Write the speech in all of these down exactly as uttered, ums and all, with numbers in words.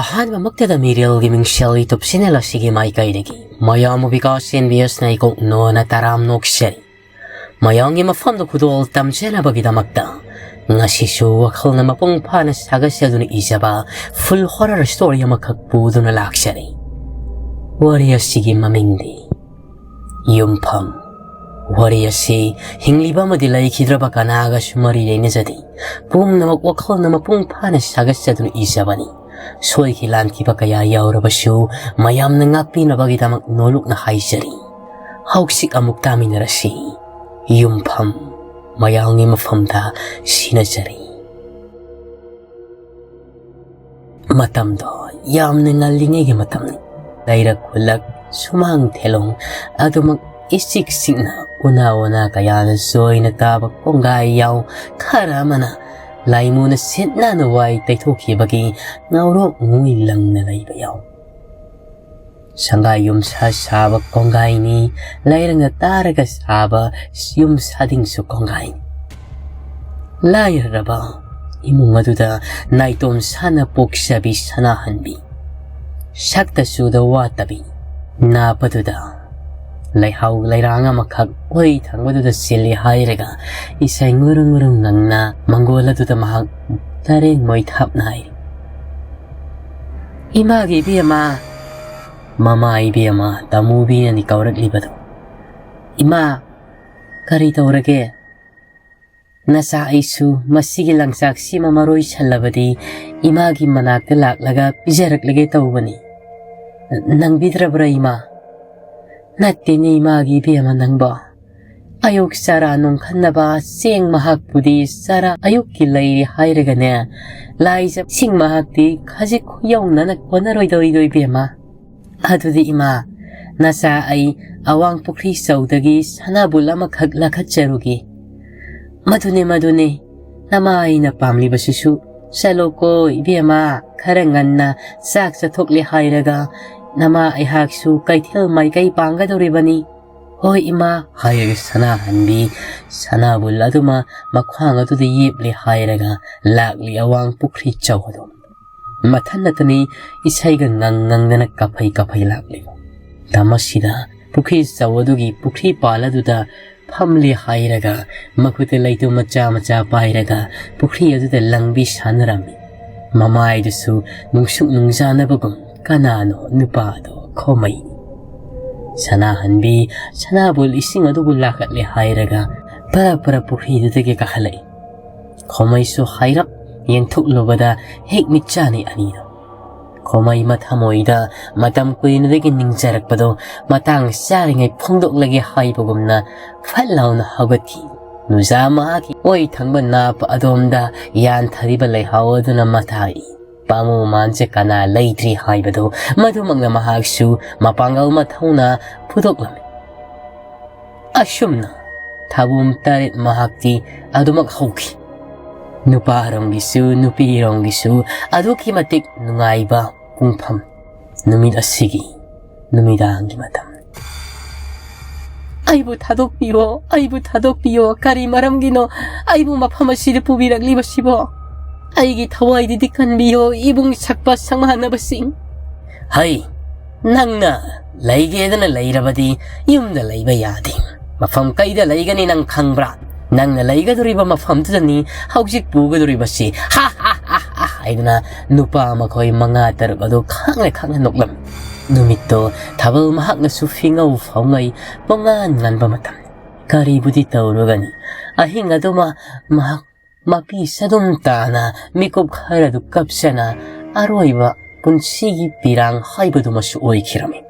ꯑꯍꯥꯟꯕꯃꯛꯇꯗ ꯃꯤꯔꯦꯜꯒꯤ ꯃꯤꯡꯁꯦꯜ YouTube channel ꯑꯁꯤꯒꯤ ꯃꯥꯏꯀꯩꯗꯒꯤ ꯃꯌꯥꯝꯕꯨ ꯕꯤꯀꯥꯁ ꯑꯦꯟ ꯕꯤ ꯑꯦꯁꯅ ꯏꯀꯣꯛ ꯅꯣꯟꯅ ꯇꯔꯥꯝ ꯅꯣꯛꯆꯔꯤ꯫ ꯃꯌꯥꯝꯒꯤ ꯃꯐꯝꯗ ꯈꯨꯗꯣꯜ ꯇꯝꯖꯅꯕꯒꯤꯗꯃꯛꯇ ꯉꯁꯤꯁꯨ ꯋꯥꯈꯜꯅ ꯃꯄꯨꯡ ꯐꯥꯅ ꯁꯥꯒꯠꯆꯗꯨꯅ ꯏꯖꯕ full horror story ꯑꯃꯈꯛ ꯄꯨꯗꯨꯅ ꯂꯥꯛꯆꯔꯤ꯫ ꯋꯥꯔꯤ ꯑꯁꯤꯒꯤ ꯃꯃꯤꯡꯗꯤ ꯌꯨꯝꯐꯝ꯫ ꯋꯥꯔꯤ ꯑꯁꯤ ꯍꯤꯡꯂꯤꯕ ꯑꯃꯗꯤ ꯂꯩꯈꯤꯗ꯭ꯔꯕ ꯀꯅꯥꯒꯁꯨ ꯃꯔꯤ ꯂꯩꯅꯖꯗꯦ꯫ ꯄꯨꯝꯅꯃꯛ ꯋꯥꯈꯜꯅ ꯃꯄꯨꯡ ꯐꯥꯅ ꯁꯥꯒꯠꯆꯗꯨꯅ ꯏꯖꯕꯅꯤ꯫ ꯁꯣꯏꯈꯤ ꯂꯥꯟꯈꯤꯕ ꯀꯌꯥ ꯌꯥꯎꯔꯕꯁꯨ ꯃꯌꯥꯝꯅ ꯉꯥꯛꯄꯤꯅꯕꯒꯤꯗꯃꯛ ꯅꯣꯂꯨꯛꯅ ꯍꯥꯏꯖꯔꯤ꯫ ꯍꯧꯖꯤꯛ ꯑꯃꯨꯛ ꯇꯥꯃꯤꯟꯅꯔꯁꯤ꯫ ꯌꯨꯝꯐꯝ꯫ ꯃꯌꯥꯝꯒꯤ ꯃꯐꯝꯗ ꯁꯤꯟꯅꯖꯔꯤ꯫ ꯃꯇꯝꯗꯣ ꯌꯥꯝꯅ ꯉꯜꯂꯤꯉꯩꯒꯤ ꯃꯇꯝꯅꯤ꯫ ꯂꯩꯔꯛ ꯈꯨꯜꯂꯛ, ꯁꯨꯃꯥꯡ ꯊꯦꯂꯣꯡ ꯑꯗꯨꯃꯛ ꯏꯆꯤꯛ ꯆꯤꯛꯅ ꯎꯅꯥ ꯋꯥꯅꯥ ꯀꯌꯥꯅ ꯆꯣꯏꯅ ꯇꯥꯕ ꯀꯣꯡꯒꯥꯏ ꯌꯥꯎ, ꯈꯔ ꯑꯃꯅ ꯂꯥꯏꯃꯨꯅ ꯁꯤꯠ ꯅꯥꯟꯅ ꯋꯥꯏ ꯇꯩꯊꯣꯛꯈꯤꯕꯒꯤ ꯉꯧꯔꯣꯛ ꯉꯨꯏ ꯂꯪꯅ ꯂꯩꯕ ꯌꯥꯎ꯫ ꯁꯪꯒꯥꯏ ꯌꯨꯝꯁꯥ ꯁꯥꯕ ꯀꯣꯡꯒꯥꯏꯅꯤ, ꯂꯩꯔꯪꯅ ꯇꯥꯔꯒ ꯁꯥꯕ ꯌꯨꯝ ꯁꯥꯗꯤꯡꯁꯨ ꯀꯣꯡꯒꯥꯏꯅꯤ꯫ ꯂꯥꯏꯔꯔꯕ ꯏꯃꯨꯡ ꯑꯗꯨꯗ ꯅꯥꯏꯇꯣꯝ ꯁꯥꯅ ꯄꯣꯛꯆꯕꯤ ꯁꯅꯥꯍꯟꯕꯤ, ꯁꯛꯇ ꯆꯨꯗ ꯋꯥꯠꯇꯕꯤ, ꯅꯥꯞꯄꯗꯨꯗ ꯂꯩꯍꯥꯎ ꯂꯩꯔꯥꯡ ꯑꯃꯈꯛ ꯑꯣꯏ ꯊꯪꯕꯗꯨꯗ ꯆꯤꯜꯂꯤ ꯍꯥꯏꯔꯒ ꯏꯁꯩ ꯉꯨꯔꯨꯡ ꯉꯨꯔꯨꯡ ꯉꯪꯅ ꯃꯪꯒꯣꯜ ꯑꯗꯨꯗ ꯃꯍꯥꯛ ꯇꯔꯦꯡ ꯃꯣꯏꯊꯥꯞ ꯅꯥꯏꯔꯤ꯫ "ꯏꯃꯥꯒꯤ ꯏꯕꯦꯝꯃ, ꯃꯃꯥ ꯏꯕꯦꯝꯃ, ꯇꯥꯃꯨꯕꯤꯅꯅꯤ ꯀꯧꯔꯛꯂꯤꯕꯗꯣ꯫ ꯏꯃꯥ, ꯀꯔꯤ ꯇꯧꯔꯒꯦ? ꯅꯆꯥ ꯑꯩꯁꯨ ꯃꯁꯤꯒꯤ ꯂꯪꯆꯥꯛꯁꯤꯃ ꯃꯔꯣꯏ ꯁꯜꯂꯕꯗꯤ ꯏꯃꯥꯒꯤ ꯃꯅꯥꯛꯇ ꯂꯥꯛꯂꯒ ꯄꯤꯖꯔꯛꯂꯒꯦ ꯇꯧꯕꯅꯤ꯫ ꯅꯪꯕꯤꯗ꯭ꯔꯕ꯭ꯔꯥ ꯏꯃꯥ?" "ꯅꯠꯇꯦꯅꯦ ꯏꯃꯥꯒꯤ ꯏꯕꯦꯝꯃ ꯅꯪꯕꯣ꯫ ꯑꯌꯨꯛ ꯆꯥꯔꯥ ꯅꯨꯡꯈꯟꯅꯕ ꯆꯦꯡ ꯃꯍꯥꯛꯄꯨꯗꯤ ꯆꯥꯔꯥ ꯑꯌꯨꯛꯀꯤ ꯂꯩꯔꯤ ꯍꯥꯏꯔꯒꯅꯦ, ꯂꯥꯏꯖ ꯏꯁꯤꯡ ꯃꯍꯥꯛꯇꯤ ꯈꯖꯤꯛ ꯈꯨꯌꯧꯅꯅ ꯀꯣꯟꯅꯔꯣꯏꯗꯧꯔꯤꯗꯣ ꯏꯕꯦꯝꯃ꯫ ꯑꯗꯨꯗꯤ ꯏꯃꯥ, ꯅꯆꯥ ꯑꯩ ꯑꯋꯥꯡ ꯄꯨꯈ꯭ꯔꯤ ꯆꯧꯗꯒꯤ ꯁꯅꯥꯕꯨꯜ ꯑꯃꯈꯛ ꯂꯥꯈꯠꯆꯔꯨꯒꯦ꯫" "ꯃꯗꯨꯅꯦ, ꯃꯗꯨꯅꯦ, ꯅꯃꯥ ꯑꯩꯅ ꯄꯥꯝꯂꯤꯕꯁꯤꯁꯨ꯫ ꯆꯠꯂꯣꯀꯣ ꯏꯕꯦꯝꯃ, ꯈꯔ ꯉꯟꯅ ꯆꯥꯛ ꯆꯥꯊꯣꯛꯂꯦ ꯍꯥꯏꯔꯒ ꯅꯃꯥ ꯑꯩꯍꯥꯛꯁꯨ ꯀꯩꯊꯦꯜ ꯃꯥꯏꯀꯩ ꯄꯥꯡꯒꯗꯧꯔꯤꯕꯅꯤ꯫" "ꯍꯣꯏ ꯏꯃꯥ" ꯍꯥꯏꯔꯒ ꯁꯅꯥꯍꯟꯕꯤ ꯁꯅꯥꯕꯨꯜ ꯑꯗꯨꯃ ꯃꯈ꯭ꯋꯥꯡ ꯑꯗꯨꯗ ꯌꯦꯞꯂꯦ ꯍꯥꯏꯔꯒ ꯂꯥꯛꯂꯤ ꯑꯋꯥꯡ ꯄꯨꯈ꯭ꯔꯤ ꯆꯧ ꯑꯗꯨ꯫ ꯃꯊꯟꯅꯇꯅꯤ ꯏꯁꯩꯒ ꯉꯪ ꯉꯪꯗꯅ ꯀꯥꯐꯩ ꯀꯥꯐꯩ ꯂꯥꯛꯂꯤ꯫ ꯃꯇꯝ ꯑꯁꯤꯗ ꯄꯨꯈ꯭ꯔꯤ ꯆꯧ ꯑꯗꯨꯒꯤ ꯄꯨꯈ꯭ꯔꯤ ꯄꯥꯜ ꯑꯗꯨꯗ ꯐꯝꯂꯦ ꯍꯥꯏꯔꯒ ꯃꯈꯨꯠꯇ ꯂꯩꯇꯨꯝ ꯃꯆꯥ ꯃꯆꯥ ꯄꯥꯏꯔꯒ ꯄꯨꯈ꯭ꯔꯤ ꯑꯗꯨꯗ ꯂꯪꯕꯤ ꯁꯥꯟꯅꯔꯝꯃꯤ꯫ ꯃꯃꯥꯏꯗꯨꯁꯨ ꯅꯨꯡꯁꯨꯛ ꯅꯨꯡꯖꯥꯅꯕꯒꯨꯝ ꯀꯅꯥꯅꯣ ꯅꯨꯄꯥꯗꯣ ꯈꯣꯃꯩꯅꯤ꯫ ꯁꯅꯥꯍꯟꯕꯤ ꯁꯅꯥꯕꯨꯜ ꯏꯁꯤꯡ ꯑꯗꯨꯕꯨ ꯂꯥꯛꯀꯠꯂꯦ ꯍꯥꯏꯔꯒ ꯄꯔꯞ ꯄꯔꯞ ꯄꯨꯈ꯭ꯔꯤꯗꯨꯗꯒꯤ ꯀꯥꯈꯠꯂꯛꯏ꯫ ꯈꯣꯃꯩꯁꯨ ꯍꯥꯏꯔꯞ ꯌꯦꯡꯊꯣꯛꯂꯨꯕꯗ ꯍꯦꯛ ꯃꯤꯠꯆꯥꯅꯤ ꯑꯅꯤꯗꯣ꯫ ꯈꯣꯃꯩ ꯃꯊꯃꯣꯏꯗ ꯃꯇꯝ ꯀꯨꯏꯅꯗꯒꯤ ꯅꯤꯡꯖꯔꯛꯄꯗꯣ ꯃꯇꯥꯡ ꯆꯥꯔꯤꯉꯩ ꯐꯣꯡꯗꯣꯛꯂꯒꯦ ꯍꯥꯏꯕꯒꯨꯝꯅ ꯐꯠ ꯂꯥꯎꯅ ꯍꯧꯒꯠꯈꯤ꯫ ꯅꯨꯖꯥ ꯃꯍꯥꯛꯀꯤ ꯑꯣꯏ ꯊꯪꯕ ꯅꯥꯞ ꯑꯗꯣꯝꯗ ꯌꯥꯟꯊꯔꯤꯕ ꯂꯩꯍꯥꯎ ꯑꯗꯨꯅ ꯃꯊꯥꯏ꯫ ꯄꯥꯃꯨ ꯃꯥꯟꯁꯦ ꯀꯅꯥ ꯂꯩꯇ꯭ꯔꯤ ꯍꯥꯏꯕꯗꯨ ꯃꯗꯨꯃꯛꯅ ꯃꯍꯥꯛꯁꯨ ꯃꯄꯥꯡꯒꯜ ꯃꯊꯧꯅ ꯐꯨꯗꯣꯛꯂꯝꯃꯤ꯫ ꯑꯁꯨꯝꯅ ꯊꯥꯕꯨꯝ ꯇꯔꯦꯠ ꯃꯍꯥꯛꯇꯤ ꯑꯗꯨꯃꯛ ꯍꯧꯈꯤ꯫ ꯅꯨꯄꯥꯔꯣꯝꯒꯤꯁꯨ ꯅꯨꯄꯤꯔꯣꯝꯒꯤꯁꯨ ꯑꯗꯨꯛꯀꯤ ꯃꯇꯤꯛ ꯅꯨꯡꯉꯥꯏꯕ ꯄꯨꯡꯐꯝ ꯅꯨꯃꯤꯠ ꯑꯁꯤꯒꯤ ꯅꯨꯃꯤꯗꯥꯡꯒꯤ ꯃꯇꯝ꯫ "ꯑꯩꯕꯨ ꯊꯥꯗꯣꯛꯄꯤꯌꯣ, ꯑꯩꯕꯨ ꯊꯥꯗꯣꯛꯄꯤꯌꯣ, ꯀꯔꯤ ꯃꯔꯝꯒꯤꯅꯣ ꯑꯩꯕꯨ ꯃꯐꯝ ꯑꯁꯤꯗ ꯄꯨꯕꯤꯔꯛꯂꯤꯕꯁꯤꯕꯣ? ꯑꯩꯒꯤ ꯊꯋꯥꯏꯗꯨꯗꯤ ꯀꯟꯕꯤꯌꯣ, ꯏꯕꯨꯡ ꯁꯛꯄ ꯁꯪꯃꯥꯟꯅꯕꯁꯤꯡ꯫" "ꯍꯩ, ꯅꯪꯅ ꯂꯩꯒꯦꯗꯅ ꯂꯩꯔꯕꯗꯤ ꯌꯨꯝꯗ ꯂꯩꯕ ꯌꯥꯗꯦ꯫ ꯃꯐꯝ ꯀꯩꯗ ꯂꯩꯒꯅꯤ ꯅꯪ ꯈꯪꯕ꯭ꯔꯥ? ꯅꯪꯅ ꯂꯩꯒꯗꯧꯔꯤꯕ ꯃꯐꯝꯗꯨꯗꯅꯤ ꯍꯧꯖꯤꯛ ꯄꯨꯒꯗꯧꯔꯤꯕꯁꯤ꯫ ꯍꯥ ꯍꯥ ꯍꯥ ꯍꯥ!" ꯍꯥꯏꯗꯨꯅ ꯅꯨꯄꯥ ꯃꯈꯣꯏ ꯃꯉꯥ ꯇꯔꯨꯛ ꯑꯗꯨ ꯈꯪꯅ ꯈꯪꯅ ꯅꯣꯛꯂꯝꯃꯤ꯫ ꯅꯨꯃꯤꯠꯇꯣ ꯊꯥꯕꯜ ꯃꯍꯥꯛꯅꯁꯨ ꯐꯤꯉꯧ ꯐꯥꯎꯉꯩ ꯄꯨꯡꯉꯥꯟ ꯉꯥꯟꯕ ꯃꯇꯝꯅꯤ꯫ ꯀꯔꯤꯕꯨꯗꯤ ꯇꯧꯔꯨꯒꯅꯤ? ꯑꯍꯤꯡ ꯑꯗꯨꯃ ꯃꯍꯥꯛ ꯃꯄꯤ ꯆꯗꯨꯝ ꯇꯥꯅ ꯃꯤꯀꯨꯞ ꯈꯔꯗꯨ ꯀꯞꯆꯅ ꯑꯔꯣꯏꯕ ꯄꯨꯟꯁꯤꯒꯤ ꯄꯤꯔꯥꯡ ꯍꯥꯏꯕꯗꯨꯃꯁꯨ ꯑꯣꯏꯈꯤꯔꯝꯃꯤ꯫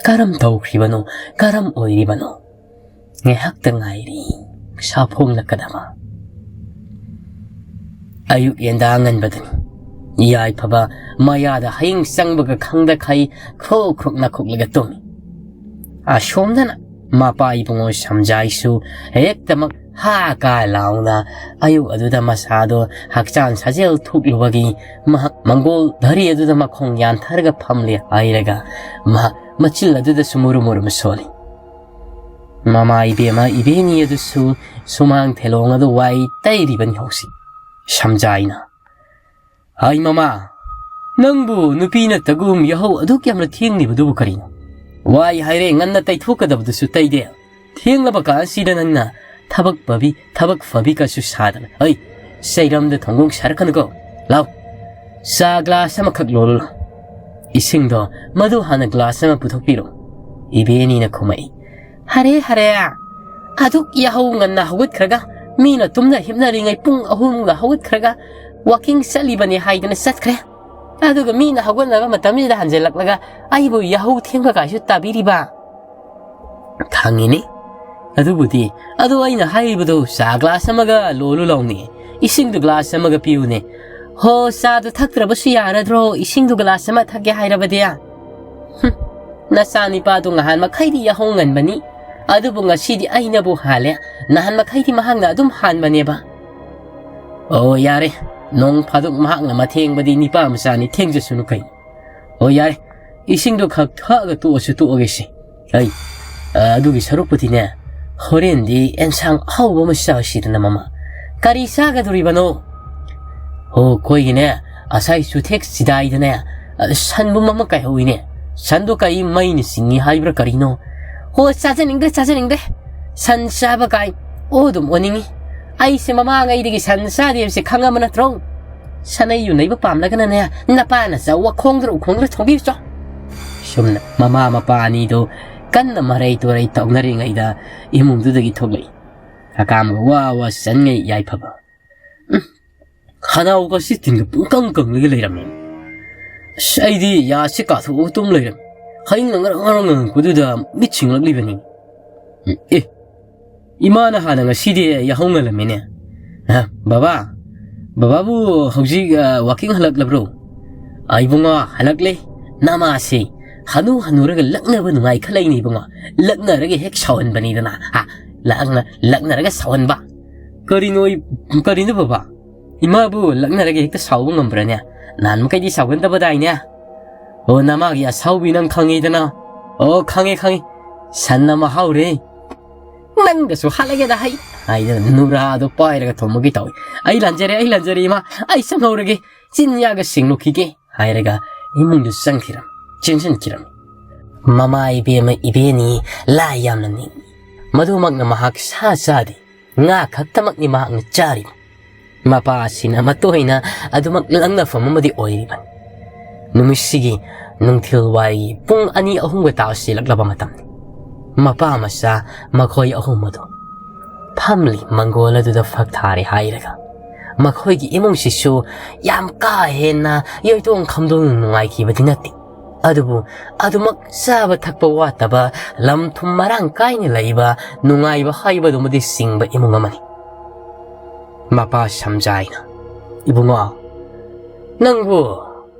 ꯀꯔꯝ ꯇꯧꯈ꯭ꯔꯤꯕꯅꯣ? ꯀꯔꯝ ꯑꯣꯏꯔꯤꯕꯅꯣ? ꯉꯥꯏꯍꯥꯛꯇ ꯉꯥꯏꯔꯤ ꯁꯥꯐꯣꯡꯂꯛꯀꯗꯕ꯫ ꯑꯌꯨꯛ ꯌꯦꯟꯗꯥ ꯉꯟꯕꯗꯅꯤ꯫ ꯌꯥꯏꯐꯕ ꯃꯌꯥꯗ ꯍꯌꯤꯡ ꯆꯪꯕꯒ ꯈꯪꯗꯈꯩ ꯈ꯭ꯔꯣꯛ ꯈ꯭ꯔꯣꯛ ꯅꯥꯈꯣꯛꯂꯒ ꯇꯨꯝꯃꯤ꯫ ꯑꯁꯣꯝꯗꯅ ꯃꯄꯥ ꯏꯕꯨꯡꯉꯣ ꯁꯝꯖꯥꯏꯁꯨ ꯍꯦꯛꯇꯃꯛ ꯍꯥ ꯀꯥ ꯂꯥꯎꯅ ꯑꯌꯨꯛ ꯑꯗꯨꯗ ꯃꯁꯥꯗꯣ ꯍꯛꯆꯥꯡ ꯁꯥꯖꯦꯜ ꯊꯣꯛꯂꯨꯕꯒꯤ ꯃꯍꯥꯛ ꯃꯪꯒꯣꯜ ꯙꯔꯤ ꯑꯗꯨꯗ ꯃꯈꯣꯡ ꯌꯥꯟꯊꯔꯒ ꯐꯝꯂꯦ ꯍꯥꯏꯔꯒ ꯃꯍꯥꯛ ꯃꯆꯤꯜ ꯑꯗꯨꯗꯁꯨ ꯃꯨꯔꯨꯝ ꯃꯨꯔꯨꯝ ꯁꯣꯜꯂꯤ꯫ ꯃꯃꯥ ꯏꯕꯦꯝꯃ ꯏꯕꯦꯟꯅꯤ ꯑꯗꯨꯁꯨ ꯁꯨꯃꯥꯡ ꯊꯦꯂꯣꯡ ꯑꯗꯨ ꯋꯥꯏ ꯇꯩꯔꯤꯕꯅꯤ ꯍꯧꯖꯤꯛ꯫ ꯁꯝꯖꯥꯏꯅ, ꯍꯥꯏ ꯃꯃꯥ, ꯅꯪꯕꯨ ꯅꯨꯄꯤ ꯅꯠꯇꯒꯨꯝ ꯌꯥꯍꯧ ꯑꯗꯨꯛ ꯌꯥꯝꯅ ꯊꯦꯡꯂꯤꯕꯗꯨꯕꯨ ꯀꯔꯤꯅꯣ? ꯋꯥꯏ ꯍꯥꯏꯔꯦ, ꯉꯟꯅ ꯇꯩꯊꯣꯛꯀꯗꯕꯗꯨꯁꯨ ꯇꯩꯗꯦ꯫ ꯊꯦꯡꯂꯕ ꯀꯥꯟꯁꯤꯗ ꯅꯪꯅ ꯊꯕꯛ ꯐꯕꯤ, ꯊꯕꯛ ꯐꯕꯤ ꯀꯁꯨ ꯁꯥꯗꯅ꯫ ꯍꯩ, ꯆꯩꯔꯝꯗ ꯊꯣꯡꯒꯣꯡ ꯁꯥꯔꯛꯀꯅꯨꯀꯣ꯫ ꯂꯥꯎ, ꯆꯥ ꯒ꯭ꯂꯥꯁ ꯑꯃꯈꯛ ꯂꯣꯜꯂꯨ ꯂꯥꯎ꯫ ꯏꯁꯤꯡꯗꯣ ꯃꯗꯨ ꯍꯥꯟꯅ ꯒ꯭ꯂꯥꯁ ꯑꯃ ꯄꯨꯊꯣꯛꯄꯤꯔꯣ꯫ ꯏꯕꯦꯅꯤꯅ ꯈꯨꯝꯃꯛꯏ꯫ ꯍꯔꯦ, ꯍꯔꯦ, ꯑꯗꯨꯛ ꯌꯥꯍꯧ ꯉꯟꯅ ꯍꯧꯒꯠꯈ꯭ꯔꯒ, ꯃꯤꯅ ꯇꯨꯝꯅ ꯍꯤꯞꯅꯔꯤꯉꯩ ꯄꯨꯡ ꯑꯍꯨꯝꯒ ꯍꯧꯒꯠꯈ꯭ꯔꯒ ꯋꯥꯀꯤꯡ ꯆꯠꯂꯤꯕꯅꯤ ꯍꯥꯏꯗꯅ ꯆꯠꯈ꯭ꯔꯦ꯫ ꯑꯗꯨꯒ ꯃꯤꯅ ꯍꯧꯒꯠꯅꯕ ꯃꯇꯝꯁꯤꯗ ꯍꯟꯖꯤꯜꯂꯛꯂꯒ ꯑꯩꯕꯨ ꯌꯥꯍꯧ ꯊꯦꯡꯕ ꯀꯥꯏꯁꯨ ꯇꯥꯕꯤꯔꯤꯕ? ꯈꯪꯉꯤꯅꯤ꯫ ꯑꯗꯨꯕꯨꯗꯤ, ꯑꯗꯨ ꯑꯩꯅ ꯍꯥꯏꯔꯤꯕꯗꯨ ꯆꯥ ꯒ꯭ꯂꯥꯁ ꯑꯃꯒ ꯂꯣꯜꯂꯨ ꯂꯥꯎꯅꯦ꯫ ꯏꯁꯤꯡꯗꯨ ꯒ꯭ꯂꯥꯁ ꯑꯃꯒ ꯄꯤꯌꯨꯅꯦ꯫ ꯍꯣ, ꯆꯥꯗꯨ ꯊꯛꯇ꯭ꯔꯕꯁꯨ ꯌꯥꯔꯗ꯭ꯔꯣ, ꯏꯁꯤꯡꯗꯨ ꯒ꯭ꯂꯥꯁ ꯑꯃ ꯊꯛꯀꯦ ꯍꯥꯏꯔꯕꯗꯤ? ꯍꯨꯝ, ꯅꯆꯥꯅꯤꯄꯥꯗꯨ ꯉꯍꯥꯟ ꯃꯈꯩꯗꯤ ꯌꯥꯍꯧ ꯉꯟꯕꯅꯤ, ꯑꯗꯨꯕꯨ ꯉꯁꯤꯗꯤ ꯑꯩꯅꯕꯨ ꯍꯥꯜꯂꯦ꯫ ꯅꯍꯥꯟ ꯃꯈꯩꯗꯤ ꯃꯍꯥꯛꯅ ꯑꯗꯨꯝ ꯍꯥꯟꯕꯅꯦꯕ꯫ ꯑꯣ, ꯌꯥꯔꯦ, ꯅꯣꯡ ꯐꯥꯗꯣꯛ ꯃꯍꯥꯛꯅ ꯃꯊꯦꯡꯕꯗꯤ ꯅꯤꯄꯥ ꯃꯆꯥꯅꯤ, ꯊꯦꯡꯖꯁꯅꯨ ꯀꯩꯅꯣ꯫ ꯑꯣ, ꯌꯥꯔꯦ, ꯏꯁꯤꯡꯗꯣ ꯈꯛ ꯊꯛꯑꯒ ꯇꯣꯛꯑꯁꯨ ꯇꯣꯛꯑꯒꯦꯁꯦ꯫ ꯑꯩ, ꯑ, ꯑꯗꯨꯒꯤ ꯁꯔꯨꯛꯄꯨꯗꯤꯅꯦ, ꯍꯣꯔꯦꯟꯗꯤ ꯑꯦꯟꯁꯥꯡ ꯑꯍꯥꯎꯕ ꯑꯃ ꯆꯥꯁꯤꯗꯅ, ꯃꯃꯥ꯫ ꯀꯔꯤ ꯆꯥꯒꯗꯣꯔꯤꯕꯅꯣ? ꯑꯣ, ꯑꯩꯈꯣꯏꯒꯤꯅꯦ, ꯉꯁꯥꯏ ꯆꯨꯊꯦꯛ ꯆꯤꯗꯥꯏꯗꯅꯦ, ꯑ, ꯁꯟꯕꯨꯝ ꯑꯃ ꯀꯥꯏꯍꯧꯋꯤꯅꯦ꯫ ꯁꯟꯗꯣ ꯀꯩ ꯃꯩꯅ ꯆꯤꯡꯉꯤ ꯍꯥꯏꯕ꯭ꯔꯥ ꯀꯔꯤꯅꯣ? ꯑꯣ, ꯆꯥꯖꯅꯤꯡꯗꯦ, ꯆꯥꯖꯅꯤꯡꯗꯦ꯫ ꯁꯟ ꯆꯥꯕ ꯀꯥꯏ ꯑꯣ ꯑꯗꯨꯝ ꯑꯣꯟꯅꯤꯡꯉꯤ꯫ ꯑꯩꯁꯦ ꯃꯃꯥꯡꯉꯩꯗꯒꯤ ꯁꯟ ꯆꯥꯗꯦ ꯍꯥꯏꯕꯁꯦ ꯈꯪꯉꯕ ꯅꯠꯇ꯭ꯔꯣ? ꯁꯅꯩ ꯌꯨꯅꯩꯕ ꯄꯥꯝꯂꯒꯅꯅꯦ, ꯅꯄꯥꯅ ꯆꯥꯎ, ꯋꯥꯈꯣꯡꯗ꯭ꯔ ꯎꯈꯣꯡꯗ꯭ꯔ ꯊꯣꯡꯕꯤꯌꯨ ꯆꯣ꯫ ꯁꯨꯝꯅ ꯃꯃꯥ ꯃꯄꯥ ꯑꯅꯤꯗꯣ ꯀꯟꯅ ꯃꯔꯩ ꯇꯨꯔꯩ ꯇꯧꯅꯔꯤꯉꯩꯗ ꯏꯃꯨꯡꯗꯨꯗꯒꯤ ꯊꯣꯛꯂꯛꯏ꯫ ꯍꯀꯥꯝꯒ ꯋꯥ ꯋꯥ ꯆꯟꯉꯩ ꯌꯥꯏꯐꯕ꯫ ꯎꯝ, ꯈꯅꯥꯎꯒꯁꯤ ꯇꯤꯟꯒ ꯄꯨꯡꯀꯪ ꯀꯪꯂꯒ ꯂꯩꯔꯝꯃꯤ꯫ ꯑꯁ, ꯑꯩꯗꯤ ꯌꯥꯁꯤ ꯀꯥꯊꯣꯛꯑꯒ ꯇꯨꯝ ꯂꯩꯔꯝꯃꯤ꯫ ꯍꯌꯤꯡꯅ ꯉꯔꯪ ꯉꯔꯪ ꯉꯪꯉꯛꯄꯗꯨꯗ ꯃꯤꯠ ꯁꯤꯡꯂꯛꯂꯤꯕꯅꯤ꯫ ꯎꯝ, ꯑꯦ, ꯏꯃꯥꯅ ꯍꯥꯟꯅ ꯉꯁꯤꯗꯤ ꯌꯥꯍꯧ ꯉꯜꯂꯝꯃꯤꯅꯦ꯫ ꯑ, ꯕꯕꯥ, ꯕꯕꯥꯕꯨ ꯍꯧꯖꯤꯛ, ꯑ, ꯋꯥꯀꯤꯡ ꯍꯜꯂꯛꯂꯕ꯭ꯔꯣ? ꯑ, ꯏꯕꯨꯡꯉꯣ, ꯍꯜꯂꯛꯂꯦ꯫ ꯅꯃꯥꯁꯦ ꯍꯅꯨ ꯍꯅꯨꯔꯒ ꯂꯛꯅꯕ ꯅꯨꯡꯉꯥꯏ ꯈꯜꯂꯛꯏꯅꯦ ꯏꯕꯨꯡꯉꯣ꯫ ꯂꯛꯅꯔꯒ ꯍꯦꯛ ꯁꯥꯎꯍꯟꯕꯅꯤꯗꯅ꯫ ꯍꯥ, ꯂꯛꯅ-, ꯂꯛꯅꯔꯒ ꯁꯥꯎꯍꯟꯕ꯫ ꯀꯔꯤꯅꯣ, ꯀꯔꯤꯅꯣ ꯕꯕꯥ? ꯏꯃꯥꯕꯨ ꯂꯛꯅꯔꯒ ꯍꯦꯛꯇ ꯁꯥꯎꯕ ꯉꯝꯕ꯭ꯔꯥꯅꯦ? ꯅꯍꯥꯟ ꯃꯈꯩꯗꯤ ꯁꯥꯎꯒꯟꯗꯕꯗꯥꯏꯅꯦ? ꯑꯣ, ꯅꯃꯥꯒꯤ ꯑꯁꯥꯎꯕꯤ ꯅꯪ ꯈꯪꯉꯤꯗꯅ꯫ ꯑꯣ, ꯈꯪꯉꯦ, ꯈꯪꯉꯦ꯫ ꯁꯟ ꯑꯃ ꯍꯥꯎꯔꯦ꯫ ꯅꯪꯒꯁꯨ ꯍꯥꯠꯂꯒꯦꯗ ꯍꯩ꯫ ꯍꯥꯏꯗꯅ ꯅꯨꯔꯥꯗꯣ ꯄꯥꯏꯔꯒ ꯊꯣꯝꯃꯒꯦ ꯇꯧꯏ꯫ ꯑꯩ ꯂꯥꯟꯖꯔꯦ, ꯑꯩ ꯂꯥꯟꯖꯔꯦ ꯏꯃꯥ꯫ ꯑꯩ ꯆꯪꯍꯧꯔꯒꯦ꯫ ꯆꯤꯟ ꯌꯥꯒ ꯁꯦꯡꯗꯣꯛꯈꯤꯒꯦ" ꯍꯥꯏꯔꯒ ꯏꯃꯨꯡꯗꯨ ꯆꯪꯈꯤꯔꯝꯃꯤ, ꯆꯦꯟꯁꯤꯟꯈꯤꯔꯝꯃꯤ꯫ ꯃꯃꯥ ꯏꯕꯦꯝꯃ ꯏꯕꯦꯟꯅꯤ ꯂꯥꯏ ꯌꯥꯝꯅ ꯅꯤꯡꯏ꯫ ꯃꯗꯨꯃꯛꯅ ꯃꯍꯥꯛ ꯁꯥ ꯆꯥꯗꯦ, ꯉꯥ ꯈꯛꯇꯃꯛꯅꯤ ꯃꯍꯥꯛꯅ ꯆꯥꯔꯤꯕ꯫ ꯃꯄꯥ ꯑꯁꯤꯅ ꯃꯇꯣꯏꯅ ꯑꯗꯨꯃꯛ ꯂꯛꯅꯐꯝ ꯑꯃꯗꯤ ꯑꯣꯏꯔꯤꯕꯅꯤ꯫ ꯅꯨꯃꯤꯠꯁꯤꯒꯤ ꯅꯨꯡꯊꯤꯜ ꯋꯥꯏꯒꯤ ꯄꯨꯡ ꯑꯅꯤ ꯑꯍꯨꯝꯒ ꯇꯥꯁꯤꯜꯂꯛꯂꯕ ꯃꯇꯝꯅꯤ꯫ ꯃꯄꯥ ꯃꯆꯥ ꯃꯈꯣꯏ ꯑꯍꯨꯝ ꯑꯗꯨ ꯐꯝꯂꯤ ꯃꯪꯒꯣꯜ ꯑꯗꯨꯗ ꯐꯛ ꯊꯥꯔꯦ ꯍꯥꯏꯔꯒ꯫ ꯃꯈꯣꯏꯒꯤ ꯏꯃꯨꯡꯁꯤꯁꯨ ꯌꯥꯝ ꯀꯥ ꯍꯦꯟꯅ ꯌꯣꯏꯇꯣꯡ ꯈꯝꯗꯣꯡ ꯅꯨꯡꯉꯥꯏꯈꯤꯕꯗꯤ ꯅꯠꯇꯦ꯫ ꯑꯗꯨꯕꯨ ꯑꯗꯨꯃꯛ ꯆꯥꯕ ꯊꯛꯄ ꯋꯥꯠꯇꯕ, ꯂꯝ ꯊꯨꯝ ꯃꯔꯥꯡ ꯀꯥꯏꯅ ꯂꯩꯕ, ꯅꯨꯡꯉꯥꯏꯕ ꯍꯥꯏꯕꯗꯨꯃꯗꯤ ꯆꯤꯡꯕ ꯏꯃꯨꯡ ꯑꯃꯅꯤ꯫ ꯃꯄꯥ ꯁꯝꯖꯥꯏꯅ, "ꯏꯕꯨꯡꯉꯣ, ꯅꯪꯕꯨ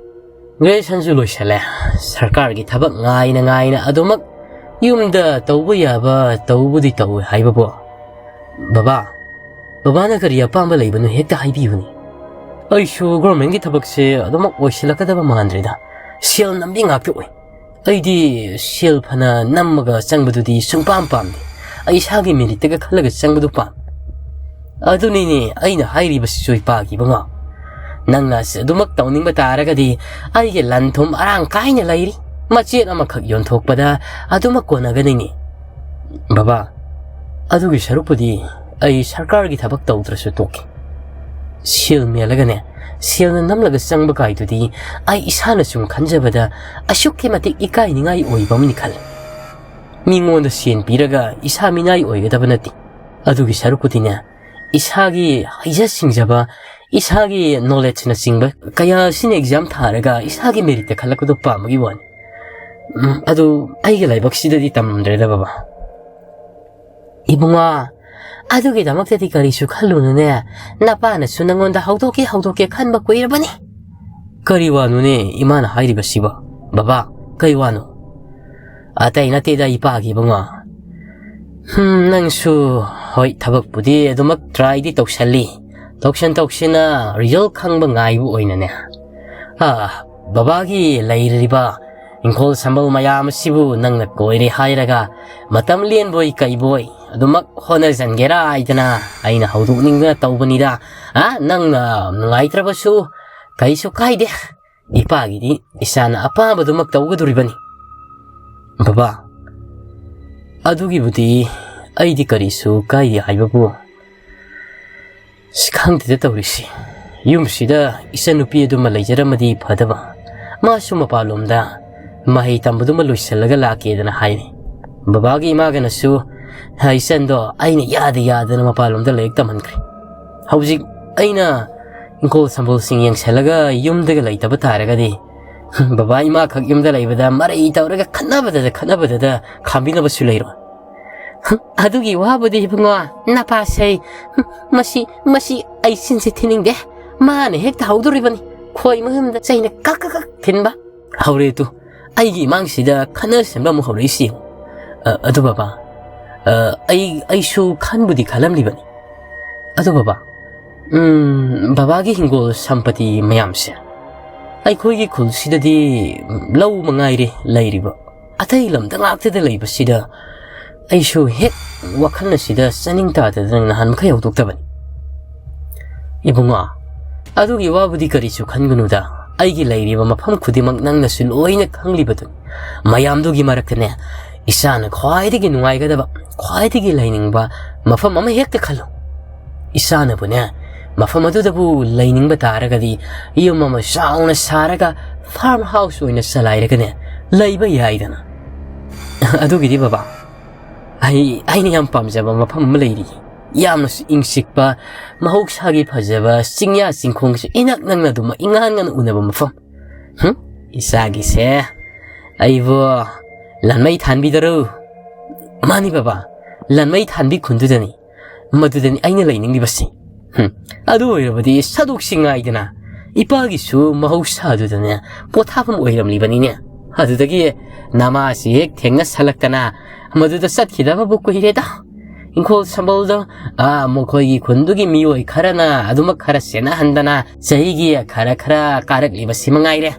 ꯒ꯭ꯔꯦꯖꯨꯑꯦꯁꯟꯁꯨ ꯂꯣꯏꯁꯜꯂꯦ, ꯁꯔꯀꯥꯔꯒꯤ ꯊꯕꯛ ꯉꯥꯏꯅ ꯉꯥꯏꯅ ꯑꯗꯨꯃꯛ ꯌꯨꯝꯗ ꯇꯧꯕ ꯌꯥꯕ ꯇꯧꯕꯨꯗꯤ ꯇꯧꯋꯦ ꯍꯥꯏꯕꯕꯨ, ꯕꯕꯥ, ꯕꯕꯥꯅ ꯀꯔꯤ ꯑꯄꯥꯝꯕ ꯂꯩꯕꯅꯣ ꯍꯦꯛꯇ ꯍꯥꯏꯕꯤꯌꯨꯅꯦ꯫ ꯑꯩꯁꯨ ꯒꯣꯔꯃꯦꯟꯒꯤ ꯊꯕꯛꯁꯦ ꯑꯗꯨꯃꯛ ꯑꯣꯏꯁꯤꯜꯂꯛꯀꯗꯕ ꯃꯥꯟꯗ꯭ꯔꯦꯗ꯫ ꯁꯦꯜ ꯅꯝꯕꯤ ꯉꯥꯛꯇ ꯑꯣꯏ꯫ ꯑꯩꯗꯤ ꯁꯦꯜ ꯐꯅ ꯅꯝꯃꯒ ꯆꯪꯕꯗꯨꯗꯤ ꯁꯨꯡꯄꯥꯝ ꯄꯥꯝꯗꯦ꯫ ꯑꯩ ꯏꯁꯥꯒꯤ ꯃꯦꯔꯤꯠꯇꯒ ꯈꯜꯂꯒ ꯆꯪꯕꯗꯨ ꯄꯥꯝꯃꯤ꯫ ꯑꯗꯨꯅꯤꯅꯦ ꯑꯩꯅ ꯍꯥꯏꯔꯤꯕꯁꯤꯁꯨ, ꯏꯄꯥꯒꯤ ꯏꯕꯨꯡꯉꯣ꯫ ꯅꯪꯅ ꯑꯗꯨꯃꯛ ꯇꯧꯅꯤꯡꯕ ꯇꯥꯔꯒꯗꯤ ꯑꯩꯒꯤ ꯂꯟ ꯊꯨꯝ ꯑꯔꯥꯡ ꯀꯥꯏꯅ ꯂꯩꯔꯤ꯫ ꯃꯆꯦꯠ ꯑꯃꯈꯛ ꯌꯣꯟꯊꯣꯛꯄꯗ ꯑꯗꯨꯃꯛ ꯀꯣꯟꯅꯒꯅꯤꯅꯦ꯫" "ꯕꯕꯥ, ꯑꯗꯨꯒꯤ ꯁꯔꯨꯛꯄꯨꯗꯤ ꯑꯩ ꯁꯔꯀꯥꯔꯒꯤ ꯊꯕꯛ ꯇꯧꯗ꯭ꯔꯁꯨ ꯇꯣꯛꯀꯦ꯫ ꯁꯦꯜ ꯃꯦꯜꯂꯒꯅꯦ, ꯁꯦꯜꯅ ꯅꯝꯂꯒ ꯆꯪꯕ ꯀꯥꯏꯗꯨꯗꯤ ꯑꯩ ꯏꯁꯥꯅ ꯁꯨꯝ ꯈꯟꯖꯕꯗ ꯑꯁꯨꯛꯀꯤ ꯃꯇꯤꯛ ꯏꯀꯥꯏꯅꯤꯡꯉꯥꯏ ꯑꯣꯏꯕ ꯑꯃꯅꯤ ꯈꯜꯂꯤ꯫ ꯃꯤꯉꯣꯟꯗ ꯁꯦꯟ ꯄꯤꯔꯒ ꯏꯁꯥ ꯃꯤꯅꯥꯏ ꯑꯣꯏꯒꯗꯕ ꯅꯠꯇꯦ꯫ ꯑꯗꯨꯒꯤ ꯁꯔꯨꯛꯄꯨꯗꯤꯅꯦ, ꯏꯁꯥꯒꯤ ꯍꯩꯖ ꯁꯤꯡꯖꯕ, ꯏꯁꯥꯒꯤ ꯅꯣꯂꯦꯖꯅꯆꯤꯡꯕ ꯀꯌꯥ ꯑꯁꯤꯅ ꯑꯦꯛꯖꯥꯝ ꯊꯥꯔꯒ ꯏꯁꯥꯒꯤ ꯃꯦꯔꯤꯠꯇ ꯈꯜꯂꯛꯄꯗꯣ ꯄꯥꯝꯕꯒꯤ ꯋꯥꯅꯤ꯫ ꯎꯝ, ꯑꯗꯨ ꯑꯩꯒꯤ ꯂꯥꯏꯕꯛꯁꯤꯗꯗꯤ ꯇꯝꯗ꯭ꯔꯦꯗ, ꯕꯕꯥ꯫" "ꯏꯕꯨꯡꯉꯣ, ꯑꯗꯨꯒꯤꯗꯃꯛꯇꯗꯤ ꯀꯔꯤꯁꯨ ꯈꯜꯂꯨꯅꯨꯅꯦ꯫ ꯅꯄꯥꯅꯁꯨ ꯅꯪꯉꯣꯟꯗ ꯍꯧꯗꯣꯛꯀꯦ, ꯍꯧꯗꯣꯛꯀꯦ ꯈꯟꯕ ꯀꯨꯏꯔꯕꯅꯤ꯫" "ꯀꯔꯤ ꯋꯥꯅꯣꯅꯦ ꯏꯃꯥꯅ ꯍꯥꯏꯔꯤꯕꯁꯤꯕꯣ?" "ꯕꯕꯥ, ꯀꯔꯤ ꯋꯥꯅꯣ?" "ꯑꯇꯩ ꯅꯠꯇꯦꯗ, ꯏꯄꯥꯒꯤ ꯏꯕꯨꯡꯉꯣ꯫ ꯍꯝ, ꯅꯪꯁꯨ, ꯍꯣꯏ, ꯊꯕꯛꯄꯨꯗꯤ ꯑꯗꯨꯃꯛ ꯇ꯭ꯔꯥꯏꯗꯤ ꯇꯧꯁꯜꯂꯤ꯫ ꯇꯧꯁꯟ ꯇꯧꯁꯤꯟꯅ ꯔꯤꯖꯜ ꯈꯪꯕ ꯉꯥꯏꯕ ꯑꯣꯏꯅꯅꯦ꯫ ꯑꯥ, ꯕꯕꯥꯒꯤ ꯂꯩꯔꯤꯕ ꯏꯪꯈꯣꯜ ꯁꯝꯕꯜ ꯃꯌꯥꯝ ꯑꯁꯤꯕꯨ ꯅꯪꯅ ꯀꯣꯏꯔꯦ ꯍꯥꯏꯔꯒ ꯃꯇꯝ ꯂꯦꯟꯕꯣꯏ ꯀꯩꯕꯣꯏ ꯑꯗꯨꯃꯛ ꯍꯣꯠꯅꯖꯟꯒꯦꯔꯥ ꯍꯥꯏꯗꯅ ꯑꯩꯅ ꯍꯧꯗꯣꯛꯅꯤꯡꯗꯅ ꯇꯧꯕꯅꯤꯗ꯫ ꯑ, ꯅꯪꯅ ꯅꯨꯡꯉꯥꯏꯇ꯭ꯔꯕꯁꯨ "ꯀꯩꯁꯨ ꯀꯥꯏꯗꯦ, ꯏꯄꯥꯒꯤꯗꯤ ꯏꯆꯥꯅ ꯑꯄꯥꯝꯕꯗꯨꯃꯛ ꯇꯧꯒꯗꯣꯔꯤꯕꯅꯤ꯫ ꯕꯕꯥ, ꯑꯗꯨꯒꯤꯕꯨꯗꯤ ꯑꯩꯗꯤ ꯀꯔꯤꯁꯨ ꯀꯥꯏꯗꯦ ꯍꯥꯏꯕꯕꯨ, ꯑꯁ, ꯈꯪꯗꯦꯗ ꯇꯧꯔꯤꯁꯤ꯫ ꯌꯨꯝꯁꯤꯗ ꯏꯆꯟꯅꯨꯄꯤ ꯑꯗꯨꯃ ꯂꯩꯖꯔꯝꯃꯗꯤ ꯐꯗꯕ, ꯃꯥꯁꯨ ꯃꯄꯥꯟꯂꯣꯝꯗ ꯃꯍꯩ ꯇꯝꯕꯗꯨꯃ ꯂꯣꯏꯁꯤꯜꯂꯒ ꯂꯥꯛꯀꯦꯗꯅ ꯍꯥꯏꯔꯤ꯫ ꯕꯕꯥꯒꯤ ꯏꯃꯥꯒꯅꯁꯨ ꯏꯆꯟꯗꯣ ꯑꯩꯅ ꯌꯥꯗ ꯌꯥꯗꯅ ꯃꯄꯥꯟꯂꯣꯝꯗ ꯂꯥꯏꯔꯤꯛ ꯇꯝꯍꯟꯈ꯭ꯔꯦ꯫ ꯍꯧꯖꯤꯛ ꯑꯩꯅ ꯏꯪꯈꯣꯜ ꯁꯝꯕꯜꯁꯤꯡ ꯌꯦꯡꯁꯤꯜꯂꯒ ꯌꯨꯝꯗꯒ ꯂꯩꯇꯕ ꯇꯥꯔꯒꯗꯤ, ꯕꯕꯥ ꯏꯃꯥꯈꯛ ꯌꯨꯝꯗ ꯂꯩꯕꯗ ꯃꯔꯩ ꯇꯧꯔꯒ ꯈꯠꯅꯕꯗꯗ ꯈꯠꯅꯕꯗꯗ ꯈꯥꯝꯕꯤꯅꯕꯁꯨ ꯂꯩꯔꯣꯏ꯫ ꯑꯗꯨꯒꯤ ꯋꯥꯕꯨꯗꯤ ꯏꯕꯨꯡꯉꯣ, ꯅꯄꯥꯁꯩ, ꯃꯁꯤ, ꯃꯁꯤ ꯑꯩ ꯆꯤꯟꯁꯦ ꯊꯤꯅꯤꯡꯗꯦ꯫ ꯃꯥꯅ ꯍꯦꯛ ꯇꯥꯍꯧꯗꯣꯔꯤꯕꯅꯤ꯫ ꯈꯣꯏ ꯃꯌꯨꯝꯗ ꯆꯩꯅ ꯀꯛ ꯀꯛ ꯀꯛ ꯊꯤꯟꯕ꯫ ꯍꯧꯔꯦ ꯇꯨ, ꯑꯩꯒꯤ ꯏꯃꯥꯡꯁꯤꯗ ꯈꯠꯅ ꯁꯦꯝꯕ ꯑꯃꯨꯛ ꯍꯧꯔꯛꯏꯁꯤ ꯌꯦꯡꯉꯨ꯫ ꯑ, ꯑꯗꯨ ꯕꯕꯥ, ꯑ, ꯑꯩ, ꯑꯩꯁꯨ ꯈꯟꯕꯨꯗꯤ ꯈꯜꯂꯝꯂꯤꯕꯅꯤ꯫ ꯑꯗꯨ ꯕꯕꯥ, ꯎꯝ, ꯕꯕꯥꯒꯤ ꯍꯤꯡꯒꯣꯜ ꯁꯝꯄꯇꯤ ꯃꯌꯥꯝꯁꯦ, ꯑꯩꯈꯣꯏꯒꯤ ꯈꯨꯜꯁꯤꯗꯗꯤ ꯂꯧ ꯃꯉꯥꯏꯔꯦ ꯂꯩꯔꯤꯕ꯫ ꯑꯇꯩ ꯂꯝꯗ ꯉꯥꯛꯇꯗ ꯂꯩꯕꯁꯤꯗ ꯑꯩꯁꯨ ꯍꯦꯛ ꯋꯥꯈꯜ ꯑꯁꯤꯗ ꯆꯥꯅꯤꯡ ꯇꯥꯗꯗꯅ ꯅꯍꯥꯟ ꯃꯈꯩ ꯍꯧꯗꯣꯛꯇꯕꯅꯤ꯫ ꯏꯕꯨꯡꯉꯣ, ꯑꯗꯨꯒꯤ ꯋꯥꯕꯨꯗꯤ ꯀꯔꯤꯁꯨ ꯈꯟꯒꯅꯨꯗ꯫ ꯑꯩꯒꯤ ꯂꯩꯔꯤꯕ ꯃꯐꯝ ꯈꯨꯗꯤꯡꯃꯛ ꯅꯪꯅꯁꯨ ꯂꯣꯏꯅ ꯈꯪꯂꯤꯕꯗꯨꯅꯤ꯫ ꯃꯌꯥꯝꯗꯨꯒꯤ ꯃꯔꯛꯇꯅꯦ, ꯏꯆꯥꯅ ꯈ꯭ꯋꯥꯏꯗꯒꯤ ꯅꯨꯡꯉꯥꯏꯒꯗꯕ, ꯈ꯭ꯋꯥꯏꯗꯒꯤ ꯂꯩꯅꯤꯡꯕ ꯃꯐꯝ ꯑꯃ ꯍꯦꯛꯇ ꯈꯜꯂꯨ꯫ ꯏꯆꯥꯅꯕꯨꯅꯦ, ꯃꯐꯝ ꯑꯗꯨꯗꯕꯨ ꯂꯩꯅꯤꯡꯕ ꯇꯥꯔꯒꯗꯤ ꯌꯨꯝ ꯑꯃ ꯆꯥꯎꯅ ꯁꯥꯔꯒ farm house ꯑꯣꯏꯅ ꯆꯂꯥꯏꯔꯒꯅꯦ, ꯂꯩꯕ ꯌꯥꯏꯗꯅ꯫ ꯑꯗꯨꯒꯤꯗꯤ ꯕꯕꯥ, ꯑꯩ, ꯑꯩꯅ ꯌꯥꯝ ꯄꯥꯝꯖꯕ ꯃꯐꯝ ꯑꯃ ꯂꯩꯔꯤ꯫ ꯌꯥꯝꯅꯁꯨ ꯏꯪ ꯆꯤꯛꯄ, ꯃꯍꯧꯁꯥꯒꯤ ꯐꯖꯕ, ꯆꯤꯡꯌꯥ ꯆꯤꯡꯈꯣꯡꯁꯨ ꯏꯅꯛ ꯅꯛꯅ ꯑꯗꯨꯝ ꯏꯉꯥꯟ ꯉꯥꯟꯅ ꯎꯅꯕ ꯃꯐꯝ꯫ ꯍꯨꯝ? ꯏꯆꯥꯒꯤꯁꯦ ꯑꯩꯕꯨ ꯂꯟꯃꯩ ꯊꯥꯟꯕꯤꯗꯔꯣ? ꯃꯥꯅꯤ ꯕꯕꯥ, ꯂꯟꯃꯩ ꯊꯥꯟꯕꯤ ꯈꯨꯟꯗꯨꯗꯅꯤ꯫ ꯃꯗꯨꯗꯅꯤ ꯑꯩꯅ ꯂꯩꯅꯤꯡꯂꯤꯕꯁꯤ꯫ ꯍꯨꯝ, ꯑꯗꯨ ꯑꯣꯏꯔꯕꯗꯤ ꯁꯥꯗꯣꯛꯁꯤ ꯉꯥꯏꯗꯅ꯫ ꯏꯄꯥꯒꯤꯁꯨ ꯃꯍꯧꯁꯥꯗꯨꯗꯅꯦ ꯄꯣꯊꯥꯐꯝ ꯑꯣꯏꯔꯝꯂꯤꯕꯅꯤꯅꯦ꯫ ꯑꯗꯨꯗꯒꯤ ꯅꯃꯥꯁꯤ ꯍꯦꯛ ꯊꯦꯡꯅꯁꯜꯂꯛꯇꯅ ꯃꯗꯨꯗ ꯆꯠꯈꯤꯗꯕꯕꯨ ꯀꯨꯏꯔꯦꯗ꯫ ꯏꯪꯈꯣꯜ ꯁꯝꯕꯜꯗꯣ, ꯑꯥ, ꯃꯈꯣꯏꯒꯤ ꯈꯨꯟꯗꯨꯒꯤ ꯃꯤꯑꯣꯏ ꯈꯔꯅ ꯑꯗꯨꯃꯛ ꯈꯔ ꯁꯦꯟꯅꯍꯟꯗꯅ ꯆꯍꯤꯒꯤ ꯈꯔ ꯈꯔ ꯀꯥꯔꯛꯂꯤꯕꯁꯤ ꯃꯉꯥꯏꯔꯦ꯫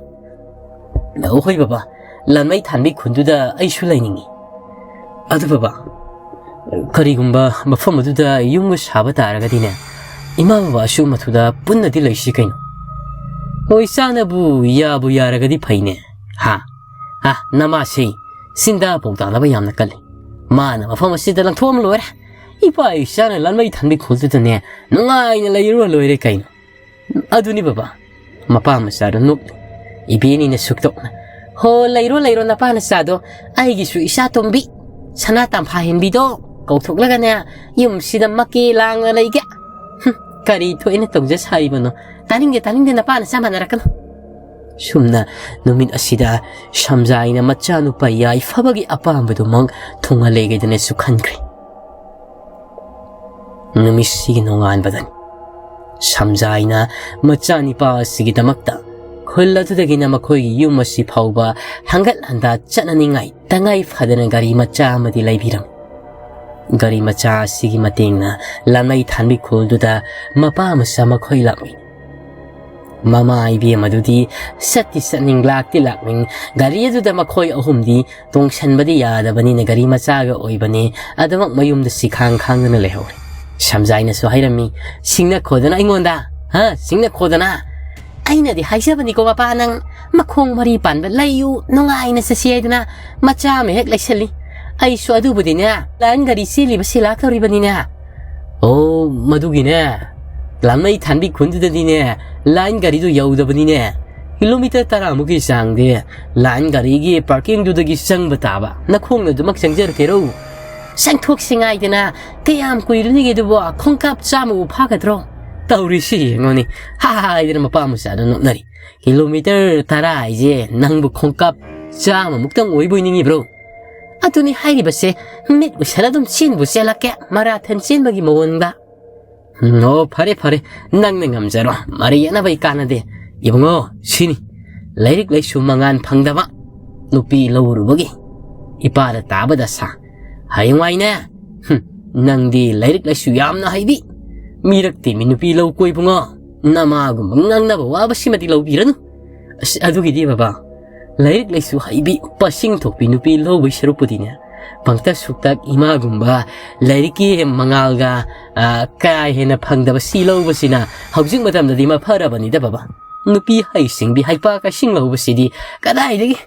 ꯍꯣꯏ ꯕꯕꯥ, ꯂꯟꯃꯩ ꯊꯥꯟꯕꯤ ꯈꯨꯟꯗꯨꯗ ꯑꯩꯁꯨ ꯂꯩꯅꯤꯡꯏ꯫ ꯑꯗꯨ ꯕꯕꯥ, ꯀꯔꯤꯒꯨꯝꯕ ꯃꯐꯝ ꯑꯗꯨꯗ ꯌꯨꯝꯒ ꯁꯥꯕ ꯇꯥꯔꯒꯗꯤꯅꯦ, ꯏꯃꯥ ꯕꯕꯥꯁꯨ ꯃꯗꯨꯗ ꯄꯨꯟꯅꯗꯤ ꯂꯩꯁꯤ ꯀꯩꯅꯣ꯫ ꯍꯣꯏ, ꯏꯆꯥꯅꯕꯨ ꯌꯥꯕꯨ ꯌꯥꯔꯒꯗꯤ ꯐꯩꯅꯦ꯫ ꯍꯥ? ꯍꯥ, ꯅꯃꯥꯁꯤ ꯁꯤꯟꯗꯥ ꯄꯥꯎꯗꯥꯅꯕ ꯌꯥꯝꯅ ꯀꯜꯂꯤ꯫ ꯃꯥꯅ ꯃꯐꯝ ꯑꯁꯤꯗ ꯂꯪꯊꯣꯛꯑꯝ ꯂꯣꯏꯔꯦ꯫ ꯏꯄꯥ ꯏꯆꯥꯅ ꯂꯥꯟꯃꯩ ꯊꯥꯟꯕꯤ ꯈꯨꯜꯗꯨꯗꯅꯦ ꯅꯨꯡꯉꯥꯏꯅ ꯂꯩꯔꯨꯔ ꯂꯣꯏꯔꯦ ꯀꯩꯅꯣ꯫ ꯑꯗꯨꯅꯤ ꯕꯕꯥ꯫ ꯃꯄꯥ ꯃꯆꯥꯗꯣ ꯅꯣꯛꯂꯤ꯫ ꯏꯕꯦꯅꯤꯅ ꯁꯨꯛꯇꯣꯛꯅ, "ꯍꯣ, ꯂꯩꯔꯣ, ꯂꯩꯔꯣ, ꯅꯄꯥ ꯅꯆꯥꯗꯣ꯫ ꯑꯩꯒꯤꯁꯨ ꯏꯆꯥ ꯇꯣꯝꯕꯤ, ꯁꯅꯥ ꯇꯝꯐꯥ ꯍꯦꯟꯕꯤꯗꯣ ꯀꯧꯊꯣꯛꯂꯒꯅꯦ, ꯌꯨꯝꯁꯤꯗ ꯃꯀꯦ ꯂꯥꯡꯅ ꯂꯩꯒꯦ꯫ ꯍꯨꯝ, ꯀꯔꯤ ꯊꯣꯛꯏꯅ ꯇꯧꯖ ꯁꯥꯔꯤꯕꯅꯣ? ꯇꯥꯅꯤꯡꯗꯦ, ꯇꯥꯅꯤꯡꯗꯦ, ꯅꯄꯥ ꯅꯆꯥ ꯃꯥꯟꯅꯔꯛꯀꯅꯨ"꯫ ꯁꯨꯝꯅ ꯅꯨꯃꯤꯠ ꯑꯁꯤꯗ ꯁꯝꯖꯥꯏꯅ ꯃꯆꯥꯅꯨꯄꯥ ꯌꯥꯏꯐꯕꯒꯤ ꯑꯄꯥꯝꯕꯗꯨꯃꯛ ꯊꯨꯡꯍꯜꯂꯦꯒꯦꯗꯅꯁꯨ ꯈꯟꯈ꯭ꯔꯦ꯫ ꯅꯨꯃꯤꯠꯁꯤꯒꯤ ꯅꯣꯡꯉꯥꯟꯕꯗꯅꯤ ꯁꯝꯖꯥꯏꯅ ꯃꯆꯥꯅꯤꯄꯥ ꯑꯁꯤꯒꯤꯗꯃꯛꯇ ꯈꯨꯜ ꯑꯗꯨꯗꯒꯤꯅ ꯃꯈꯣꯏꯒꯤ ꯌꯨꯝ ꯑꯁꯤ ꯐꯥꯎꯕ ꯍꯪꯒꯠ ꯍꯟꯗꯥ ꯆꯠꯅꯅꯤꯡꯉꯥꯏ ꯇꯉꯥꯏ ꯐꯗꯅ ꯒꯥꯔꯤ ꯃꯆꯥ ꯑꯃꯗꯤ ꯂꯩꯕꯤꯔꯝꯃꯤ꯫ ꯒꯥꯔꯤ ꯃꯆꯥ ꯑꯁꯤꯒꯤ ꯃꯇꯦꯡꯅ ꯂꯥꯟꯃꯩ ꯊꯥꯟꯕꯤ ꯈꯨꯜꯗꯨꯗ ꯃꯄꯥ ꯃꯆꯥ ꯃꯈꯣꯏ ꯂꯥꯛꯂꯤ꯫ ꯃꯃꯥ ꯏꯕꯦꯝ ꯑꯗꯨꯗꯤ ꯆꯠꯇꯤ ꯆꯠꯅꯤꯡ, ꯂꯥꯛꯇꯤ ꯂꯥꯛꯅꯤꯡ, ꯒꯥꯔꯤ ꯑꯗꯨꯗ ꯃꯈꯣꯏ ꯑꯍꯨꯝꯗꯤ ꯇꯣꯡꯁꯟꯕꯗꯤ ꯌꯥꯗꯕꯅꯤꯅ ꯒꯥꯔꯤ ꯃꯆꯥꯒ ꯑꯣꯏꯕꯅꯤ, ꯑꯗꯨꯃꯛ ꯃꯌꯨꯝꯗ ꯁꯤꯈꯥꯡ ꯈꯥꯡꯗꯅ ꯂꯩꯍꯧꯔꯦ꯫ ꯁꯝꯖꯥꯏꯅꯁꯨ ꯍꯥꯏꯔꯝꯃꯤ, "ꯁꯤꯡꯅ ꯈꯣꯗꯅ ꯑꯩꯉꯣꯟꯗ, ꯍꯥ, ꯁꯤꯡꯅ ꯈꯣꯗꯅ꯫ ꯑꯩꯅꯗꯤ ꯍꯥꯏꯖꯕꯅꯤꯀꯣ ꯃꯄꯥ, ꯅꯪ ꯃꯈꯣꯡ ꯃꯔꯤ ꯄꯥꯟꯕ ꯂꯩꯌꯨ, ꯅꯨꯡꯉꯥꯏꯅ ꯆꯠꯁꯤ ꯍꯥꯏꯗꯅ ꯃꯆꯥ ꯑꯃ ꯍꯦꯛ ꯂꯩꯁꯜꯂꯤ꯫ ꯑꯩꯁꯨ ꯑꯗꯨꯕꯨꯗꯤꯅꯦ, ꯂꯥꯏꯟ ꯒꯥꯔꯤ ꯆꯦꯜꯂꯤꯕꯁꯤ ꯂꯥꯛꯇꯧꯔꯤꯕꯅꯤꯅꯦ"꯫ ꯑꯣ, ꯃꯗꯨꯒꯤꯅꯦ, ꯂꯥꯟꯃꯩ ꯊꯥꯟꯕꯤ ꯈꯨꯟꯗꯨꯗꯗꯤꯅꯦ, ꯂꯥꯏꯟ ꯒꯥꯔꯤꯗꯨ ꯌꯧꯗꯕꯅꯤꯅꯦ꯫ ꯀꯤꯂꯣꯃꯤꯇꯔ ꯇꯔꯥꯃꯨꯛꯀꯤ ꯆꯥꯡꯗꯤ ꯂꯥꯏꯟ ꯒꯥꯔꯤꯒꯤ ꯄꯥꯔꯀꯤꯡꯗꯨꯗꯒꯤ ꯆꯪꯕ ꯇꯥꯕ꯫ ꯅꯈꯣꯡꯅ ꯑꯗꯨꯃꯛ ꯆꯪꯖꯔꯛꯀꯦꯔꯣ? ꯆꯪꯊꯣꯛꯁꯤ ꯉꯥꯏꯗꯅ, ꯀꯌꯥꯝ ꯀꯨꯏꯔꯨꯅꯤꯒꯦ ꯑꯗꯨꯕꯨ? ꯈꯣꯡꯀꯥꯞ ꯆꯥꯝꯃꯕꯨ ꯐꯥꯒꯗ꯭ꯔꯣ? ꯇꯧꯔꯤꯁꯤ ꯌꯦꯡꯉꯣꯅꯦ, ꯍꯥꯏꯗꯅ ꯃꯄꯥ ꯃꯆꯥꯗꯣ ꯅꯣꯛꯅꯔꯤ꯫ "ꯀꯤꯂꯣꯃꯤꯇꯔ ꯇꯔꯥ ꯍꯥꯏꯁꯦ ꯅꯪꯕꯨ ꯈꯣꯡꯀꯥꯞ ꯆꯥꯝꯃꯃꯨꯛꯇꯪ ꯑꯣꯏꯕꯣꯏ ꯅꯤꯡꯉꯤꯕ꯭ꯔꯣ?" ꯑꯗꯨꯅꯤ ꯍꯥꯏꯔꯤꯕꯁꯦ, ꯃꯤꯠ ꯎꯏꯁꯜꯂ ꯑꯗꯨꯝ ꯆꯦꯟꯕꯨ ꯆꯦꯜꯂꯛꯀꯦ, ꯃꯔꯥꯊꯟ ꯆꯦꯟꯕꯒꯤ ꯃꯑꯣꯡꯗ꯫ "ꯎꯝ, ꯑꯣ, ꯐꯔꯦ, ꯐꯔꯦ, ꯅꯪꯅ ꯉꯝꯖꯔꯣ, ꯃꯔꯩ ꯌꯦꯠꯅꯕꯩ ꯀꯥꯟꯅꯗꯦ꯫ ꯏꯕꯨꯡꯉꯣ, ꯁꯤꯅꯤ ꯂꯥꯏꯔꯤꯛ ꯂꯥꯏꯁꯨ ꯃꯉꯥꯟ ꯐꯪꯗꯕ ꯅꯨꯄꯤ ꯂꯧꯔꯨꯕꯒꯤ ꯏꯄꯥꯗ ꯇꯥꯕ ꯗꯁꯥ꯫ ꯍꯌꯦꯡꯋꯥꯏꯅꯦ, ꯍꯨꯝ, ꯅꯪꯗꯤ ꯂꯥꯏꯔꯤꯛ ꯂꯥꯏꯁꯨ ꯌꯥꯝꯅ ꯍꯩꯕꯤ, ꯃꯤꯔꯛ ꯇꯤꯟꯕꯤ ꯅꯨꯄꯤ ꯂꯧꯀꯣ ꯏꯕꯨꯡꯉꯣ꯫ ꯅꯃꯥꯒꯨꯝꯕ ꯉꯥꯡꯅꯕ ꯋꯥꯕꯁꯤꯃꯗꯤ ꯂꯧꯕꯤꯔꯅꯨ"꯫ ꯑꯁ, ꯑꯗꯨꯒꯤꯗꯤ ꯕꯕꯥ, ꯂꯥꯏꯔꯤꯛ ꯂꯥꯏꯁꯨ ꯍꯩꯕꯤ, ꯄꯁꯤꯡ ꯊꯣꯛꯄꯤ ꯅꯨꯄꯤ ꯂꯧꯕꯒꯤ ꯁꯔꯨꯛꯄꯨꯗꯤꯅꯦ, ꯄꯪꯇꯛ ꯁꯨꯛꯇꯛ ꯏꯃꯥꯒꯨꯝꯕ ꯂꯥꯏꯔꯤꯛꯀꯤ ꯃꯉꯥꯜꯒ, ꯑ, ꯀꯥ ꯍꯦꯟꯅ ꯐꯪꯗꯕ ꯁꯤ ꯂꯧꯕꯁꯤꯅ ꯍꯧꯖꯤꯛ ꯃꯇꯝꯗꯗꯤ ꯃꯐꯔꯕꯅꯤꯗ ꯕꯕꯥ꯫ ꯅꯨꯄꯤ ꯍꯩꯁꯤꯡꯕꯤ ꯍꯩꯄꯥ ꯀꯥꯏꯁꯤꯡ ꯂꯧꯕꯁꯤꯗꯤ ꯀꯗꯥꯏꯗꯒꯤ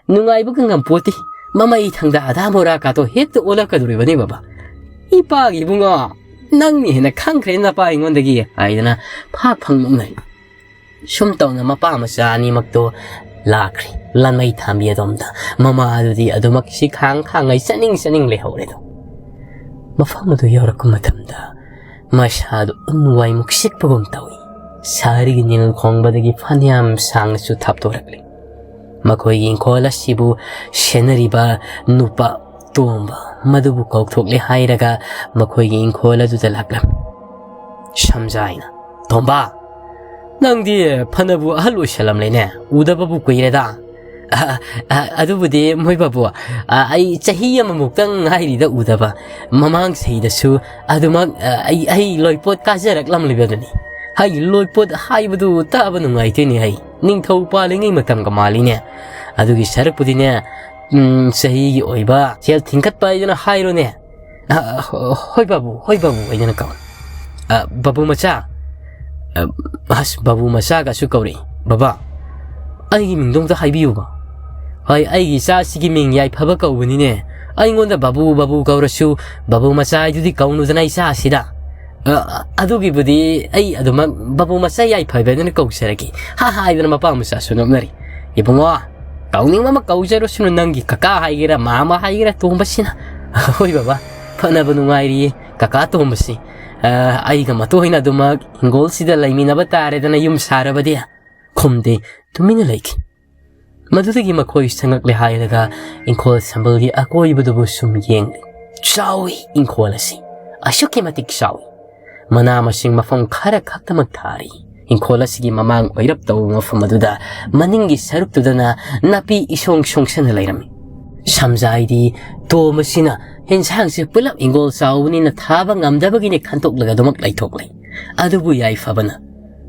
ꯅꯨꯡꯉꯥꯏꯕꯒ ꯉꯝꯄꯣꯠꯇꯦ꯫ ꯃꯃꯩ ꯊꯪꯗ ꯑꯗꯥ ꯃꯣꯔꯥ ꯀꯥꯇꯣ ꯍꯦꯛꯇ ꯑꯣꯜꯂꯛꯀꯗꯧꯔꯤꯕꯅꯤ ꯕꯕꯥ꯫ ꯏꯄꯥꯒꯤ ꯏꯕꯨꯡꯉꯣ, ꯅꯪꯅ ꯍꯦꯟꯅ ꯈꯪꯈ꯭ꯔꯦ ꯅꯄꯥ ꯑꯩꯉꯣꯟꯗꯒꯤ ꯍꯥꯏꯗꯅ ꯐꯥꯛ ꯐꯪ ꯅꯣꯛꯅꯔꯤ꯫ ꯁꯨꯝ ꯇꯧꯅ ꯃꯄꯥ ꯃꯆꯥ ꯑꯅꯤꯃꯛꯇꯣ ꯂꯥꯛꯈ꯭ꯔꯦ ꯂꯥꯟꯃꯩ ꯊꯥꯝꯕꯤ ꯑꯗꯣꯝꯗ꯫ ꯃꯃꯥ ꯑꯗꯨꯗꯤ ꯑꯗꯨꯃꯛ ꯁꯤ ꯈꯥꯡ ꯈꯥꯡꯉꯩ ꯆꯠꯅꯤꯡ ꯆꯠꯅꯤꯡ ꯂꯩꯍꯧꯔꯦꯗꯣ꯫ ꯃꯐꯝ ꯑꯗꯨ ꯌꯧꯔꯛꯄ ꯃꯇꯝꯗ ꯃꯁꯥꯗꯨ ꯎꯟ ꯋꯥꯏꯃꯨꯛ ꯁꯤꯠꯄꯒꯨꯝ ꯇꯧꯏ꯫ ꯁꯍꯔꯒꯤ ꯅꯤꯜ ꯈꯣꯡꯕꯗꯒꯤ ꯐꯅꯌꯥꯝ ꯁꯥꯡꯅꯁꯨ ꯊꯥꯞꯇꯣꯔꯛꯂꯤ꯫ ꯃꯈꯣꯏꯒꯤ ꯏꯪꯈꯣꯜ ꯑꯁꯤꯕꯨ ꯁꯦꯟꯅꯔꯤꯕ ꯅꯨꯄꯥ ꯇꯣꯝꯕ ꯃꯗꯨꯕꯨ ꯀꯧꯊꯣꯛꯂꯦ ꯍꯥꯏꯔꯒ ꯃꯈꯣꯏꯒꯤ ꯏꯪꯈꯣꯜ ꯑꯗꯨꯗ ꯂꯥꯛꯂꯝꯃꯤ꯫ ꯁꯝꯖꯥꯏꯅ, "ꯇꯣꯝꯕ, ꯅꯪꯗꯤ ꯐꯅꯕꯨ ꯑꯍꯜ ꯑꯣꯏꯁꯜꯂꯝꯂꯦꯅꯦ, ꯎꯗꯕꯕꯨ ꯀꯨꯏꯔꯦꯗ꯫" "ꯑ, ꯑ, ꯑꯗꯨꯕꯨꯗꯤ ꯃꯣꯏ ꯕꯥꯕꯨ, ꯑ, ꯑꯩ ꯆꯍꯤ ꯑꯃꯃꯨꯛꯇꯪ ꯉꯥꯏꯔꯤꯗ ꯎꯗꯕ꯫ ꯃꯃꯥꯡ ꯆꯍꯤꯗꯁꯨ ꯑꯗꯨꯃꯛ, ꯑ, ꯑꯩ, ꯑꯩ ꯂꯣꯏꯄꯣꯠ ꯀꯥꯖꯔꯛꯂꯝꯂꯤꯕꯗꯨꯅꯤ꯫ ꯍꯥꯏ, ꯂꯣꯏꯄꯣꯠ ꯍꯥꯏꯕꯗꯨ ꯇꯥꯕ ꯅꯨꯡꯉꯥꯏꯇꯦꯅꯦ ꯍꯩ꯫ ꯅꯤꯡꯊꯧ ꯄꯥꯜꯂꯤꯉꯩ ꯃꯇꯝꯒ ꯃꯥꯜꯂꯤꯅꯦ꯫ ꯑꯗꯨꯒꯤ ꯁꯔꯨꯛꯄꯨꯗꯤꯅꯦ, ꯎꯝ, ꯆꯍꯤꯒꯤ ꯑꯣꯏꯕ ꯁꯦꯜ ꯊꯤꯡꯀꯠꯄ ꯍꯥꯏꯗꯨꯅ ꯍꯥꯏꯔꯣꯅꯦ꯫" "ꯑ, ꯍꯣ-, ꯍꯣꯏ ꯕꯥꯕꯨ, ꯍꯣꯏ ꯕꯥꯕꯨ" ꯍꯥꯏꯗꯨꯅ ꯀꯧ꯫ "ꯑ, ꯕꯥꯕꯨ ꯃꯆꯥ꯫" ꯑ, ꯑꯁ, ꯕꯥꯕꯨ ꯃꯆꯥꯒꯁꯨ ꯀꯧꯔꯛꯏ꯫ "ꯕꯥꯕꯥ, ꯑꯩꯒꯤ ꯃꯤꯡꯗꯣ ꯑꯝꯇ ꯍꯥꯏꯕꯤꯌꯨꯕ꯫ ꯍꯣꯏ, ꯑꯩꯒꯤ ꯏꯆꯥꯁꯤꯒꯤ ꯃꯤꯡ ꯌꯥꯏꯐꯕ ꯀꯧꯕꯅꯤꯅꯦ꯫ ꯑꯩꯉꯣꯟꯗ ꯕꯥꯕꯨ, ꯕꯥꯕꯨ ꯀꯧꯔꯁꯨ ꯕꯥꯕꯨ ꯃꯆꯥ ꯍꯥꯏꯗꯨꯗꯤ ꯀꯧꯅꯨꯗꯅ ꯏꯆꯥꯁꯤꯗ꯫" "ꯑ, ꯑꯗꯨꯒꯤꯕꯨꯗꯤ ꯑꯩ ꯑꯗꯨꯃꯛ ꯕꯥꯕꯨ ꯃꯆꯥ ꯌꯥꯏꯐꯕ ꯍꯥꯏꯗꯨꯅ ꯀꯧꯖꯔꯒꯦ" ꯍꯥ ꯍꯥꯏꯗꯅ ꯃꯄꯥ ꯃꯆꯥꯁꯨ ꯅꯣꯛꯅꯔꯤ꯫ "ꯏꯕꯨꯡꯉꯣ, ꯀꯧꯅꯤꯡꯕ ꯑꯃ ꯀꯧꯖꯔꯨꯁꯅꯨ, ꯅꯪꯒꯤ ꯀꯀꯥ ꯍꯥꯏꯒꯦꯔꯥ ꯃꯥꯃ ꯍꯥꯏꯒꯦꯔꯥ ꯇꯣꯝꯕꯁꯤꯅ꯫" "ꯍꯣꯏ ꯕꯥꯕꯥ, ꯐꯅꯕ ꯅꯨꯡꯉꯥꯏꯔꯤꯌꯦ ꯀꯀꯥ ꯇꯣꯝꯕꯁꯤ꯫ ꯑ, ꯑꯩꯒ ꯃꯇꯣꯏꯅ ꯑꯗꯨꯃꯛ ꯍꯤꯡꯒꯣꯜꯁꯤꯗ ꯂꯩꯃꯤꯟꯅꯕ ꯇꯥꯔꯦꯗꯅ ꯌꯨꯝ ꯁꯥꯔꯕꯗꯤ꯫" ꯈꯨꯝꯗꯦ, ꯇꯨꯃꯤꯟꯅ ꯂꯩꯈꯤ꯫ ꯃꯗꯨꯗꯒꯤ ꯃꯈꯣꯏ ꯆꯪꯉꯛꯂꯦ ꯍꯥꯏꯔꯒ ꯏꯪꯈꯣꯜ ꯁꯝꯕꯜꯒꯤ ꯑꯀꯣꯏꯕꯗꯨꯕꯨ ꯁꯨꯝ ꯌꯦꯡꯂꯤ꯫ ꯆꯥꯎꯏ ꯏꯪꯈꯣꯜ ꯑꯁꯤ, ꯑꯁꯨꯛꯀꯤ ꯃꯇꯤꯛ ꯆꯥꯎꯏ꯫ ꯃꯅꯥ ꯃꯁꯤꯡ ꯃꯐꯝ ꯈꯔ ꯈꯛꯇꯃꯛ ꯊꯥꯔꯤ꯫ ꯏꯪꯈꯣꯜ ꯑꯁꯤꯒꯤ ꯃꯃꯥꯡ ꯑꯣꯏꯔꯞ ꯇꯧꯕ ꯃꯐꯝ ꯑꯗꯨꯗ ꯃꯅꯤꯡꯒꯤ ꯁꯔꯨꯛꯇꯨꯗꯅ ꯅꯥꯄꯤ ꯏꯁꯣꯡ ꯁꯣꯡꯁꯟꯅ ꯂꯩꯔꯝꯃꯤ꯫ ꯁꯝꯖꯥꯏꯗꯤ ꯇꯣꯝꯕꯁꯤꯅ ꯍꯦꯟꯁꯥꯡꯁꯦ ꯄꯨꯂꯞ ꯏꯪꯈꯣꯜ ꯆꯥꯎꯕꯅꯤꯅ ꯊꯥꯕ ꯉꯝꯗꯕꯒꯤꯅꯤ ꯈꯟꯇꯣꯛꯂꯒ ꯑꯗꯨꯃꯛ ꯂꯩꯊꯣꯛꯂꯦ꯫ ꯑꯗꯨꯕꯨ ꯌꯥꯏꯐꯕꯅ,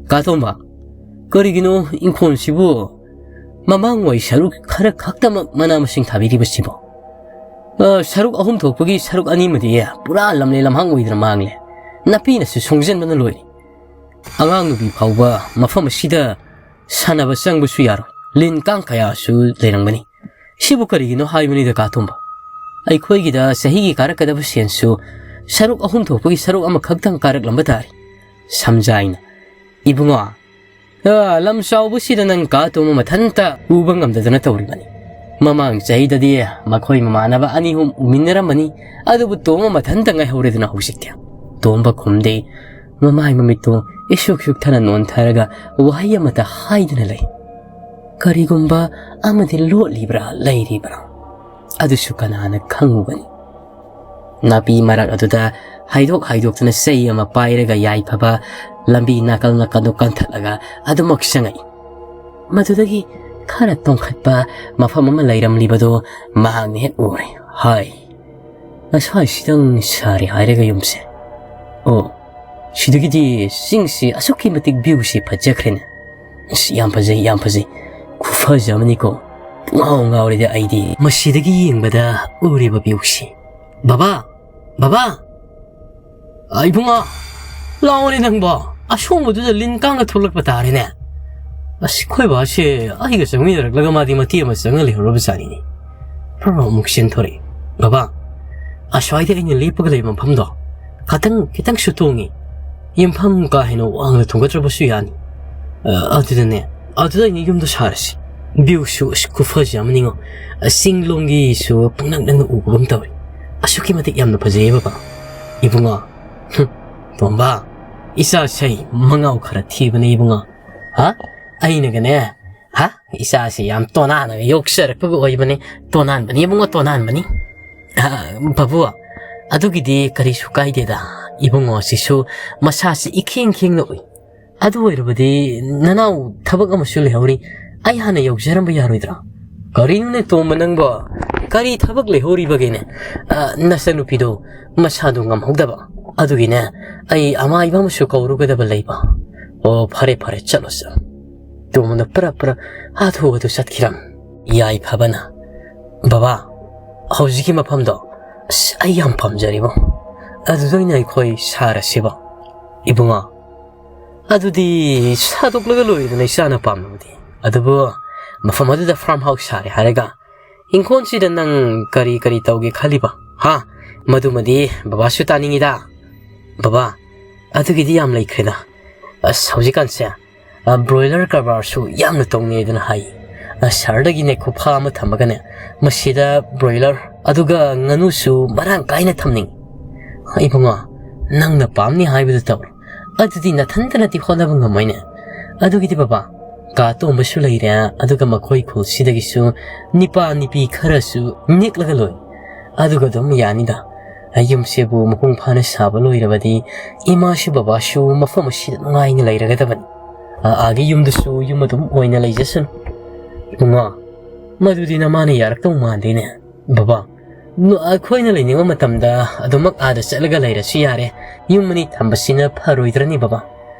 "ꯀꯥ ꯇꯣꯝꯕ, ꯀꯔꯤꯒꯤꯅꯣ ꯏꯪꯈꯣꯜꯁꯤꯕꯨ ꯃꯃꯥꯡꯋꯥꯏ ꯁꯔꯨꯛ ꯈꯔ ꯈꯛꯇꯃꯛ ꯃꯅꯥ ꯃꯁꯤꯡ ꯊꯥꯕꯤꯔꯤꯕꯁꯤꯕꯣ? ꯑ, ꯁꯔꯨꯛ ꯑꯍꯨꯝ ꯊꯣꯛꯄꯒꯤ ꯁꯔꯨꯛ ꯑꯅꯤꯃꯗꯤ ꯄꯨꯔꯥ ꯂꯝꯂꯦ ꯂꯝꯍꯥꯡ ꯑꯣꯏꯗꯅ ꯃꯥꯡꯂꯦ꯫ ꯅꯥꯄꯤꯅꯁꯨ ꯁꯣꯡꯖꯟꯕꯅ ꯂꯣꯏꯔꯦ꯫ ꯑꯉꯥꯡ ꯅꯨꯄꯤ ꯐꯥꯎꯕ ꯃꯐꯝ ꯑꯁꯤꯗ ꯁꯥꯟꯅꯕ ꯆꯪꯕꯁꯨ ꯌꯥꯔꯣꯏ, ꯂꯤꯟ ꯀꯥꯡ ꯀꯌꯥꯁꯨ ꯂꯩꯔꯝꯒꯅꯤ꯫ ꯁꯤꯕꯨ ꯀꯔꯤꯒꯤꯅꯣ ꯍꯥꯏꯕꯅꯤꯗ ꯀꯥ ꯇꯣꯝꯕ? ꯑꯩꯈꯣꯏꯒꯤꯗ ꯆꯍꯤꯒꯤ ꯀꯥꯔꯛꯀꯗꯕ ꯁꯦꯟꯁꯨ ꯁꯔꯨꯛ ꯑꯍꯨꯝ ꯊꯣꯛꯄꯒꯤ ꯁꯔꯨꯛ ꯑꯃꯈꯛꯇꯪ ꯀꯥꯔꯛꯂꯝꯕ ꯇꯥꯔꯦ꯫ ꯁꯝꯖꯥꯏꯅ, "ꯏꯕꯨꯡꯉꯣ, ꯑ, ꯂꯝ ꯆꯥꯎꯕꯁꯤꯗ ꯅꯪ ꯀꯥ ꯇꯣꯝꯕ ꯃꯊꯟꯇ ꯎꯕ ꯉꯝꯗꯗꯅ ꯇꯧꯔꯤꯕꯅꯤ꯫ ꯃꯃꯥꯡ ꯆꯍꯤꯗꯗꯤ ꯃꯈꯣꯏ ꯃꯃꯥꯟꯅꯕ ꯑꯅꯤ ꯑꯍꯨꯝ ꯎꯃꯤꯟꯅꯔꯝꯕꯅꯤ, ꯑꯗꯨꯕꯨ ꯇꯣꯝꯕ ꯃꯊꯟꯇ ꯉꯥꯏꯍꯧꯔꯦꯗꯅ ꯍꯧꯖꯤꯛꯇꯤ?" ꯇꯣꯝꯕ ꯈꯨꯝꯗꯦ꯫ ꯃꯃꯥꯏ ꯃꯃꯤꯠꯇꯣ ꯏꯁꯨꯛ ꯁꯨꯛꯊꯅ ꯅꯣꯟꯊꯔꯒ ꯋꯥꯍꯩ ꯑꯃꯠꯇ ꯍꯥꯏꯗꯅ ꯂꯩ꯫ ꯀꯔꯤꯒꯨꯝꯕ ꯑꯃꯗꯤ ꯂꯣꯠꯂꯤꯕ꯭ꯔꯥ ꯂꯩꯔꯤꯕ꯭ꯔꯥ, ꯑꯗꯨꯁꯨ ꯀꯅꯥꯅ ꯈꯪꯉꯨꯒꯅꯤ? ꯅꯥꯄꯤ ꯃꯔꯛ ꯑꯗꯨꯗ ꯍꯥꯏꯗꯣꯛ ꯍꯥꯏꯗꯣꯛꯇꯨꯅ ꯆꯩ ꯑꯃ ꯄꯥꯏꯔꯒ ꯌꯥꯏꯐꯕ ꯂꯝꯕꯤ ꯅꯥꯀꯜ ꯅꯥꯀꯜꯗꯨ ꯀꯟꯊꯠꯂꯒ ꯑꯗꯨꯃꯛ ꯆꯪꯉꯛꯏ꯫ ꯃꯗꯨꯗꯒꯤ ꯈꯔ ꯇꯣꯡꯈꯠꯄ ꯃꯐꯝ ꯑꯃ ꯂꯩꯔꯝꯂꯤꯕꯗꯨ ꯃꯍꯥꯛꯅ ꯍꯦꯛ ꯎꯔꯦ꯫ ꯍꯥꯏ, "ꯑꯁ꯭ꯋꯥꯏꯁꯤꯗꯪ ꯁꯥꯔꯦ ꯍꯥꯏꯔꯒ ꯌꯨꯝꯁꯦ꯫ ꯑꯣ, ꯁꯤꯗꯒꯤꯗꯤ ꯆꯤꯡꯁꯤ ꯑꯁꯨꯛꯀꯤ ꯃꯇꯤꯛ ꯚ꯭ꯌꯨꯁꯤ ꯐꯖꯈ꯭ꯔꯦꯅꯦ꯫ ꯑꯁ, ꯌꯥꯝ ꯐꯖꯩ, ꯌꯥꯝ ꯐꯖꯩ꯫ ꯈꯨꯐꯖ ꯑꯃꯅꯤꯀꯣ꯫ ꯄꯨꯡꯉꯥꯎ ꯉꯥꯎꯔꯦꯗ ꯑꯩꯗꯤ ꯃꯁꯤꯗꯒꯤ ꯌꯦꯡꯕꯗ ꯎꯔꯤꯕ ꯚ꯭ꯌꯨꯁꯤ꯫ ꯕꯕꯥ! ꯕꯕꯥ!" "ꯑ, ꯏꯕꯨꯡꯉꯣ, ꯂꯥꯛꯑꯣꯅꯦ ꯅꯪꯕꯣ꯫ ꯑꯁꯣꯡꯕꯗꯨꯗ ꯂꯤꯟ ꯀꯥꯡꯒ ꯊꯣꯛꯂꯛꯄ ꯇꯥꯔꯦꯅꯦ꯫ ꯑꯁ, ꯑꯩꯈꯣꯏ ꯕꯥꯁꯦ ꯑꯩꯒ ꯆꯪꯃꯤꯟꯅꯔꯛꯂꯒ ꯃꯥꯗꯤ ꯃꯇꯦꯛ ꯑꯃ ꯆꯪꯉ ꯂꯩꯍꯧꯔꯕ ꯖꯥꯠꯅꯤꯅꯦ꯫ ꯐ꯭ꯔꯣ ꯑꯃꯨꯛ ꯆꯦꯟꯊꯣꯔꯛꯑꯦ꯫ ꯕꯕꯥ, ꯑꯁ꯭ꯋꯥꯏꯗ ꯑꯩꯅ ꯂꯦꯞꯄꯒ ꯂꯩꯕ ꯃꯐꯝꯗꯣ ꯈꯇꯪ, ꯈꯤꯇꯪꯁꯨ ꯇꯣꯡꯉꯤ꯫ ꯌꯨꯝꯐꯝ ꯀꯥ ꯍꯦꯟꯅ ꯋꯥꯡꯅ ꯊꯣꯡꯒꯠꯇ꯭ꯔꯕꯁꯨ ꯌꯥꯅꯤ꯫ ꯑ, ꯑꯗꯨꯗꯅꯦ, ꯑꯗꯨꯗ ꯑꯩꯅ ꯌꯨꯝꯗꯣ ꯁꯥꯔꯁꯤ꯫ ꯚ꯭ꯌꯨꯁꯨ ꯑꯁ ꯈꯨꯐꯖ ꯑꯃꯅꯤꯉꯣ꯫ ꯑ, ꯆꯤꯡꯂꯣꯝꯒꯤꯁꯨ ꯄꯪꯅꯛ ꯅꯛꯅ ꯎꯕꯒꯨꯝ ꯇꯧꯏ꯫ ꯑꯁꯨꯛꯀꯤ ꯃꯇꯤꯛ ꯌꯥꯝꯅ ꯐꯖꯩꯌꯦ ꯕꯕꯥ꯫" "ꯏꯕꯨꯡꯉꯣ, ꯍꯨꯝ, ꯇꯣꯝꯕ, ꯏꯆꯥꯁꯦ ꯃꯉꯥꯎ ꯈꯔ ꯊꯤꯕꯅꯦ ꯏꯕꯨꯡꯉꯣ꯫ ꯍꯥ? ꯑꯩꯅꯒꯅꯦ, ꯍꯥ? ꯏꯆꯥꯁꯤ ꯌꯥꯝ ꯇꯣꯅꯥꯅꯒ ꯌꯣꯛꯆꯔꯛꯄꯒ ꯑꯣꯏꯕꯅꯤ꯫ ꯇꯣꯅꯥꯟꯕꯅꯤ ꯏꯕꯨꯡꯉꯣ, ꯇꯣꯅꯥꯟꯕꯅꯤ꯫" "ꯑ, ꯕꯥꯕꯨ, ꯑꯗꯨꯒꯤꯗꯤ ꯀꯔꯤꯁꯨ ꯀꯥꯏꯗꯦꯗ꯫ ꯏꯕꯨꯡꯉꯣꯁꯤꯁꯨ ꯃꯁꯥꯁꯤ ꯏꯈꯦꯡ ꯈꯦꯡꯅ ꯎꯏ꯫ ꯑꯗꯨ ꯑꯣꯏꯔꯕꯗꯤ ꯅꯅꯥꯎ ꯊꯕꯛ ꯑꯃꯁꯨ ꯂꯩꯍꯧꯔꯤ, ꯑꯩ ꯍꯥꯟꯅ ꯌꯧꯖꯔꯝꯕ ꯌꯥꯔꯣꯏꯗ꯭ꯔꯣ?" "ꯀꯔꯤꯅꯣꯅꯦ ꯇꯣꯝꯕ ꯅꯪꯕꯣ? ꯀꯔꯤ ꯊꯕꯛ ꯂꯩꯍꯧꯔꯤꯕꯒꯦꯅꯦ?" "ꯑ, ꯅꯆꯟꯅꯨꯄꯤꯗꯣ ꯃꯁꯥꯗꯣ ꯉꯝꯍꯧꯗꯕ, ꯑꯗꯨꯒꯤꯅꯦ ꯑꯩ ꯑꯃꯥꯏꯕ ꯑꯃꯁꯨ ꯀꯧꯔꯨꯒꯗꯕ ꯂꯩꯕ꯫" "ꯑꯣ, ꯐꯔꯦ ꯐꯔꯦ, ꯆꯠꯂꯣ ꯆꯠꯂꯣ꯫" ꯇꯣꯝꯕꯅ ꯄ꯭ꯔꯞ ꯄ꯭ꯔꯞ ꯍꯥꯊꯨ ꯍꯥꯊꯨ ꯆꯠꯈꯤꯔꯝ꯫ ꯌꯥꯏꯐꯕꯅ, "ꯕꯕꯥ, ꯍꯧꯖꯤꯛꯀꯤ ꯃꯐꯝꯗꯣ, ꯑꯁ, ꯑꯩ ꯌꯥꯝ ꯄꯥꯝꯖꯔꯤꯕꯣ꯫ ꯑꯗꯨꯗ ꯑꯣꯏꯅ ꯑꯩꯈꯣꯏ ꯁꯥꯔꯁꯤꯕꯣ꯫" "ꯏꯕꯨꯡꯉꯣ, "ꯑꯗꯨꯗꯤ ꯁꯥꯗꯣꯛꯂꯒ ꯂꯣꯏꯔꯦꯗꯅ, ꯏꯆꯥꯅ ꯄꯥꯝꯂꯕꯗꯤ꯫ ꯑꯗꯨꯕꯨ ꯃꯐꯝ ꯑꯗꯨꯗ farm house ꯁꯥꯔꯦ ꯍꯥꯏꯔꯒ ꯏꯪꯈꯣꯜꯁꯤꯗ ꯅꯪ ꯀꯔꯤ ꯀꯔꯤ ꯇꯧꯒꯦ ꯈꯜꯂꯤꯕ? ꯍꯥ? ꯃꯗꯨꯃꯗꯤ ꯕꯕꯥꯁꯨ ꯇꯥꯅꯤꯡꯉꯤꯗ꯫" "ꯕꯕꯥ, ꯑꯗꯨꯒꯤꯗꯤ ꯌꯥꯝ ꯂꯩꯈ꯭ꯔꯦꯗ꯫ ꯑꯁ, ꯍꯧꯖꯤꯛꯀꯥꯟꯁꯦ, ꯑ, broiler ꯀꯔꯕꯥꯔꯁꯨ ꯌꯥꯝꯅ ꯇꯧꯅꯩꯗꯅ ꯍꯥꯏ꯫ ꯑ, ꯁꯍꯔꯗꯒꯤꯅꯦ ꯈꯨꯐꯥ ꯑꯃ ꯊꯝꯃꯒꯅꯦ, ꯃꯁꯤꯗ broiler ꯑꯗꯨꯒ ꯉꯥꯅꯨꯁꯨ ꯃꯔꯥꯡ ꯀꯥꯏꯅ ꯊꯝꯅꯤꯡꯉꯤ꯫" "ꯏꯕꯨꯡꯉꯣ, ꯅꯪꯅ ꯄꯥꯝꯅꯤ ꯍꯥꯏꯕꯗꯨ ꯇꯧꯔꯣ꯫ ꯑꯗꯨꯗꯤ ꯅꯊꯟꯇꯅꯗꯤ ꯍꯣꯠꯅꯕ ꯉꯝꯃꯣꯏꯅꯦ꯫" "ꯑꯗꯨꯒꯤꯗꯤ ꯕꯕꯥ, ꯀꯥ ꯇꯣꯝꯕꯁꯨ ꯂꯩꯔꯦ, ꯑꯗꯨꯒ ꯃꯈꯣꯏ ꯈꯨꯜꯁꯤꯗꯒꯤꯁꯨ ꯅꯤꯄꯥ ꯅꯤꯄꯤ ꯈꯔꯁꯨ ꯅꯦꯛꯂꯒ ꯂꯣꯏ꯫ ꯑꯗꯨꯒ ꯑꯗꯨꯝ ꯌꯥꯅꯤꯗ꯫ ꯌꯨꯝꯁꯤꯕꯨ ꯃꯄꯨꯡ ꯐꯥꯅ ꯁꯥꯕ ꯂꯣꯏꯔꯕꯗꯤ ꯏꯃꯥꯁꯨ ꯕꯕꯥꯁꯨ ꯃꯐꯝ ꯑꯁꯤꯗ ꯅꯨꯡꯉꯥꯏꯅ ꯂꯩꯔꯒꯗꯕꯅꯤ꯫ ꯑ-, ꯑꯥꯒꯤ ꯌꯨꯝꯗꯨꯁꯨ ꯌꯨꯝ ꯑꯗꯨꯝ ꯑꯣꯏꯅ ꯂꯩꯖꯁꯅꯨ꯫" "ꯏꯕꯨꯡꯉꯣ, ꯃꯗꯨꯗꯤ ꯅꯃꯥꯅ ꯌꯥꯔꯛꯇꯧ ꯃꯥꯟꯗꯦꯅꯦ꯫" "ꯕꯕꯥ, ꯅ-, ꯑꯩꯈꯣꯏꯅ ꯂꯩꯅꯤꯡꯕ ꯃꯇꯝꯗ ꯑꯗꯨꯃꯛ ꯑꯥꯗ ꯆꯠꯂꯒ ꯂꯩꯔꯁꯨ ꯌꯥꯔꯦ꯫ ꯌꯨꯝ ꯑꯅꯤ ꯊꯝꯕꯁꯤꯅ ꯐꯔꯣꯏꯗ꯭ꯔꯅꯤ ꯕꯕꯥ?"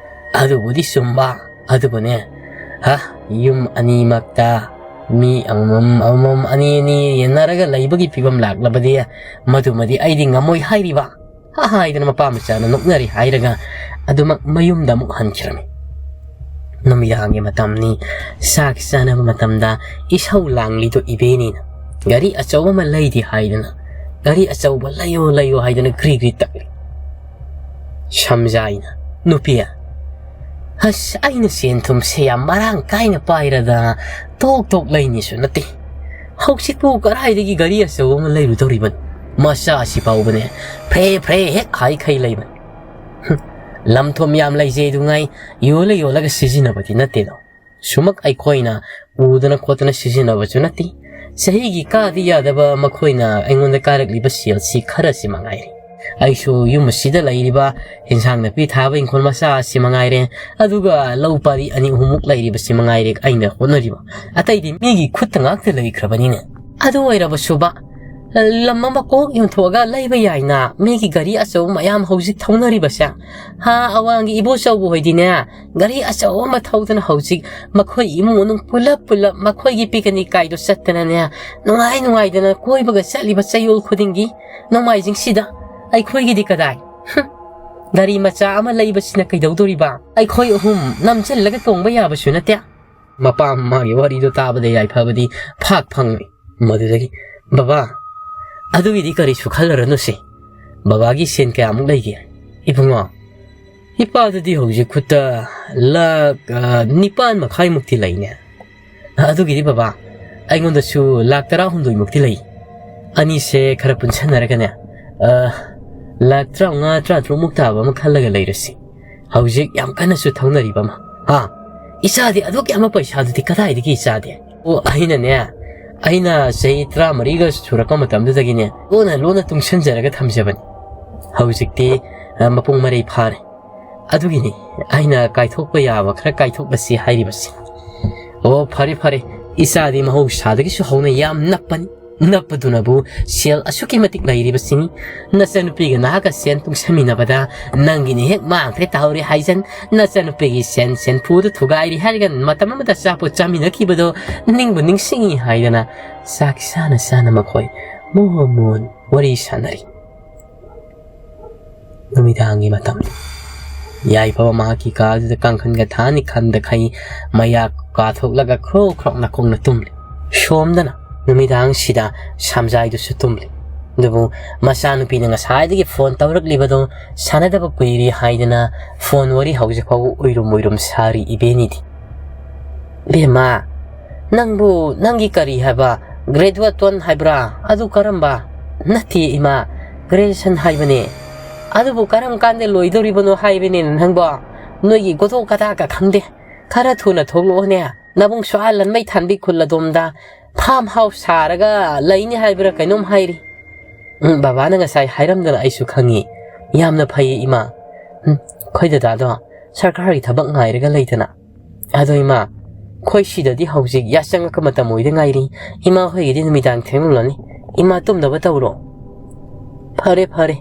"ꯑꯗꯨꯕꯨꯗꯤ ꯆꯨꯝꯕ, ꯑꯗꯨꯕꯨꯅꯦ, ꯍꯥ, ꯌꯨꯝ ꯑꯅꯤꯃꯛꯇ ꯃꯤ ꯑꯃꯃꯝ, ꯑꯃꯃꯝ, ꯑꯅꯤ ꯑꯅꯤ ꯌꯦꯟꯅꯔꯒ ꯂꯩꯕꯒꯤ ꯐꯤꯕꯝ ꯂꯥꯛꯂꯕꯗꯤ ꯃꯗꯨꯃꯗꯤ ꯑꯩꯗꯤ ꯉꯝꯃꯣꯏ ꯍꯥꯏꯔꯤꯕ", ꯍꯥꯏꯗꯅ ꯃꯄꯥ ꯃꯆꯥꯅ ꯅꯣꯛꯅꯔꯤ ꯍꯥꯏꯔꯒ ꯑꯗꯨꯃꯛ ꯃꯌꯨꯝꯗ ꯑꯃꯨꯛ ꯍꯟꯈꯤꯔꯝꯃꯤ꯫ ꯅꯨꯃꯤꯗꯥꯡꯒꯤ ꯃꯇꯝꯅꯤ꯫ ꯆꯥꯛ ꯆꯥꯅꯕ ꯃꯇꯝꯗ ꯏꯁꯧ ꯂꯥꯡꯂꯤꯗꯣ ꯏꯕꯦꯅꯤꯅ ꯒꯥꯔꯤ ꯑꯆꯧꯕ ꯑꯃ ꯂꯩꯗꯤ ꯍꯥꯏꯗꯅ, ꯒꯥꯔꯤ ꯑꯆꯧꯕ ꯂꯩꯌꯣ, ꯂꯩꯌꯣ ꯍꯥꯏꯗꯅ ꯒ꯭ꯔꯤ ꯒ꯭ꯔꯤ ꯇꯛꯂꯤ꯫ ꯁꯝꯖꯥꯏꯅ, "ꯅꯨꯄꯤ, ꯑꯁ, ꯑꯩꯅ ꯁꯦꯟ ꯊꯨꯝꯁꯦ ꯌꯥꯝ ꯃꯔꯥꯡ ꯀꯥꯏꯅ ꯄꯥꯏꯔꯗꯅ ꯇꯣꯛ ꯇꯣꯛ ꯂꯩꯅꯤꯁꯨ ꯅꯠꯇꯦ꯫ ꯍꯧꯖꯤꯛꯄꯨ ꯀꯗꯥꯏꯗꯒꯤ ꯒꯥꯔꯤ ꯑꯆꯧꯕ ꯑꯃ ꯂꯩꯔꯨꯗꯧꯔꯤꯕꯅꯣ? ꯃꯆꯥ ꯑꯁꯤ ꯐꯥꯎꯕꯅꯦ ꯐ꯭ꯔꯦ ꯐ꯭ꯔꯦ ꯍꯦꯛ ꯍꯥꯏꯈꯩ ꯂꯩꯕꯅꯤ꯫ ꯍꯨꯝ, ꯂꯝ ꯊꯨꯝ ꯌꯥꯝ ꯂꯩꯖꯩꯗꯨꯉꯥꯏ ꯌꯣꯜꯂ ꯌꯣꯜꯂꯒ ꯁꯤꯖꯤꯟꯅꯕꯗꯤ ꯅꯠꯇꯦꯗꯣ꯫ ꯁꯨꯃꯛ ꯑꯩꯈꯣꯏꯅ ꯎꯗꯅ ꯈꯣꯠꯇꯅ ꯁꯤꯖꯤꯟꯅꯕꯁꯨ ꯅꯠꯇꯦ꯫ ꯆꯍꯤꯒꯤ ꯀꯥꯗꯤ ꯌꯥꯗꯕ ꯃꯈꯣꯏꯅ ꯑꯩꯉꯣꯟꯗ ꯀꯥꯔꯛꯂꯤꯕ ꯁꯦꯜꯁꯤ ꯈꯔꯁꯤ ꯃꯉꯥꯏꯔꯦ꯫ ꯑꯩꯁꯨ ꯌꯨꯝ ꯑꯁꯤꯗ ꯂꯩꯔꯤꯕ ꯏꯟꯁꯥꯡ ꯅꯥꯄꯤ ꯊꯥꯕ ꯏꯪꯈꯣꯜ ꯃꯆꯥ ꯑꯁꯤ ꯃꯉꯥꯏꯔꯦ, ꯑꯗꯨꯒ ꯂꯧ ꯄꯥꯔꯤ ꯑꯅꯤ ꯑꯍꯨꯝꯃꯨꯛ ꯂꯩꯔꯤꯕꯁꯤ ꯃꯉꯥꯏꯔꯦ ꯑꯩꯅ ꯍꯣꯠꯅꯔꯤꯕ꯫ ꯑꯇꯩꯗꯤ ꯃꯤꯒꯤ ꯈꯨꯠꯇ ꯉꯥꯛꯇ ꯂꯩꯈ꯭ꯔꯕꯅꯤꯅꯦ꯫ ꯑꯗꯨ ꯑꯣꯏꯔꯕꯁꯨꯕ, ꯂꯝ ꯑꯃ ꯀꯣꯛ ꯌꯣꯟꯊꯣꯛꯑꯒ ꯂꯩꯕ ꯌꯥꯏꯅ, ꯃꯤꯒꯤ ꯒꯥꯔꯤ ꯑꯆꯧꯕ ꯃꯌꯥꯝ ꯍꯧꯖꯤꯛ ꯊꯧꯅꯔꯤꯕꯁꯦ꯫ ꯍꯥ, ꯑꯋꯥꯡꯒꯤ ꯏꯕꯣꯆꯧꯕ ꯍꯣꯏꯗꯤꯅꯦ, ꯒꯥꯔꯤ ꯑꯆꯧꯕ ꯑꯃ ꯊꯧꯗꯅ ꯍꯧꯖꯤꯛ ꯃꯈꯣꯏ ꯏꯃꯨꯡ ꯃꯅꯨꯡ ꯄꯨꯂꯞ ꯄꯨꯂꯞ ꯃꯈꯣꯏꯒꯤ picnic ꯀꯥꯏꯗꯣ ꯆꯠꯇꯅꯅꯦ, ꯅꯨꯡꯉꯥꯏ ꯅꯨꯡꯉꯥꯏꯗꯅ ꯀꯣꯏꯕꯒ ꯆꯠꯂꯤꯕ ꯆꯌꯣꯜ ꯈꯨꯗꯤꯡꯒꯤ꯫ ꯅꯣꯡꯃꯥꯏꯖꯤꯡꯁꯤꯗ ꯑꯩꯈꯣꯏꯒꯤꯗꯤ ꯀꯗꯥꯏ? ꯍꯨꯝ꯫ ꯒꯥꯔꯤ ꯃꯆꯥ ꯑꯃ ꯂꯩꯕꯁꯤꯅ ꯀꯩꯗꯧꯗꯣꯔꯤꯕ? ꯑꯩꯈꯣꯏ ꯑꯍꯨꯝ ꯅꯝꯁꯤꯜꯂꯒ ꯇꯣꯡꯕ ꯌꯥꯕꯁꯨ ꯅꯠꯇꯦ꯫ ꯃꯄꯥ ꯃꯃꯥꯒꯤ ꯋꯥꯔꯤꯗꯣ ꯇꯥꯕꯗ ꯌꯥꯏꯐꯕꯗꯤ ꯐꯥꯛ ꯐꯪꯉꯤ꯫ ꯃꯗꯨꯗꯒꯤ, "ꯕꯕꯥ, ꯑꯗꯨꯒꯤꯗꯤ ꯀꯔꯤꯁꯨ ꯈꯜꯂꯔꯅꯨꯁꯦ꯫ ꯕꯕꯥꯒꯤ ꯁꯦꯟ ꯀꯌꯥꯃꯨꯛ ꯂꯩꯒꯦ?" "ꯏꯕꯨꯡꯉꯣ, ꯏꯄꯥꯗꯨꯗꯤ ꯍꯧꯖꯤꯛ ꯈꯨꯠꯇ ꯂꯥꯛ, ꯑ, ꯅꯤꯄꯥꯟ ꯃꯈꯥꯏꯃꯨꯛꯇꯤ ꯂꯩꯅꯦ꯫ ꯑꯗꯨꯒꯤꯗꯤ ꯕꯕꯥ, ꯑꯩꯉꯣꯟꯗꯁꯨ ꯂꯥꯛ ꯇꯔꯥꯍꯨꯝꯗꯣꯏꯃꯨꯛꯇꯤ ꯂꯩ꯫ ꯑꯅꯤꯁꯦ ꯈꯔ ꯄꯨꯟꯁꯟꯅꯔꯒꯅꯦ, ꯑ, ꯂꯥꯛ ꯇꯔꯥꯃꯉꯥ, ꯇꯔꯥꯇꯔꯨꯛꯃꯨꯛ ꯇꯥꯕ ꯑꯃ ꯈꯜꯂꯒ ꯂꯩꯔꯁꯤ꯫ ꯍꯧꯖꯤꯛ ꯌꯥꯝ ꯀꯟꯅꯁꯨ ꯊꯧꯅꯔꯤꯕ ꯑꯃ꯫ ꯍꯥ? ꯏꯆꯥꯗꯤ ꯑꯗꯨꯛ ꯌꯥꯝꯕ ꯄꯩꯁꯥꯗꯨꯗꯤ ꯀꯗꯥꯏꯗꯒꯤ ꯏꯆꯥꯗꯤ?" "ꯑꯣ, ꯑꯩꯅꯅꯦ, ꯑꯩꯅ ꯆꯍꯤ ꯇꯔꯥꯃꯔꯤꯒ ꯁꯨꯔꯛꯄ ꯃꯇꯝꯗꯨꯗꯒꯤꯅꯦ, ꯂꯣꯟꯅ ꯂꯣꯟꯅ ꯇꯨꯡꯁꯤꯟꯖꯔꯒ ꯊꯝꯖꯕꯅꯤ꯫ ꯍꯧꯖꯤꯛꯇꯤ, ꯑ, ꯃꯄꯨꯡ ꯃꯔꯩ ꯐꯥꯔꯦ꯫ ꯑꯗꯨꯒꯤꯅꯤ ꯑꯩꯅ ꯀꯥꯏꯊꯣꯛꯄ ꯌꯥꯕ ꯈꯔ ꯀꯥꯏꯊꯣꯛꯂꯁꯤ ꯍꯥꯏꯔꯤꯕꯁꯤ꯫" "ꯑꯣ, ꯐꯔꯦ, ꯐꯔꯦ꯫ ꯏꯆꯥꯗꯤ ꯃꯍꯧꯁꯥꯗꯒꯤꯁꯨ ꯍꯧꯅ ꯌꯥꯝ ꯅꯞꯄꯅꯤ꯫ ꯅꯞꯄꯗꯨꯅꯕꯨ ꯁꯦꯜ ꯑꯁꯨꯛꯀꯤ ꯃꯇꯤꯛ ꯂꯩꯔꯤꯕꯁꯤꯅꯤ꯫ ꯅꯆꯟꯅꯨꯄꯤꯒ ꯅꯍꯥꯛꯀ ꯁꯦꯟ ꯇꯨꯡꯁꯟꯃꯤꯟꯅꯕꯗ ꯅꯪꯒꯤꯅ ꯍꯦꯛ ꯃꯥꯡꯈ꯭ꯔꯦ ꯇꯥꯍꯧꯔꯦ ꯍꯥꯏꯖꯟ꯫ ꯅꯆꯟꯅꯨꯄꯤꯒꯤ ꯁꯦꯟ ꯁꯦꯟꯐꯨꯗꯨ ꯊꯨꯒꯥꯏꯔꯤ ꯍꯥꯏꯔꯒ ꯃꯇꯝ ꯑꯃꯗ ꯑꯆꯥꯄꯣꯠ ꯆꯥꯃꯤꯟꯅꯈꯤꯕꯗꯣ ꯅꯤꯡꯕꯨ ꯅꯤꯡꯁꯤꯡꯉꯤ" ꯍꯥꯏꯗꯅ ꯆꯥꯛ ꯆꯥꯅ ꯆꯥꯅ ꯃꯈꯣꯏ ꯃꯣꯃꯣꯟ ꯋꯥꯔꯤ ꯁꯥꯟꯅꯔꯤ꯫ ꯅꯨꯃꯤꯗꯥꯡꯒꯤ ꯃꯇꯝꯅꯤ꯫ ꯌꯥꯏꯐꯕ ꯃꯍꯥꯛꯀꯤ ꯀꯥꯗꯨꯗ ꯀꯥꯡꯈꯟꯒ ꯊꯥꯅꯤ ꯈꯟꯗ ꯈꯩ ꯃꯌꯥ ꯀꯥꯊꯣꯛꯂꯒ ꯈ꯭ꯔꯣꯛ ꯈ꯭ꯔꯣꯛ ꯅꯥꯀꯣꯡꯅ ꯇꯨꯝꯂꯤ꯫ ꯁꯣꯝꯗꯅ ꯅꯨꯃꯤꯗꯥꯡꯁꯤꯗ ꯁꯝꯖꯥꯏꯗꯨꯁꯨ ꯇꯨꯝꯂꯤ꯫ ꯑꯗꯨꯕꯨ ꯃꯆꯥꯅꯨꯄꯤꯅ ꯉꯁꯥꯏꯗꯒꯤ ꯐꯣꯟ ꯇꯧꯔꯛꯂꯤꯕꯗꯣ ꯁꯥꯟꯅꯗꯕ ꯀꯨꯏꯔꯦ ꯍꯥꯏꯗꯅ ꯐꯣꯟ ꯋꯥꯔꯤ ꯍꯧꯖꯤꯛ ꯐꯥꯎꯕ ꯎꯏꯔꯨꯝ ꯎꯏꯔꯨꯝ ꯁꯥꯔꯤ ꯏꯕꯦꯅꯤꯗꯤ꯫ "ꯕꯦꯝꯃ, ꯅꯪꯕꯨ ꯅꯪꯒꯤ ꯀꯔꯤ ꯍꯥꯏꯕ, graduation ꯍꯥꯏꯕ꯭ꯔꯥ, ꯑꯗꯨ ꯀꯔꯝꯕ?" "ꯅꯠꯇꯦ ꯏꯃꯥ, graduation ꯍꯥꯏꯕꯅꯦ꯫ ꯑꯗꯨꯕꯨ ꯀꯔꯝ ꯀꯥꯟꯗ ꯂꯣꯏꯗꯧꯔꯤꯕꯅꯣ ꯍꯥꯏꯕꯅꯦ ꯅꯪꯕꯣ? ꯅꯣꯏꯒꯤ ꯒꯣꯗꯣꯛ ꯒꯗꯥꯛꯀ ꯈꯪꯗꯦ꯫ ꯈꯔ ꯊꯨꯅ ꯊꯣꯛꯂꯛꯑꯣꯅꯦ꯫ ꯅꯕꯨꯡ ꯁ꯭ꯋꯥ ꯂꯟꯃꯩ ꯊꯥꯟꯕꯤ ꯈꯨꯜ ꯑꯗꯣꯝꯗ farm house ꯁꯥꯔꯒ ꯂꯩꯅꯤ ꯍꯥꯏꯕ꯭ꯔꯥ ꯀꯩꯅꯣꯝ ꯍꯥꯏꯔꯤ꯫" "ꯎꯝ, ꯕꯕꯥꯅ ꯉꯁꯥꯏ ꯍꯥꯏꯔꯝꯗꯅ ꯑꯩꯁꯨ ꯈꯪꯉꯤ꯫ ꯌꯥꯝꯅ ꯐꯩꯌꯦ ꯏꯃꯥ꯫ ꯎꯝ, ꯑꯩꯈꯣꯏ ꯗꯗꯥꯗꯣ ꯁꯔꯀꯥꯔꯒꯤ ꯊꯕꯛ ꯉꯥꯏꯔꯒ ꯂꯩꯗꯅ꯫ ꯑꯗꯣ ꯏꯃꯥ, ꯑꯩꯈꯣꯏ ꯁꯤꯗꯗꯤ ꯍꯧꯖꯤꯛ ꯌꯥꯆꯪꯉꯛꯄ ꯃꯇꯝ ꯑꯣꯏꯗ ꯉꯥꯏꯔꯤ꯫ ꯏꯃꯥ ꯍꯣꯏꯒꯤꯗꯤ ꯅꯨꯃꯤꯗꯥꯡ ꯊꯦꯡꯂꯝꯂꯅꯤ꯫ ꯏꯃꯥ ꯇꯨꯝꯅꯕ ꯇꯧꯔꯣ꯫" "ꯐꯔꯦ, ꯐꯔꯦ꯫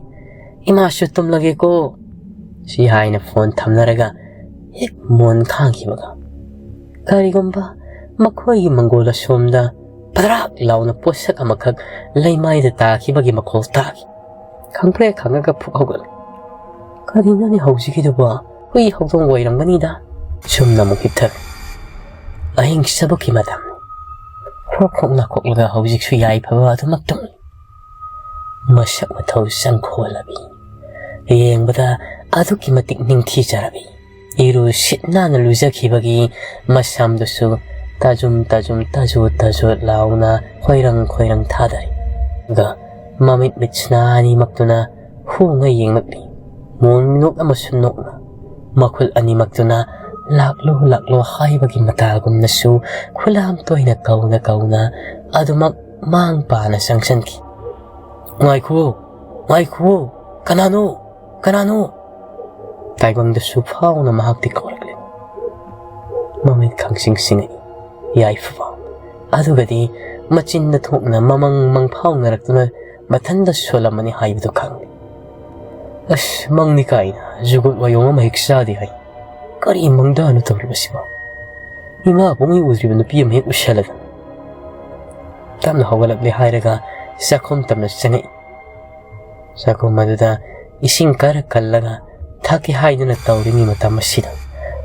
ꯏꯃꯥꯁꯨ ꯇꯨꯝꯂꯒꯦꯀꯣ꯫" ꯁꯤ ꯍꯥꯏꯅ ꯐꯣꯟ ꯊꯝꯅꯔꯒ ꯍꯦꯛ ꯃꯣꯟ ꯈꯥꯡꯈꯤꯕꯒ ꯀꯔꯤꯒꯨꯝꯕ ꯃꯈꯣꯏꯒꯤ ꯃꯪꯒꯣꯜ ꯑꯁꯣꯝꯗ ꯄꯗ꯭ꯔꯥꯛ ꯂꯥꯎꯅ ꯄꯣꯠꯁꯛ ꯑꯃꯈꯛ ꯂꯩꯃꯥꯏꯗ ꯇꯥꯈꯤꯕꯒꯤ ꯃꯈꯣꯜ ꯇꯥꯈꯤ꯫ ꯈꯪꯄ꯭ꯔꯦꯛ ꯈꯪꯉꯒ ꯐꯨꯛ ꯍꯧꯒꯠꯂꯤ꯫ "ꯀꯔꯤꯅꯣꯅꯦ ꯍꯧꯖꯤꯛꯀꯤꯗꯨꯕꯣ? ꯍꯨꯏ ꯍꯧꯗꯣꯡ ꯑꯣꯏꯔꯝꯒꯅꯤꯗ"꯫ ꯁꯨꯝꯅ ꯑꯃꯨꯛ ꯍꯤꯞꯊꯔꯦ꯫ ꯑꯍꯤꯡ ꯁꯕꯛꯀꯤ ꯃꯇꯝ꯫ ꯍ꯭ꯔꯣꯛ ꯍ꯭ꯔꯣꯛ ꯅꯥꯀꯣꯛꯂꯒ ꯍꯧꯖꯤꯛꯁꯨ ꯌꯥꯏꯐꯕ ꯑꯗꯨꯃꯛ ꯇꯨꯝꯂꯤ꯫ ꯃꯁꯛ ꯃꯊꯧ ꯆꯪꯈꯣꯜꯂꯕꯤ, ꯌꯦꯡꯕꯗ ꯑꯗꯨꯛꯀꯤ ꯃꯇꯤꯛ ꯅꯤꯡꯊꯤꯖꯔꯕꯤ, ꯏꯔꯨ ꯁꯤꯠ ꯅꯥꯟꯅ ꯂꯨꯖꯈꯤꯕꯒꯤ ꯃꯁꯝꯗꯨꯁꯨ ꯇꯥꯖꯨꯝ ꯇꯥꯖꯨꯝ, ꯇꯥꯖꯨ ꯇꯥꯖꯨ ꯂꯥꯎꯅ ꯈꯣꯏꯔꯪ ꯈꯣꯏꯔꯪ ꯊꯥꯗꯔꯤ꯫ ꯑꯗꯨꯒ ꯃꯃꯤꯠ ꯃꯤꯠꯁꯤꯅ ꯑꯅꯤꯃꯛꯇꯨꯅ ꯍꯨꯉ ꯌꯦꯡꯂꯛꯂꯤ꯫ ꯃꯣꯟ ꯃꯤꯅꯣꯛ ꯑꯃꯁꯨ ꯅꯣꯛꯅ, ꯃꯈꯨꯜ ꯑꯅꯤꯃꯛꯇꯨꯅ "ꯂꯥꯛꯂꯣ, ꯂꯥꯛꯂꯣ" ꯍꯥꯏꯕꯒꯤ ꯃꯇꯥꯒꯨꯝꯅꯁꯨ ꯈꯨꯂꯥꯝ ꯇꯣꯏꯅ ꯀꯧꯅ ꯀꯧꯅ ꯑꯗꯨꯃꯛ ꯃꯥꯡ ꯄꯥꯅ ꯆꯪꯁꯤꯟꯈꯤ꯫ "ꯉꯥꯏꯈꯨꯋꯣ, ꯉꯥꯏꯈꯨꯋꯣ, ꯀꯅꯥꯅꯣ, ꯀꯅꯥꯅꯣ?" ꯇꯥꯏꯕꯪꯗꯁꯨ ꯐꯥꯎꯅ ꯃꯍꯥꯛꯇꯤ ꯀꯧꯔꯛꯂꯤ꯫ ꯃꯃꯤꯠ ꯈꯪꯁꯤꯡ ꯁꯤꯡꯉꯛꯏ ꯌꯥꯏꯐꯕ꯫ ꯑꯗꯨꯒꯗꯤ ꯃꯆꯤꯟꯗ ꯊꯣꯛꯅ ꯃꯃꯪ ꯃꯪꯐꯥꯎꯅꯔꯛꯇꯨꯅ ꯃꯊꯟꯗ ꯁꯣꯜꯂꯝꯃꯅꯤ ꯍꯥꯏꯕꯗꯨ ꯈꯪꯂꯤ꯫ "ꯑꯁ, ꯃꯪꯅꯤ ꯀꯥꯏꯅ ꯖꯨꯒꯣꯠ ꯋꯥꯌꯣꯡ ꯑꯃ ꯍꯦꯛ ꯆꯥꯗꯦ ꯍꯥꯏ꯫ ꯀꯔꯤ ꯃꯪꯗꯥꯅꯣ ꯇꯧꯔꯤꯕꯁꯤꯕꯣ? ꯏꯃꯥ ꯄꯨꯡꯏ ꯎꯗ꯭ꯔꯤꯕ ꯅꯨꯄꯤ ꯑꯃ ꯍꯦꯛ ꯎꯁꯜꯂꯗꯅ"꯫ ꯇꯞꯅ ꯍꯧꯒꯠꯂꯛꯂꯦ ꯍꯥꯏꯔꯒ ꯆꯥꯛꯈꯨꯝ ꯇꯝꯅ ꯆꯪꯉꯛꯏ꯫ ꯆꯥꯛꯈꯨꯝ ꯑꯗꯨꯗ ꯏꯁꯤꯡ ꯈꯔ ꯀꯜꯂꯒ ꯊꯛꯀꯦ ꯍꯥꯏꯗꯨꯅ ꯇꯧꯔꯤꯉꯩ ꯃꯇꯝ ꯑꯁꯤꯗ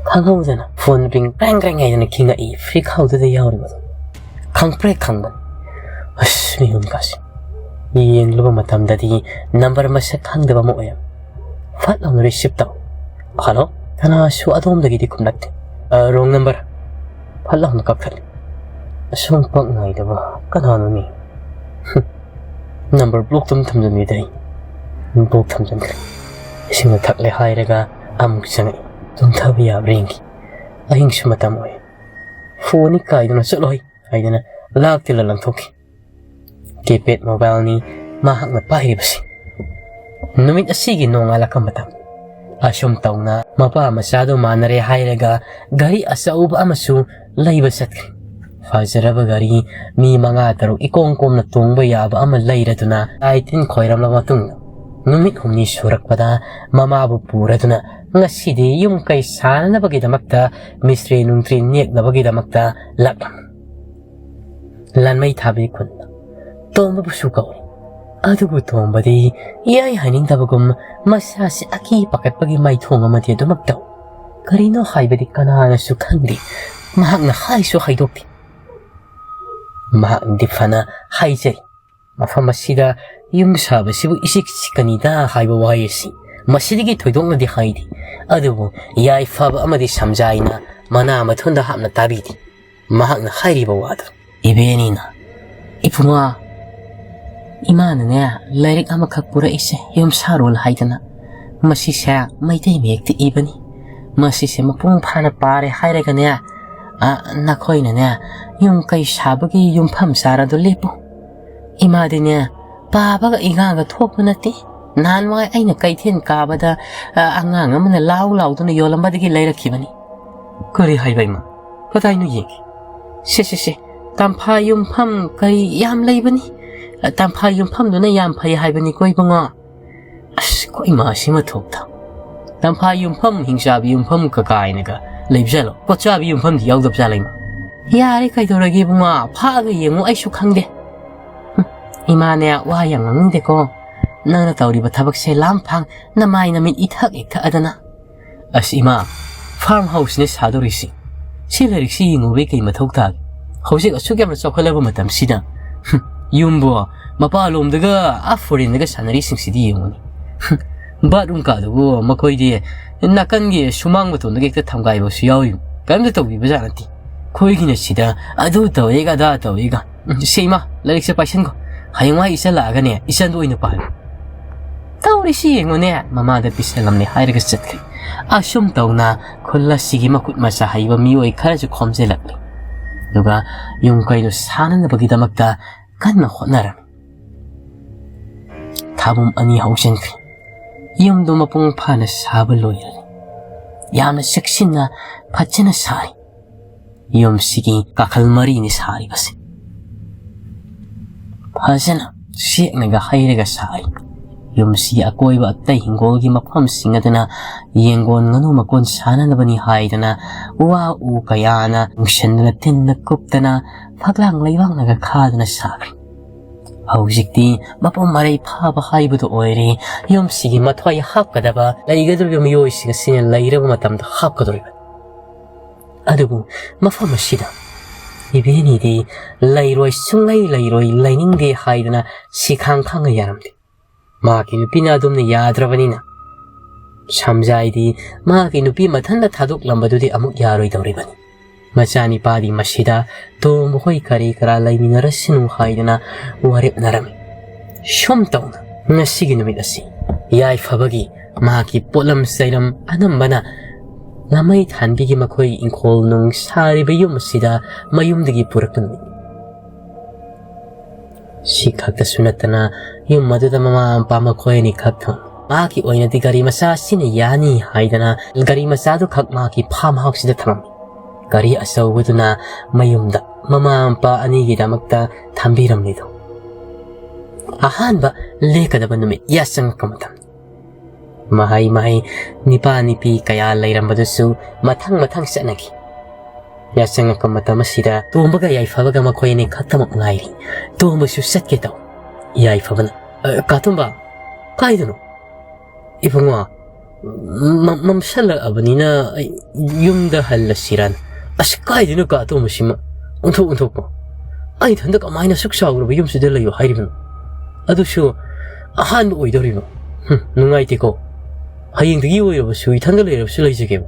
ꯈꯪꯍꯧꯗꯅ ꯐꯣꯟ ꯔꯤꯡ ꯀ꯭ꯔꯦꯡ ꯀ꯭ꯔꯦꯡ ꯍꯥꯏꯗꯅ ꯈꯤꯡꯉꯛꯏ ꯐ꯭ꯔꯤꯈꯥꯎꯗꯨꯗ ꯌꯥꯎꯔꯤꯕꯗꯣ꯫ ꯈꯪꯄ꯭ꯔꯦꯛ ꯈꯪꯕꯅꯤ꯫ ꯑꯁ, ꯃꯤꯍꯨꯟ ꯀꯥꯁꯤ꯫ ꯌꯦꯡꯂꯨꯕ ꯃꯇꯝꯗꯗꯤ ꯅꯝꯕꯔ ꯃꯁꯛ ꯈꯪꯗꯕ ꯑꯃ ꯑꯣꯏꯔꯝꯃꯤ꯫ ꯐꯠ ꯂꯥꯎꯅ ꯔꯤꯁꯤꯞ ꯇꯧ꯫ "ꯍꯜꯂꯣ?" ꯀꯅꯥꯁꯨ ꯑꯗꯣꯝꯗꯒꯤꯗꯤ ꯈꯨꯝꯂꯛꯇꯦ꯫ "ꯑ, ꯔꯣꯡ ꯅꯝꯕꯔ"꯫ ꯐꯠ ꯂꯥꯎꯅ ꯀꯛꯊꯠꯂꯤ꯫ ꯑꯁꯣꯝ ꯄꯛ ꯅꯥꯏꯗꯕ ꯀꯅꯥꯅꯣꯅꯦ? ꯍꯨꯝ꯫ ꯅꯝꯕꯔ ꯕ꯭ꯂꯣꯛꯇ ꯑꯗꯨꯝ ꯊꯝꯖꯟꯕꯤꯗ ꯑꯩ꯫ ꯕ꯭ꯂꯣꯛ ꯊꯝꯖꯟꯈ꯭ꯔꯦ꯫ ꯏꯁꯤꯡꯗ ꯊꯛꯂꯦ ꯍꯥꯏꯔꯒ ꯑꯃꯨꯛ ꯆꯪꯉꯛꯏ꯫ ꯇꯨꯝꯊꯕ ꯌꯥꯕ꯭ꯔꯥ ꯌꯦꯡꯒꯦ꯫ ꯑꯍꯤꯡꯁꯨ ꯃꯇꯝ ꯑꯣꯏ꯫ "ꯐꯣꯟꯅꯤ ꯀꯥꯏꯗꯅ ꯆꯠꯂꯣ ꯍꯩ" ꯍꯥꯏꯗꯅ ꯂꯥꯛꯇꯨꯅ ꯂꯪꯊꯣꯛꯈꯤ꯫ ꯀꯤꯄꯦꯗ ꯃꯣꯕꯥꯏꯜꯅꯤ ꯃꯍꯥꯛꯅ ꯄꯥꯏꯔꯤꯕꯁꯤ꯫ ꯅꯨꯃꯤꯠ ꯑꯁꯤꯒꯤ ꯅꯣꯡꯉꯥꯜꯂꯛꯄ ꯃꯇꯝ꯫ ꯑꯁꯨꯝ ꯇꯧꯅ ꯃꯄꯥ ꯃꯆꯥꯗꯨ ꯃꯥꯟꯅꯔꯦ ꯍꯥꯏꯔꯒ ꯒꯥꯔꯤ ꯑꯆꯧꯕ ꯑꯃꯁꯨ ꯂꯩꯕ ꯆꯠꯈ꯭ꯔꯦ꯫ ꯐꯖꯔꯕ ꯒꯥꯔꯤ, ꯃꯤ ꯃꯉꯥ ꯇꯔꯨꯛ ꯏꯀꯣꯝ ꯀꯣꯝꯅ ꯇꯣꯡꯕ ꯌꯥꯕ ꯑꯃ ꯂꯩꯔꯗꯨꯅ ꯂꯥꯏ ꯇꯤꯟ ꯈꯣꯏꯔꯝꯂꯕ ꯃꯇꯨꯡꯗ ꯅꯨꯃꯤꯠ ꯍꯨꯝꯅꯤ ꯁꯨꯔꯛꯄꯗ ꯃꯃꯥꯕꯨ ꯄꯨꯔꯗꯨꯅ ꯉꯁꯤꯗꯤ ꯌꯨꯝ ꯀꯩ ꯁꯥꯅꯅꯕꯒꯤꯗꯃꯛꯇ ꯃꯤꯁꯇ꯭ꯔꯤ ꯅꯨꯡꯇ꯭ꯔꯤ ꯅꯦꯛꯅꯕꯒꯤꯗꯃꯛꯇ ꯂꯥꯛꯂꯝꯃꯤ꯫ ꯂꯥꯟꯃꯩ ꯊꯥꯕꯤ ꯈꯨꯟꯗ ꯇꯣꯝꯕꯕꯨꯁꯨ ꯀꯧꯏ꯫ ꯑꯗꯨꯕꯨ ꯇꯣꯝꯕꯗꯤ ꯏꯌꯥꯏ ꯍꯥꯏꯅꯤꯡꯗꯕꯒꯨꯝ ꯃꯁꯥꯁꯤ ꯑꯀꯤ ꯄꯥꯈꯠꯄꯒꯤ ꯃꯥꯏꯊꯣꯡ ꯑꯃꯗꯤ ꯑꯗꯨꯃꯛ ꯇꯧ꯫ ꯀꯔꯤꯅꯣ ꯍꯥꯏꯕꯗꯤ ꯀꯅꯥꯅꯁꯨ ꯈꯪꯗꯦ꯫ ꯃꯍꯥꯛꯅ ꯍꯥꯏꯁꯨ ꯍꯥꯏꯗꯣꯛꯇꯦ꯫ ꯃꯍꯥꯛꯅꯗꯤ ꯐꯅ ꯍꯥꯏꯖꯩ, "ꯃꯐꯝ ꯑꯁꯤꯗ ꯌꯨꯝ ꯁꯥꯕꯁꯤꯕꯨ ꯏꯆꯤꯛ ꯆꯤꯛꯀꯅꯤꯗ" ꯍꯥꯏꯕ ꯋꯥꯍꯩ ꯑꯁꯤ ꯃꯁꯤꯗꯒꯤ ꯊꯣꯏꯗꯣꯛꯅꯗꯤ ꯍꯥꯏꯗꯦ꯫ ꯑꯗꯨꯕꯨ ꯌꯥꯏꯐꯕ ꯑꯃꯗꯤ ꯁꯝꯖꯥꯏꯅ ꯃꯅꯥ ꯃꯊꯨꯟꯗ ꯍꯥꯞꯅ ꯇꯥꯕꯤꯗꯦ꯫ ꯃꯍꯥꯛꯅ ꯍꯥꯏꯔꯤꯕ ꯋꯥꯗꯨ ꯏꯕꯦꯅꯤꯅ, "ꯏꯕꯨꯡꯉꯣ, ꯏꯃꯥꯅꯅꯦ ꯂꯥꯏꯔꯤꯛ ꯑꯃꯈꯛ ꯄꯨꯔꯛꯏꯁꯦ, ꯌꯨꯝ ꯁꯥꯔꯣꯜ ꯍꯥꯏꯗꯅ꯫ ꯃꯁꯤꯁꯦ ꯃꯩꯇꯩ ꯃꯌꯦꯛꯇ ꯏꯕꯅꯤ꯫ ꯃꯁꯤꯁꯦ ꯃꯄꯨꯡ ꯐꯥꯅ ꯄꯥꯔꯦ ꯍꯥꯏꯔꯒꯅꯦ, ꯑ, ꯅꯈꯣꯏꯅꯅꯦ ꯌꯨꯝ ꯀꯩ ꯁꯥꯕꯒꯤ ꯌꯨꯝꯐꯝ ꯆꯥꯔꯗꯣ ꯂꯦꯞꯄꯨ꯫ ꯏꯃꯥꯗꯤꯅꯦ ꯄꯥꯕꯒ ꯏꯉꯥꯒ ꯊꯣꯛꯄ ꯅꯠꯇꯦ꯫ ꯅꯍꯥꯟꯋꯥꯏ ꯑꯩꯅ ꯀꯩꯊꯦꯜ ꯀꯥꯕꯗ, ꯑ, ꯑꯉꯥꯡ ꯑꯃꯅ ꯂꯥꯎ ꯂꯥꯎꯗꯨꯅ ꯌꯣꯜꯂꯝꯕꯗꯒꯤ ꯂꯩꯔꯛꯈꯤꯕꯅꯤ"꯫ "ꯀꯔꯤ ꯍꯥꯏꯕ ꯏꯃꯥ? ꯀꯗꯥꯏꯅꯣ ꯌꯦꯡꯒꯦ"꯫ "ꯁꯦ, ꯁꯦ, ꯁꯦ, ꯇꯝꯐꯥ ꯌꯨꯝꯐꯝ ꯀꯔꯤ ꯌꯥꯝ ꯂꯩꯕꯅꯤ꯫ ꯇꯝꯐꯥ ꯌꯨꯝꯐꯝꯗꯨꯅ ꯌꯥꯝ ꯐꯩ ꯍꯥꯏꯕꯅꯤꯀꯣ ꯏꯕꯨꯡꯉꯣ"꯫ ꯑꯁ, ꯑꯩꯈꯣꯏ ꯏꯃꯥꯁꯤ ꯃꯊꯣꯛꯇ꯫ "ꯇꯝꯐꯥ ꯌꯨꯝꯐꯝ, ꯍꯤꯡꯆꯥꯕꯤ ꯌꯨꯝꯐꯝ ꯀꯀꯥꯏꯅꯒ ꯂꯩꯕꯖꯥꯠꯂꯣ? ꯀꯣꯠꯆꯥꯕꯤ ꯌꯨꯝꯐꯝꯗꯤ ꯌꯥꯎꯗꯕ ꯖꯥꯠꯂ ꯏꯃꯥ?" "ꯌꯥꯔꯦ, ꯀꯩꯗꯧꯔꯒꯦ ꯏꯕꯨꯡꯉꯣ? ꯐꯥꯛꯑꯒ ꯌꯦꯡꯉꯨ, ꯑꯩꯁꯨ ꯈꯪꯗꯦ"꯫ "ꯍꯨꯝ, ꯏꯃꯥꯅꯦ ꯋꯥ ꯌꯥꯝ ꯉꯥꯡꯅꯤꯡꯗꯦꯀꯣ꯫ ꯅꯪꯅ ꯇꯧꯔꯤꯕ ꯊꯕꯛꯁꯦ ꯂꯥꯝ ꯐꯥꯡ ꯅꯃꯥꯏ ꯅꯃꯤꯠ ꯏꯊꯛ ꯍꯦꯛ ꯊꯛꯑꯗꯅ"꯫ "ꯑꯁ ꯏꯃꯥ, ꯐꯥꯔꯝ ꯍꯥꯎꯁꯅꯦ ꯁꯥꯗꯧꯔꯤꯁꯤ꯫ ꯁꯤ ꯂꯥꯏꯔꯤꯛꯁꯤ ꯌꯦꯡꯉꯨꯕꯩ ꯀꯩ ꯃꯊꯧ ꯇꯥꯒꯦ? ꯍꯧꯖꯤꯛ ꯑꯁꯨꯛ ꯌꯥꯝꯅ ꯆꯥꯎꯈꯠꯂꯕ ꯃꯇꯝꯁꯤꯗ, ꯍꯨꯝ, ꯌꯨꯝꯕꯨ ꯃꯄꯥꯟꯂꯣꯝꯗꯒ ꯑꯥ ꯐꯣꯔꯦꯟꯗꯒ ꯁꯥꯟꯅꯔꯤꯁꯤꯡꯁꯤꯗꯤ ꯌꯦꯡꯉꯨꯅꯦ꯫ ꯍꯨꯝ, ꯕꯥꯠꯔꯨꯝ ꯀꯥꯗꯨꯕꯨ ꯃꯈꯣꯏꯗꯤ ꯅꯥꯀꯟꯒꯤ ꯁꯨꯃꯥꯡ ꯃꯇꯣꯟꯗꯒ ꯍꯦꯛꯇ ꯊꯝꯒꯥꯏꯕꯁꯨ ꯌꯥꯎꯔꯤ꯫ ꯀꯔꯤꯝꯇ ꯇꯧꯕꯤꯕ ꯖꯥꯠ ꯅꯠꯇꯦ꯫ ꯑꯩꯈꯣꯏꯒꯤꯅ ꯁꯤꯗ ꯑꯗꯨ ꯇꯧꯋꯦꯒ ꯑꯗꯥ ꯇꯧꯋꯦꯒ꯫ ꯎꯝ, ꯁꯦ ꯏꯃꯥ, ꯂꯥꯏꯔꯤꯛꯁꯦ ꯄꯥꯏꯁꯟꯈꯣ꯫ ꯍꯌꯦꯡꯋꯥꯏ ꯏꯆꯜ ꯂꯥꯛꯑꯒꯅꯦ, ꯏꯆꯟꯗꯣ ꯑꯣꯏꯅ ꯄꯥꯍꯜꯂꯨ"꯫ "ꯇꯧꯔꯤꯁꯤ ꯌꯦꯡꯉꯨꯅꯦ"꯫ ꯃꯃꯥꯗ ꯄꯤꯁꯜꯂꯝꯅꯦ ꯍꯥꯏꯔꯒ ꯆꯠꯈ꯭ꯔꯦ꯫ ꯑꯁꯨꯝ ꯇꯧꯅ ꯈꯨꯜ ꯑꯁꯤꯒꯤ ꯃꯈꯨꯠ ꯃꯁꯥ ꯍꯩꯕ ꯃꯤꯑꯣꯏ ꯈꯔꯁꯨ ꯈꯣꯝꯖꯤꯜꯂꯛꯂꯦ꯫ ꯑꯗꯨꯒ ꯌꯨꯝ ꯀꯩꯗꯣ ꯁꯥꯅꯅꯕꯒꯤꯗꯃꯛꯇ ꯀꯟꯅ ꯍꯣꯠꯅꯔꯝꯃꯤ꯫ ꯊꯥꯕꯨꯝ ꯑꯅꯤ ꯍꯧꯖꯤꯟꯈ꯭ꯔꯦ꯫ ꯌꯨꯝꯗꯣ ꯃꯄꯨꯡ ꯐꯥꯅ ꯁꯥꯕ ꯂꯣꯏꯔꯦ꯫ ꯌꯥꯝꯅ ꯆꯦꯛꯁꯤꯟꯅ ꯐꯖꯅ ꯁꯥꯔꯤ꯫ ꯌꯨꯝꯁꯤꯒꯤ ꯀꯥꯈꯜ ꯃꯔꯤꯅꯤ ꯁꯥꯔꯤꯕꯁꯦ꯫ ꯐꯖꯅ ꯆꯦꯛꯅꯒ ꯍꯩꯔꯒ ꯁꯥꯔꯤ꯫ ꯌꯨꯝꯁꯤꯒꯤ ꯑꯀꯣꯏꯕ ꯑꯇꯩ ꯍꯤꯡꯒꯣꯜꯒꯤ ꯃꯐꯝꯁꯤꯡ ꯑꯗꯨꯅ ꯌꯦꯡꯒꯣꯟ ꯉꯥꯅꯨ ꯃꯀꯣꯟ ꯁꯥꯅꯅꯕꯅꯤ ꯍꯥꯏꯗꯅ ꯋꯥ ꯎ ꯀꯌꯥꯅ ꯌꯨꯡꯁꯟꯗꯨꯅ ꯇꯤꯟꯅ ꯀꯨꯞꯇꯅ ꯐꯛꯂꯥꯡ ꯂꯩꯕꯥꯛꯅꯒ ꯈꯥꯗꯅ ꯁꯥꯈ꯭ꯔꯦ꯫ ꯍꯧꯖꯤꯛꯇꯤ ꯃꯄꯨꯡ ꯃꯔꯩ ꯐꯥꯕ ꯍꯥꯏꯕꯗꯨ ꯑꯣꯏꯔꯦ꯫ ꯌꯨꯝꯁꯤꯒꯤ ꯃꯊ꯭ꯋꯥꯏ ꯍꯥꯞꯀꯗꯕ ꯂꯩꯒꯗꯧꯔꯤꯕ ꯃꯤꯑꯣꯏꯁꯤꯡ ꯑꯁꯤꯅ ꯂꯩꯔꯕ ꯃꯇꯝꯗ ꯍꯥꯞꯀꯗꯧꯔꯤꯕꯅꯤ꯫ ꯑꯗꯨꯕꯨ ꯃꯐꯝ ꯑꯁꯤꯗ ꯏꯕꯦꯅꯤꯗꯤ ꯂꯩꯔꯣꯏ, ꯁꯨꯡꯂꯩ ꯂꯩꯔꯣꯏ, ꯂꯩꯅꯤꯡꯗꯦ ꯍꯥꯏꯗꯅ ꯁꯤꯈꯥꯡ ꯈꯥꯡꯉ ꯌꯥꯔꯝꯗꯦ꯫ ꯃꯍꯥꯛꯀꯤ ꯅꯨꯄꯤꯅ ꯑꯗꯨꯝꯅ ꯌꯥꯗ꯭ꯔꯕꯅꯤꯅ ꯁꯝꯖꯥꯏꯗꯤ ꯃꯍꯥꯛꯀꯤ ꯅꯨꯄꯤ ꯃꯊꯟꯇ ꯊꯥꯗꯣꯛꯂꯝꯕꯗꯨꯗꯤ ꯑꯃꯨꯛ ꯌꯥꯔꯣꯏꯗꯧꯔꯤꯕꯅꯤ꯫ ꯃꯆꯥꯅꯤꯄꯥꯗꯤ ꯃꯁꯤꯗ ꯇꯣꯝꯕ ꯍꯣꯏ ꯀꯔꯤ ꯀꯔꯥ ꯂꯩꯃꯤꯟꯅꯔꯁꯅꯨ ꯍꯥꯏꯗꯅ ꯋꯥꯔꯦꯞꯅꯔꯝꯃꯤ꯫ ꯁꯨꯝ ꯇꯧꯅ ꯉꯁꯤꯒꯤ ꯅꯨꯃꯤꯠ ꯑꯁꯤ ꯌꯥꯏꯐꯕꯒꯤ ꯃꯍꯥꯛꯀꯤ ꯄꯣꯠꯂꯝ ꯆꯩꯂꯝ ꯑꯅꯝꯕꯅ ꯂꯥꯃꯩ ꯊꯥꯟꯕꯤꯒꯤ ꯃꯈꯣꯏ ꯏꯪꯈꯣꯜ ꯅꯨꯡ ꯁꯥꯔꯤꯕ ꯌꯨꯝ ꯑꯁꯤꯗ ꯃꯌꯨꯝꯗꯒꯤ ꯄꯨꯔꯛꯄ ꯅꯨꯃꯤꯠꯅꯤ꯫ ꯁꯤ ꯈꯛꯇꯁꯨ ꯅꯠꯇꯅ ꯌꯨꯝ ꯑꯗꯨꯗ ꯃꯃꯥ ꯃꯄꯥ ꯃꯈꯣꯏ ꯑꯅꯤꯈꯛ ꯊꯝꯃꯤ꯫ ꯃꯍꯥꯛꯀꯤ ꯑꯣꯏꯅꯗꯤ ꯒꯥꯔꯤ ꯃꯆꯥ ꯑꯁꯤꯅ ꯌꯥꯅꯤ ꯍꯥꯏꯗꯅ ꯒꯥꯔꯤ ꯃꯆꯥꯗꯨꯈꯛ ꯃꯍꯥꯛꯀꯤ ꯐꯥꯝ ꯍꯥꯎꯁꯁꯤꯗ ꯊꯝꯃꯝꯃꯤ꯫ ꯒꯥꯔꯤ ꯑꯆꯧꯕꯗꯨꯅ ꯃꯌꯨꯝꯗ ꯃꯃꯥ ꯃꯄꯥ ꯑꯅꯤꯒꯤꯗꯃꯛꯇ ꯊꯝꯕꯤꯔꯝꯂꯤꯗꯣ꯫ ꯑꯍꯥꯟꯕ ꯂꯦꯛꯀꯗꯕ ꯅꯨꯃꯤꯠ ꯌꯥꯆꯪꯉꯛꯄ ꯃꯇꯝ꯫ ꯃꯍꯩ ꯃꯍꯩ ꯅꯤꯄꯥ ꯅꯤꯄꯤ ꯀꯌꯥ ꯂꯩꯔꯝꯕꯗꯨꯁꯨ ꯃꯊꯪ ꯃꯊꯪ ꯆꯠꯅꯈꯤ꯫ ꯌꯥꯆꯪꯉꯛꯄ ꯃꯇꯝ ꯑꯁꯤꯗ ꯇꯣꯝꯕꯒ ꯌꯥꯏꯐꯕꯒ ꯃꯈꯣꯏ ꯑꯅꯤ ꯈꯛꯇꯃꯛ ꯉꯥꯏꯔꯤ꯫ ꯇꯣꯝꯕꯁꯨ ꯆꯠꯀꯦ ꯇꯧ꯫ ꯌꯥꯏꯐꯕꯅ, "ꯑ, ꯀꯥ ꯇꯣꯝꯕ, ꯀꯥꯏꯗꯅꯣ?" "ꯏꯕꯨꯡꯉꯣ, ꯃ-, ꯃꯝꯁꯜꯂꯛꯑꯕꯅꯤꯅ ꯑꯩ ꯌꯨꯝꯗ ꯍꯜꯂꯁꯤꯔꯥꯅ꯫" "ꯑꯁ, ꯀꯥꯏꯗꯩꯅꯣ ꯀꯥ ꯇꯣꯝꯕꯁꯤꯃ? ꯑꯣꯟꯊꯣꯛ ꯑꯣꯟꯊꯣꯛꯄ꯫ ꯑꯩ ꯏꯊꯟꯗ ꯀꯃꯥꯏꯅ ꯑꯁꯨꯛ ꯆꯥꯎꯈ꯭ꯔꯕ ꯌꯨꯝꯁꯤꯗ ꯂꯩꯌꯣ ꯍꯥꯏꯔꯤꯕꯅꯣ? ꯑꯗꯨꯁꯨ ꯑꯍꯥꯟꯕ ꯑꯣꯏꯗꯧꯔꯤꯕ꯫ ꯍꯨꯝ, ꯅꯨꯡꯉꯥꯏꯇꯦꯀꯣ꯫ ꯍꯌꯦꯡꯗꯒꯤ ꯑꯣꯏꯔꯕꯁꯨ ꯏꯊꯟꯗ ꯂꯩꯔꯕꯁꯨ ꯂꯩꯖꯒꯦꯕ꯫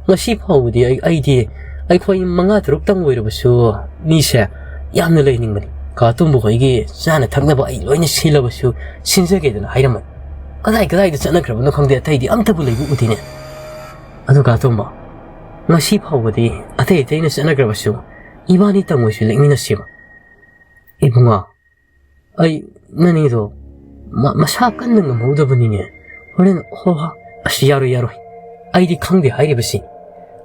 ꯉꯁꯤ ꯐꯥꯎꯕꯗꯤ ꯑꯩ, ꯑꯩꯗꯤ ꯑꯩꯈꯣꯏ ꯃꯉꯥ ꯇꯔꯨꯛꯇꯪ ꯑꯣꯏꯔꯕꯁꯨ ꯃꯤꯁꯦ ꯌꯥꯝꯅ ꯂꯩꯅꯤꯡꯕꯅꯤ꯫ ꯀꯥ ꯇꯣꯝꯕ ꯍꯣꯏꯒꯤ ꯆꯥꯅ ꯊꯛꯅꯕ ꯑꯩ ꯂꯣꯏꯅ ꯁꯤꯜꯂꯕꯁꯨ ꯁꯤꯟꯖꯒꯦꯗꯅ ꯍꯥꯏꯔꯝꯕꯅꯤ꯫ ꯀꯗꯥꯏ ꯀꯗꯥꯏꯗ ꯆꯠꯅꯈ꯭ꯔꯕꯅꯣ ꯈꯪꯗꯦ, ꯑꯇꯩꯗꯤ ꯑꯝꯇꯕꯨ ꯂꯩꯕ ꯎꯗꯦꯅꯦ꯫ ꯑꯗꯨ ꯀꯥ ꯇꯣꯝꯕ, ꯉꯁꯤ ꯐꯥꯎꯕꯗꯤ ꯑꯇꯩ ꯑꯇꯩꯅ ꯆꯠꯅꯈ꯭ꯔꯕꯁꯨ ꯏꯕꯥꯅꯤꯇꯪ ꯑꯣꯏꯁꯨ ꯂꯦꯛꯃꯤꯟꯅꯁꯦꯕ꯫ ꯏꯕꯨꯡꯉꯣ, ꯑꯩ ꯅꯅꯤꯗꯣ ꯃ-, ꯃꯁꯥ ꯀꯟꯅ ꯉꯝꯍꯧꯗꯕꯅꯤꯅꯦ꯫ ꯍꯣꯔꯦꯟ, ꯍꯣ, ꯍꯣ, ꯑꯁ, ꯌꯥꯔꯣꯏ, ꯌꯥꯔꯣꯏ꯫ ꯑꯩꯗꯤ ꯈꯪꯗꯦ ꯍꯥꯏꯔꯤꯕꯁꯤ꯫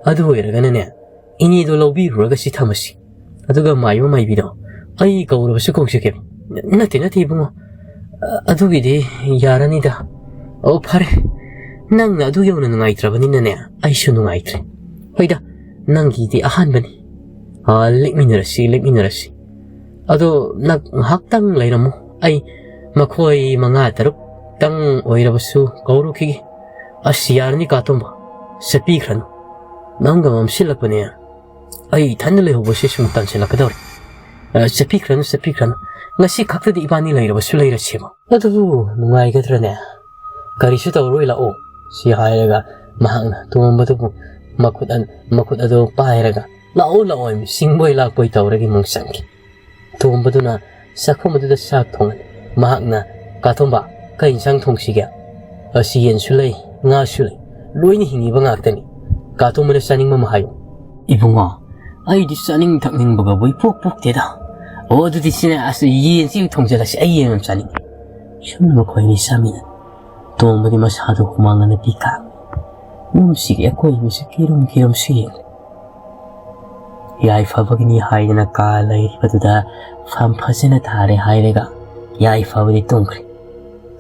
ꯑꯗꯨ ꯑꯣꯏꯔꯒꯅꯅꯦ, ꯏꯅꯦꯗꯣ ꯂꯧꯕꯤꯔꯨꯔꯒ ꯁꯤ ꯊꯝꯃꯁꯤ꯫ ꯑꯗꯨꯒ ꯃꯥꯏꯕ ꯃꯥꯏꯕꯤꯗꯣ ꯑꯩ ꯀꯧꯔꯕꯁꯨ ꯀꯧꯖꯒꯦ꯫ ꯅꯠꯇꯦ, ꯅꯠꯇꯦ, ꯏꯕꯨꯡꯉꯣ꯫ ꯑ-, ꯑꯗꯨꯒꯤꯗꯤ ꯌꯥꯔꯅꯤꯗ꯫ ꯑꯣ, ꯐꯔꯦ꯫ ꯅꯪꯅ ꯑꯗꯨ ꯌꯧꯅ ꯅꯨꯡꯉꯥꯏꯇ꯭ꯔꯕꯅꯤꯅꯅꯦ, ꯑꯩꯁꯨ ꯅꯨꯡꯉꯥꯏꯇ꯭ꯔꯦ꯫ ꯍꯣꯏꯗ, ꯅꯪꯒꯤꯗꯤ ꯑꯍꯥꯟꯕꯅꯤ꯫ ꯑ, ꯂꯦꯛꯃꯤꯟꯅꯔꯁꯤ, ꯂꯦꯛꯃꯤꯟꯅꯔꯁꯤ꯫ "ꯑꯗꯣ ꯅꯪ ꯉꯥꯏꯍꯥꯛꯇꯪ ꯂꯩꯔꯝꯃꯨ, ꯑꯩ ꯃꯈꯣꯏ ꯃꯉꯥ ꯇꯔꯨꯛꯇꯪ ꯑꯣꯏꯔꯕꯁꯨ ꯀꯧꯔꯨꯈꯤꯒꯦ꯫" "ꯑꯁ, ꯌꯥꯔꯅꯤ ꯀꯥ ꯇꯣꯝꯕ, ꯆꯠꯄꯤꯈ꯭ꯔꯅꯨ꯫ ꯅꯪꯒ ꯃꯝꯁꯤꯜꯂꯛꯄꯅꯦ, ꯑꯩ ꯏꯊꯟꯗ ꯂꯩꯍꯧꯕꯁꯤ ꯁꯨꯝ ꯇꯟꯁꯤꯜꯂꯛꯀꯗꯧꯔꯦ꯫ ꯑ, ꯆꯠꯄꯤꯈ꯭ꯔꯅꯨ, ꯆꯠꯄꯤꯈ꯭ꯔꯅꯨ꯫ ꯉꯁꯤ ꯈꯛꯇꯗꯤ ꯏꯕꯥꯅꯤ ꯂꯩꯔꯕꯁꯨ ꯂꯩꯔꯁꯦꯕ꯫" "ꯑꯗꯨꯕꯨ ꯅꯨꯡꯉꯥꯏꯒꯗ꯭ꯔꯅꯦ? ꯀꯔꯤꯁꯨ ꯇꯧꯔꯣꯏ, ꯂꯥꯛꯑꯣ꯫" ꯁꯤ ꯍꯥꯏꯔꯒ ꯃꯍꯥꯛꯅ ꯇꯣꯝꯕꯗꯨꯕꯨ ꯃꯈꯨꯠ ꯑꯟ-, ꯃꯈꯨꯠ ꯑꯗꯨ ꯄꯥꯏꯔꯒ, "ꯂꯥꯛꯑꯣ, ꯂꯥꯛꯑꯣ," ꯍꯥꯏꯅ ꯆꯤꯡꯕꯣꯏ ꯂꯥꯛꯄꯣꯏ ꯇꯧꯔꯒ ꯏꯃꯨꯡ ꯆꯪꯈꯤ꯫ ꯇꯣꯝꯕꯗꯨꯅ ꯆꯥꯛꯈꯨꯝ ꯑꯗꯨꯗ ꯆꯥꯛ ꯊꯣꯡꯍꯜꯂꯤ꯫ ꯃꯍꯥꯛꯅ, "ꯀꯥ ꯇꯣꯝꯕ, ꯀꯩ ꯏꯟꯁꯥꯡ ꯊꯣꯡꯁꯤꯒꯦ?" "ꯑꯁꯤ ꯌꯦꯟꯁꯨ ꯂꯩ, ꯉꯥꯁꯨ ꯂꯩ, ꯂꯣꯏꯅ ꯍꯤꯡꯉꯤꯕ ꯉꯥꯛꯇꯅꯤ꯫ ꯀꯥ ꯇꯣꯝꯕꯅ ꯆꯥꯅꯤꯡꯕ ꯑꯃ ꯍꯥꯏꯌꯨ꯫" "ꯏꯕꯨꯡꯉꯣ, ꯑꯩꯗꯤ ꯆꯥꯅꯤꯡ ꯊꯛꯅꯤꯡꯕꯒ ꯏꯄꯣꯛ ꯄꯣꯛꯇꯦꯗ꯫ ꯑꯣ, ꯑꯗꯨꯗꯤ ꯁꯤꯅꯦ, ꯑꯁ, ꯌꯦꯟꯁꯤ ꯑꯣꯏꯅ ꯊꯣꯡꯖꯤꯜꯂꯁꯤ, ꯑꯩ ꯌꯦꯟ ꯌꯥꯝ ꯆꯥꯅꯤꯡꯉꯤ꯫" ꯁꯨꯝ ꯃꯈꯣꯏ ꯑꯅꯤ ꯆꯥꯃꯤꯟꯅ꯫ ꯇꯣꯝꯕꯗꯤ ꯃꯁꯥꯗꯨ ꯍꯨꯃꯥꯡ ꯑꯅꯞꯄꯤ ꯀꯥꯡꯉꯤ꯫ ꯌꯨꯝꯁꯤꯒꯤ ꯑꯀꯣꯏꯕꯁꯤ ꯀꯤꯔꯨꯝ ꯀꯤꯔꯨꯝꯁꯨ ꯌꯦꯡꯂꯤ꯫ ꯌꯥꯏꯐꯕꯒꯤꯅꯤ ꯍꯥꯏꯗꯅ ꯀꯥ ꯂꯩꯔꯤꯕꯗꯨꯗ ꯐꯝ ꯐꯖꯅ ꯊꯥꯔꯦ ꯍꯥꯏꯔꯒ ꯌꯥꯏꯐꯕꯗꯤ ꯇꯨꯝꯈ꯭ꯔꯦ꯫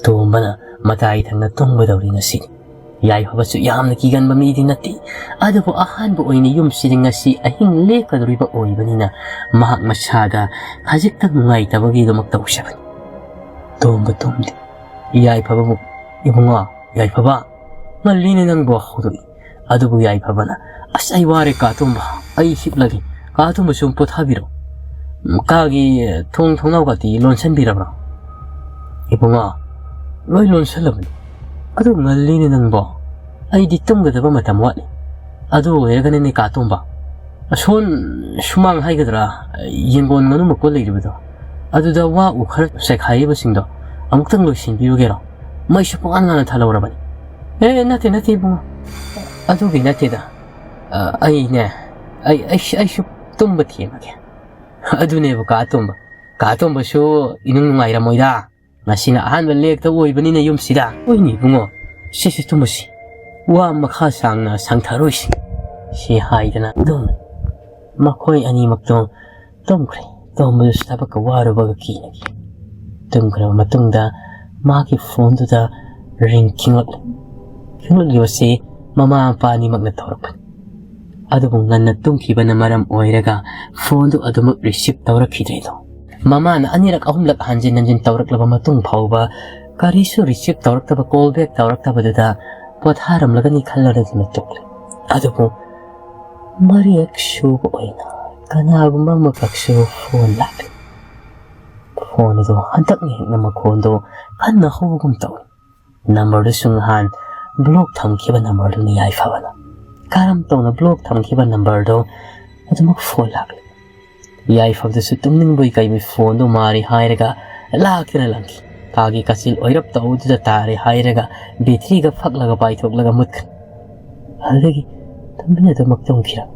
ꯇꯣꯝꯕꯅ ꯃꯇꯥꯏ ꯊꯪꯅ ꯇꯨꯝꯒꯗꯧꯔꯤ ꯉꯁꯤꯗꯤ꯫ ꯌꯥꯏꯐꯕꯁꯨ ꯌꯥꯝꯅ ꯀꯤꯒꯟꯕ ꯃꯤꯗꯤ ꯅꯠꯇꯦ, ꯑꯗꯨꯕꯨ ꯑꯍꯥꯟꯕ ꯑꯣꯏꯅ ꯌꯨꯝꯁꯤꯗ ꯉꯁꯤ ꯑꯍꯤꯡ ꯂꯦꯛꯀꯗꯧꯔꯤꯕ ꯑꯣꯏꯕꯅꯤꯅ ꯃꯍꯥꯛ ꯃꯁꯥꯗ ꯈꯖꯤꯛꯇꯪ ꯅꯨꯡꯉꯥꯏꯇꯕꯒꯤꯗꯃꯛ ꯇꯧꯖꯕꯅꯤ꯫ ꯇꯣꯝꯕ ꯇꯨꯝꯗꯦ꯫ ꯌꯥꯏꯐꯕꯕꯨ, "ꯏꯕꯨꯡꯉꯣ, ꯌꯥꯏꯐꯕ, ꯉꯜꯂꯤꯅꯦ ꯅꯪꯕꯨ", ꯍꯧꯗꯣꯛꯏ꯫ ꯑꯗꯨꯕꯨ ꯌꯥꯏꯐꯕꯅ, "ꯑꯁ, ꯑꯩ ꯋꯥꯔꯦ ꯀꯥ ꯇꯣꯝꯕ, ꯑꯩ ꯍꯤꯞꯂꯒꯦ꯫ ꯀꯥ ꯇꯣꯝꯕꯁꯨ ꯄꯣꯊꯥꯕꯤꯔꯣ꯫ ꯎꯝ, ꯀꯥꯒꯤ ꯊꯣꯡ ꯊꯣꯡꯅꯥꯎꯒꯗꯤ ꯂꯣꯟꯁꯤꯟꯕꯤꯔꯕ꯭ꯔꯣ?" "ꯏꯕꯨꯡꯉꯣ, ꯂꯣꯏ ꯂꯣꯟꯁꯤꯜꯂꯕꯅꯤ꯫ ꯑꯗꯨ ꯉꯜꯂꯤꯅꯦ ꯅꯪꯕꯣ꯫ ꯑꯩꯗꯤ ꯇꯨꯝꯒꯗꯕ ꯃꯇꯝ ꯋꯥꯠꯂꯤ꯫ ꯑꯗꯨ ꯑꯣꯏꯔꯒꯅꯅꯦ ꯀꯥ ꯇꯣꯝꯕ, ꯑꯁꯣꯟ ꯁꯨꯃꯥꯡ ꯍꯥꯏꯒꯗ꯭ꯔꯥ, ꯌꯦꯟꯒꯣꯟ ꯉꯥꯅꯨ ꯃꯀꯣꯜ ꯂꯩꯔꯤꯕꯗꯣ, ꯑꯗꯨꯗ ꯋꯥ ꯎ ꯈꯔ ꯆꯥꯏꯈꯥꯏꯔꯤꯕꯁꯤꯡꯗꯣ ꯑꯃꯨꯛꯇꯪ ꯂꯣꯏꯁꯤꯟꯕꯤꯔꯨꯒꯦꯔꯣ? ꯃꯩꯁꯨ ꯄꯨꯡꯉꯥꯟ ꯉꯥꯟꯅ ꯊꯥꯜꯍꯧꯔꯕꯅꯤ꯫" "ꯑꯦ, ꯅꯠꯇꯦ, ꯅꯠꯇꯦ ꯏꯕꯨꯡꯉꯣ, ꯑꯗꯨꯒꯤ ꯅꯠꯇꯦꯗ꯫ ꯑ, ꯑꯩꯅꯦ, ꯑꯩ, ꯑꯩ, ꯑꯩꯁꯨ ꯇꯨꯝꯕ ꯊꯦꯡꯉꯒꯦ꯫" "ꯑꯗꯨꯅꯦꯕ ꯀꯥ ꯇꯣꯝꯕ, ꯀꯥ ꯇꯣꯝꯕꯁꯨ ꯏꯅꯨꯡ ꯅꯨꯡꯉꯥꯏꯔꯝꯃꯣꯏꯗ꯫ ꯉꯁꯤꯅ ꯑꯍꯥꯟꯕ ꯂꯦꯛꯇ ꯑꯣꯏꯕꯅꯤꯅ ꯌꯨꯝꯁꯤꯗ꯫ ꯍꯣꯏꯅꯦ ꯏꯕꯨꯡꯉꯣ, ꯁꯤꯁꯤ ꯇꯨꯝꯃꯁꯤ꯫ ꯋꯥ ꯃꯈꯥ ꯁꯥꯡꯅ ꯁꯥꯡꯊꯔꯣꯏꯁꯤ꯫" ꯁꯤ ꯍꯥꯏꯗꯅ ꯑꯗꯨꯝ ꯃꯈꯣꯏ ꯑꯅꯤꯃꯛꯇꯣ ꯇꯨꯝꯈ꯭ꯔꯦ꯫ ꯇꯨꯝꯕꯗꯨꯁꯨ ꯊꯕꯛꯀ ꯋꯥꯔꯨꯕꯒ ꯀꯤꯅꯈꯤ꯫ ꯇꯨꯝꯈ꯭ꯔꯕ ꯃꯇꯨꯡꯗ ꯃꯥꯒꯤ ꯐꯣꯟꯗꯨꯗ ꯔꯤꯡ ꯈꯤꯡꯂꯛꯂꯦ꯫ ꯈꯤꯡꯂꯛꯂꯤꯕꯁꯤ ꯃꯃꯥ ꯃꯄꯥ ꯑꯅꯤꯃꯛꯅ ꯇꯧꯔꯛꯄꯅꯤ꯫ ꯑꯗꯨꯕꯨ ꯉꯟꯅ ꯇꯨꯝꯈꯤꯕꯅ ꯃꯔꯝ ꯑꯣꯏꯔꯒ ꯐꯣꯟꯗꯨ ꯑꯗꯨꯃꯛ ꯔꯤꯁꯤꯞ ꯇꯧꯔꯛꯈꯤꯗ꯭ꯔꯦꯗꯣ꯫ ꯃꯃꯥꯅ ꯑꯅꯤꯔꯛ ꯑꯍꯨꯝꯂꯛ ꯍꯟꯖꯤꯟ ꯍꯟꯖꯤꯟ ꯇꯧꯔꯛꯂꯕ ꯃꯇꯨꯡ ꯐꯥꯎꯕ ꯀꯔꯤꯁꯨ receive ꯇꯧꯔꯛꯇꯕ, call back ꯇꯧꯔꯛꯇꯕꯗꯨꯗ ꯄꯣꯊꯥꯔꯝꯂꯒꯅꯤ ꯈꯜꯂꯗꯨꯅ ꯇꯣꯛꯂꯦ꯫ ꯑꯗꯨꯕꯨ ꯃꯔꯤꯔꯛ ꯁꯨꯕ ꯑꯣꯏꯅ ꯀꯅꯥꯒꯨꯝꯕ ꯑꯃꯈꯛꯁꯨ phone ꯂꯥꯛꯂꯦ꯫ Phone ꯑꯗꯨ ꯍꯟꯗꯛꯅ ꯍꯦꯟꯅ ꯃꯈꯣꯟꯗꯣ ꯀꯟꯅ ꯍꯧꯕꯒꯨꯝ ꯇꯧꯏ꯫ Numberꯗꯨꯁꯨ ꯅꯍꯥꯟ block ꯊꯝꯈꯤꯕ numberꯗꯨꯅꯤ ꯌꯥꯏꯐꯕꯅ꯫ ꯀꯔꯝ ꯇꯧꯅ block ꯊꯝꯈꯤꯕ numberꯗꯣ ꯑꯗꯨꯃꯛ phone ꯂꯥꯛꯂꯤ? ꯌꯥꯏꯐꯕꯗꯨꯁꯨ ꯇꯨꯝꯅꯤꯡꯕꯣꯏ ꯀꯩꯕꯣꯏ phoneꯗꯨ ꯃꯥꯔꯤ ꯍꯥꯏꯔꯒ ꯂꯥꯛꯇꯅ ꯂꯪꯈꯤ꯫ ꯀꯥꯒꯤ ꯀꯥꯆꯤꯜ ꯑꯣꯏꯔꯞ ꯇꯧꯕꯗꯨꯗ ꯇꯥꯔꯦ ꯍꯥꯏꯔꯒ batteryꯒ ꯐꯛꯂꯒ ꯄꯥꯏꯊꯣꯛꯂꯒ ꯃꯨꯠꯈ꯭ꯔꯦ꯫ ꯑꯗꯨꯗꯒꯤ ꯇꯨꯃꯤꯟ ꯑꯗꯨꯃꯛ ꯇꯨꯝꯈꯤꯔꯝꯃꯤ꯫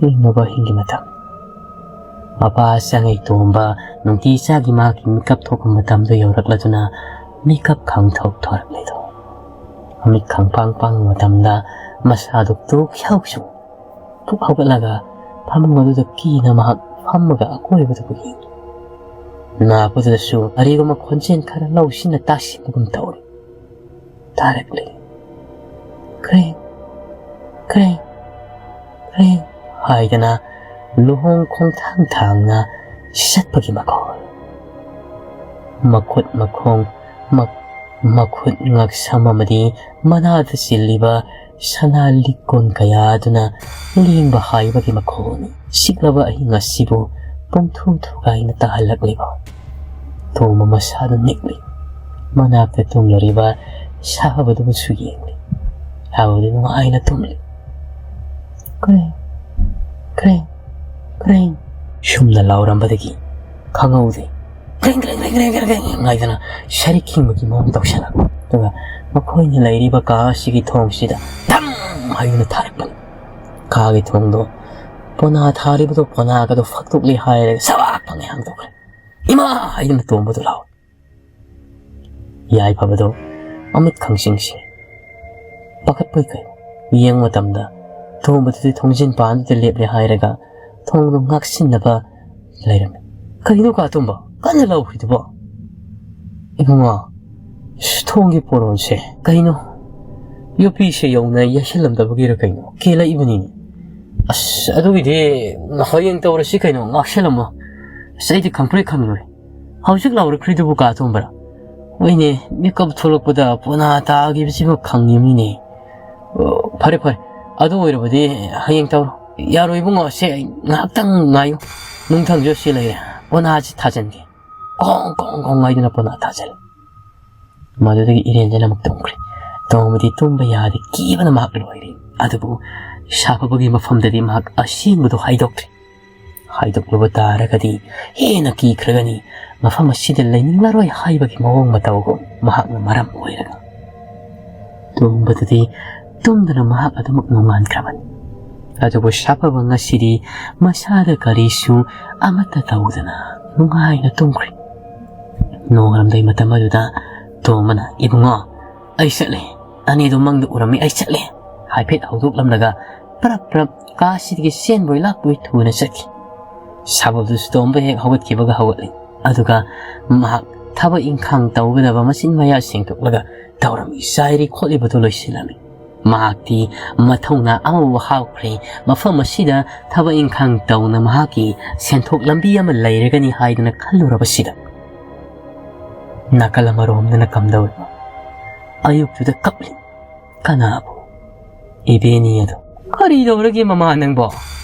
ꯊꯦꯡꯂꯕ ꯑꯍꯤꯡꯒꯤ ꯃꯇꯝ꯫ ꯃꯄꯥ ꯁꯥꯉꯩꯇꯣꯝꯕ ꯅꯨꯡꯇꯤ ꯆꯥꯒꯤ ꯃꯥꯒꯤ ꯃꯤꯀꯞ ꯊꯣꯛꯄ ꯃꯇꯝꯗꯨ ꯌꯧꯔꯛꯂꯗꯨꯅ ꯃꯤꯀꯞ ꯈꯪꯊꯣꯛ ꯊꯣꯔꯛꯂꯦꯗꯣ꯫ ꯃꯃꯤꯠ ꯈꯪꯄꯥꯡ ꯄꯥꯡꯕ ꯃꯇꯝꯗ ꯃꯁꯥꯗꯨ ꯇꯨꯛ ꯍꯦꯛ ꯁꯨ ꯄꯨꯛ ꯍꯧꯒꯠꯂꯒ ꯐꯃꯨꯡ ꯑꯗꯨꯗ ꯀꯤꯅ ꯃꯍꯥꯛ ꯐꯝꯃꯒ ꯑꯀꯣꯏꯕꯗꯨꯕꯨ ꯌꯦꯡꯂꯤ꯫ ꯅꯥꯄꯨꯗꯨꯗꯁꯨ ꯀꯔꯤꯒꯨꯝꯕ ꯈꯣꯟꯖꯦꯜ ꯈꯔ ꯂꯧꯁꯤꯟꯅ ꯇꯥꯁꯤꯟꯕꯒꯨꯝ ꯇꯧꯔꯤ꯫ ꯇꯥꯔꯛꯂꯤ꯫ ꯀ꯭ꯔꯦꯡ, ꯀ꯭ꯔꯦꯡ, ꯀ꯭ꯔꯦꯡ ꯍꯥꯏꯗꯅ ꯂꯨꯍꯣꯡ ꯈꯣꯡꯊꯥꯡ ꯊꯥꯡꯅ ꯆꯠꯄꯒꯤ ꯃꯈꯣꯜ꯫ ꯃꯈꯨꯠ ꯃꯈꯣꯡ, ꯃ-, ꯃꯈꯨꯠ ꯉꯛꯁꯝ ꯑꯃꯗꯤ ꯃꯅꯥꯗ ꯆꯤꯜꯂꯤꯕ ꯁꯅꯥ ꯂꯤꯛꯀꯣꯟ ꯀꯌꯥ ꯑꯗꯨꯅ ꯂꯦꯡꯕ ꯍꯥꯏꯕꯒꯤ ꯃꯈꯣꯜꯅꯤ꯫ ꯆꯤꯛꯂꯕ ꯑꯍꯤꯡ ꯑꯁꯤꯕꯨ ꯄꯨꯡꯊꯨ ꯊꯨꯒꯥꯏꯅ ꯇꯥꯍꯜꯂꯛꯂꯤꯕ꯫ ꯇꯣꯝꯕ ꯃꯁꯥꯗꯨ ꯅꯤꯛꯂꯤ꯫ ꯃꯅꯥꯛꯇ ꯇꯨꯝꯂꯨꯔꯤꯕ ꯁꯥꯕꯗꯨꯕꯨꯁꯨ ꯌꯦꯡꯂꯤ꯫ ꯁꯥꯕꯗꯨ ꯅꯨꯡꯉꯥꯏꯅ ꯇꯨꯝꯂꯤ꯫ ꯀ꯭ꯔꯦꯡ, ꯀ꯭ꯔꯦꯡ, ꯀ꯭ꯔꯦꯡ꯫ ꯁꯨꯝꯅ ꯂꯥꯎꯔꯝꯕꯗꯒꯤ ꯈꯪꯍꯧꯗꯦ꯫ ꯀ꯭ꯔꯦꯡ, ꯀ꯭ꯔꯦꯡ, ꯀ꯭ꯔꯦꯡ, ꯀ꯭ꯔꯦꯡ, ꯀ꯭ꯔꯦꯡ, ꯀ꯭ꯔꯦꯡ ꯍꯥꯏꯗꯅ ꯁꯔꯤꯛ ꯈꯤꯡꯕꯒꯤ ꯃꯑꯣꯡ ꯇꯧꯁꯜꯂꯛꯄ꯫ ꯑꯗꯨꯒ ꯃꯈꯣꯏꯅ ꯂꯩꯔꯤꯕ ꯀꯥ ꯑꯁꯤꯒꯤ ꯊꯣꯡꯁꯤꯗ ꯙꯝ ꯍꯥꯏꯗꯨꯅ ꯊꯥꯔꯛꯄꯅꯤ꯫ ꯀꯥꯒꯤ ꯊꯣꯡꯗꯣ ꯄꯣꯅꯥ ꯊꯥꯔꯤꯕꯗꯣ ꯄꯣꯅꯥꯒꯗꯣ ꯐꯛꯇꯣꯛꯂꯤ ꯍꯥꯏꯔꯒ ꯁꯕꯥꯛ ꯐꯪꯉꯦ ꯍꯥꯡꯗꯣꯛꯈ꯭ꯔꯦ꯫ "ꯏꯃꯥ!" ꯍꯥꯏꯗꯨꯅ ꯇꯣꯝꯕꯗꯨ ꯂꯥꯎꯏ꯫ ꯌꯥꯏꯐꯕꯗꯣ ꯃꯃꯤꯠ ꯈꯪꯁꯤꯡꯁꯤ ꯄꯥꯈꯠꯄꯩ ꯀꯩ ꯌꯦꯡꯕ ꯃꯇꯝꯗ ꯇꯣꯝꯕꯗꯨꯗꯤ ꯊꯣꯡꯖꯤꯟ ꯄꯥꯟꯗꯨꯗ ꯂꯦꯞꯂꯦ ꯍꯥꯏꯔꯒ ꯊꯣꯡꯗꯣ ꯉꯥꯛꯁꯤꯟꯅꯕ ꯂꯩꯔꯝꯃꯤ꯫ "ꯀꯔꯤꯅꯣ ꯀꯥ ꯇꯣꯝꯕ? ꯀꯟꯅ ꯂꯥꯎꯈ꯭ꯔꯤꯗꯨꯕꯣ?" "ꯏꯕꯨꯡꯉꯣ, ꯑꯁ, ꯊꯣꯡꯒꯤ ꯄꯣꯔꯣꯟꯁꯦ ꯀꯩꯅꯣ? ꯌꯣꯄꯤꯁꯦ ꯌꯧꯅ ꯌꯩꯁꯜꯂꯝꯗꯕꯒꯤꯔ ꯀꯩꯅꯣ? ꯀꯦꯜꯂꯛꯏꯕꯅꯤꯅꯦ꯫ ꯑꯁ, ꯑꯗꯨꯒꯤꯗꯤ ꯍꯌꯦꯡ ꯇꯧꯔꯁꯤ ꯀꯩꯅꯣ, ꯉꯥꯛꯁꯜꯂꯝꯃꯣ꯫ ꯑꯁ, ꯑꯩꯗꯤ ꯈꯪꯄ꯭ꯔꯦꯛ ꯈꯪꯂꯨꯔꯦ꯫ ꯍꯧꯖꯤꯛ ꯂꯥꯎꯔꯛꯈ꯭ꯔꯤꯗꯨꯕꯨ ꯀꯥ ꯇꯣꯝꯕꯔꯥ? ꯍꯣꯏꯅꯦ, ꯃꯤꯀꯞ ꯊꯣꯛꯂꯛꯄꯗ ꯄꯣꯅꯥ ꯇꯥꯈꯤꯕꯁꯤꯃ ꯈꯪꯉꯤꯕꯅꯤꯅꯦ꯫ ꯑꯣ, ꯐꯔꯦ ꯐꯔꯦ, ꯑꯗꯨ ꯑꯣꯏꯔꯕꯗꯤ ꯍꯌꯦꯡ ꯇꯧꯔꯣ꯫ ꯌꯥꯔꯣꯏ ꯏꯕꯨꯡꯉꯣ, ꯁꯦ ꯉꯥꯏꯍꯥꯛꯇꯪ ꯉꯥꯏꯌꯨ꯫ ꯅꯨꯡꯊꯪꯁꯨ ꯁꯤ ꯂꯩꯔꯦ, ꯄꯣꯅꯥꯁꯤ ꯊꯥꯖꯤꯟꯒꯦ꯫ ꯀꯣꯡ ꯀꯣꯡ ꯀꯣꯡ ꯍꯥꯏꯗꯨꯅ ꯄꯣꯅꯥ ꯊꯥꯖꯤꯜꯂꯦ꯫ ꯃꯗꯨꯗꯒꯤ ꯏꯔꯦꯟꯖꯅ ꯑꯃꯨꯛ ꯇꯨꯝꯈ꯭ꯔꯦ꯫ ꯇꯣꯝꯕꯗꯤ ꯇꯨꯝꯕ ꯌꯥꯗꯦ, ꯀꯤꯕꯅ ꯃꯍꯥꯛ ꯂꯣꯏꯔꯦ꯫ ꯑꯗꯨꯕꯨ ꯁꯥꯐꯕꯒꯤ ꯃꯐꯝꯗꯗꯤ ꯃꯍꯥꯛ ꯑꯁꯦꯡꯕꯗꯨ ꯍꯥꯏꯗꯣꯛꯇ꯭ꯔꯦ꯫ ꯍꯥꯏꯗꯣꯛꯂꯨꯕ ꯇꯥꯔꯒꯗꯤ ꯍꯦꯟꯅ ꯀꯤꯈ꯭ꯔꯒꯅꯤ꯫ ꯃꯐꯝ ꯑꯁꯤꯗ ꯂꯩꯅꯤꯡꯂꯔꯣꯏ ꯍꯥꯏꯕꯒꯤ ꯃꯑꯣꯡ ꯃꯇꯧꯒꯨꯝ ꯃꯍꯥꯛꯅ ꯃꯔꯝ ꯑꯣꯏꯔꯒ ꯇꯨꯝꯕꯗꯨꯗꯤ ꯇꯨꯝꯗꯅ ꯃꯍꯥꯛ ꯑꯗꯨꯃꯛ ꯅꯣꯡꯉꯥꯟꯈ꯭ꯔꯕꯅꯤ꯫ ꯑꯗꯨꯕꯨ ꯁꯥꯐꯕ ꯉꯁꯤꯗꯤ ꯃꯁꯥꯗ ꯀꯔꯤꯁꯨ ꯑꯃꯠꯇ ꯇꯧꯗꯅ ꯅꯨꯡꯉꯥꯏꯅ ꯇꯨꯝꯈ꯭ꯔꯦ꯫ ꯅꯣꯡꯉꯥꯜꯂꯝꯗꯥꯏ ꯃꯇꯝ ꯑꯗꯨꯗ ꯇꯣꯝꯕꯅ, "ꯏꯕꯨꯡꯉꯣ, ꯑꯩ ꯆꯠꯂꯦ꯫ ꯑꯅꯤꯗꯨ ꯃꯪꯗ ꯎꯔꯝꯃꯤ, ꯑꯩ ꯆꯠꯂꯦ," ꯍꯥꯏꯐꯦꯠ ꯍꯧꯗꯣꯛꯂꯝꯂꯒ ꯄ꯭ꯔꯞ ꯄ꯭ꯔꯞ ꯀꯥꯁꯤꯗꯒꯤ ꯆꯦꯟꯕꯣꯏ ꯂꯥꯛꯄꯣꯏ ꯊꯨꯅ ꯆꯠꯈꯤ꯫ ꯁꯥꯐꯕꯗꯨꯁꯨ ꯇꯣꯝꯕ ꯍꯦꯛ ꯍꯧꯒꯠꯈꯤꯕꯒ ꯍꯧꯒꯠꯂꯤ꯫ ꯑꯗꯨꯒ ꯃꯍꯥꯛ ꯊꯕꯛ ꯏꯪꯈꯥꯡ ꯇꯧꯒꯗꯕ ꯃꯆꯤꯟ ꯃꯌꯥ ꯁꯦꯡꯗꯣꯛꯂꯒ ꯇꯧꯔꯝꯃꯤ ꯆꯥꯏꯔꯤ ꯈꯣꯠꯂꯤꯕꯗꯨ ꯂꯣꯏꯁꯤꯜꯂꯝꯃꯤ꯫ ꯃꯍꯥꯛꯇꯤ ꯃꯊꯧꯅꯥ ꯑꯃꯕꯨ ꯍꯥꯞꯈ꯭ꯔꯦ꯫ ꯃꯐꯝ ꯑꯁꯤꯗ ꯊꯕꯛ ꯏꯪꯈꯥꯡ ꯇꯧꯅ ꯃꯍꯥꯛꯀꯤ ꯁꯦꯟꯊꯣꯛ ꯂꯝꯕꯤ ꯑꯃ ꯂꯩꯔꯒꯅꯤ ꯍꯥꯏꯗꯨꯅ ꯈꯜꯂꯨꯔꯕꯁꯤꯗ, ꯅꯥꯀꯜ ꯑꯃꯔꯣꯝꯗꯅ ꯀꯝꯗꯧꯔꯤꯕ? ꯑꯌꯨꯛꯇꯨꯗ ꯀꯞꯂꯤ꯫ ꯀꯅꯥꯕꯨ? ꯏꯕꯦꯅꯤ ꯑꯗꯣ꯫ "ꯀꯔꯤ ꯇꯧꯔꯒꯦ ꯃꯃꯥ ꯅꯪꯕꯣ?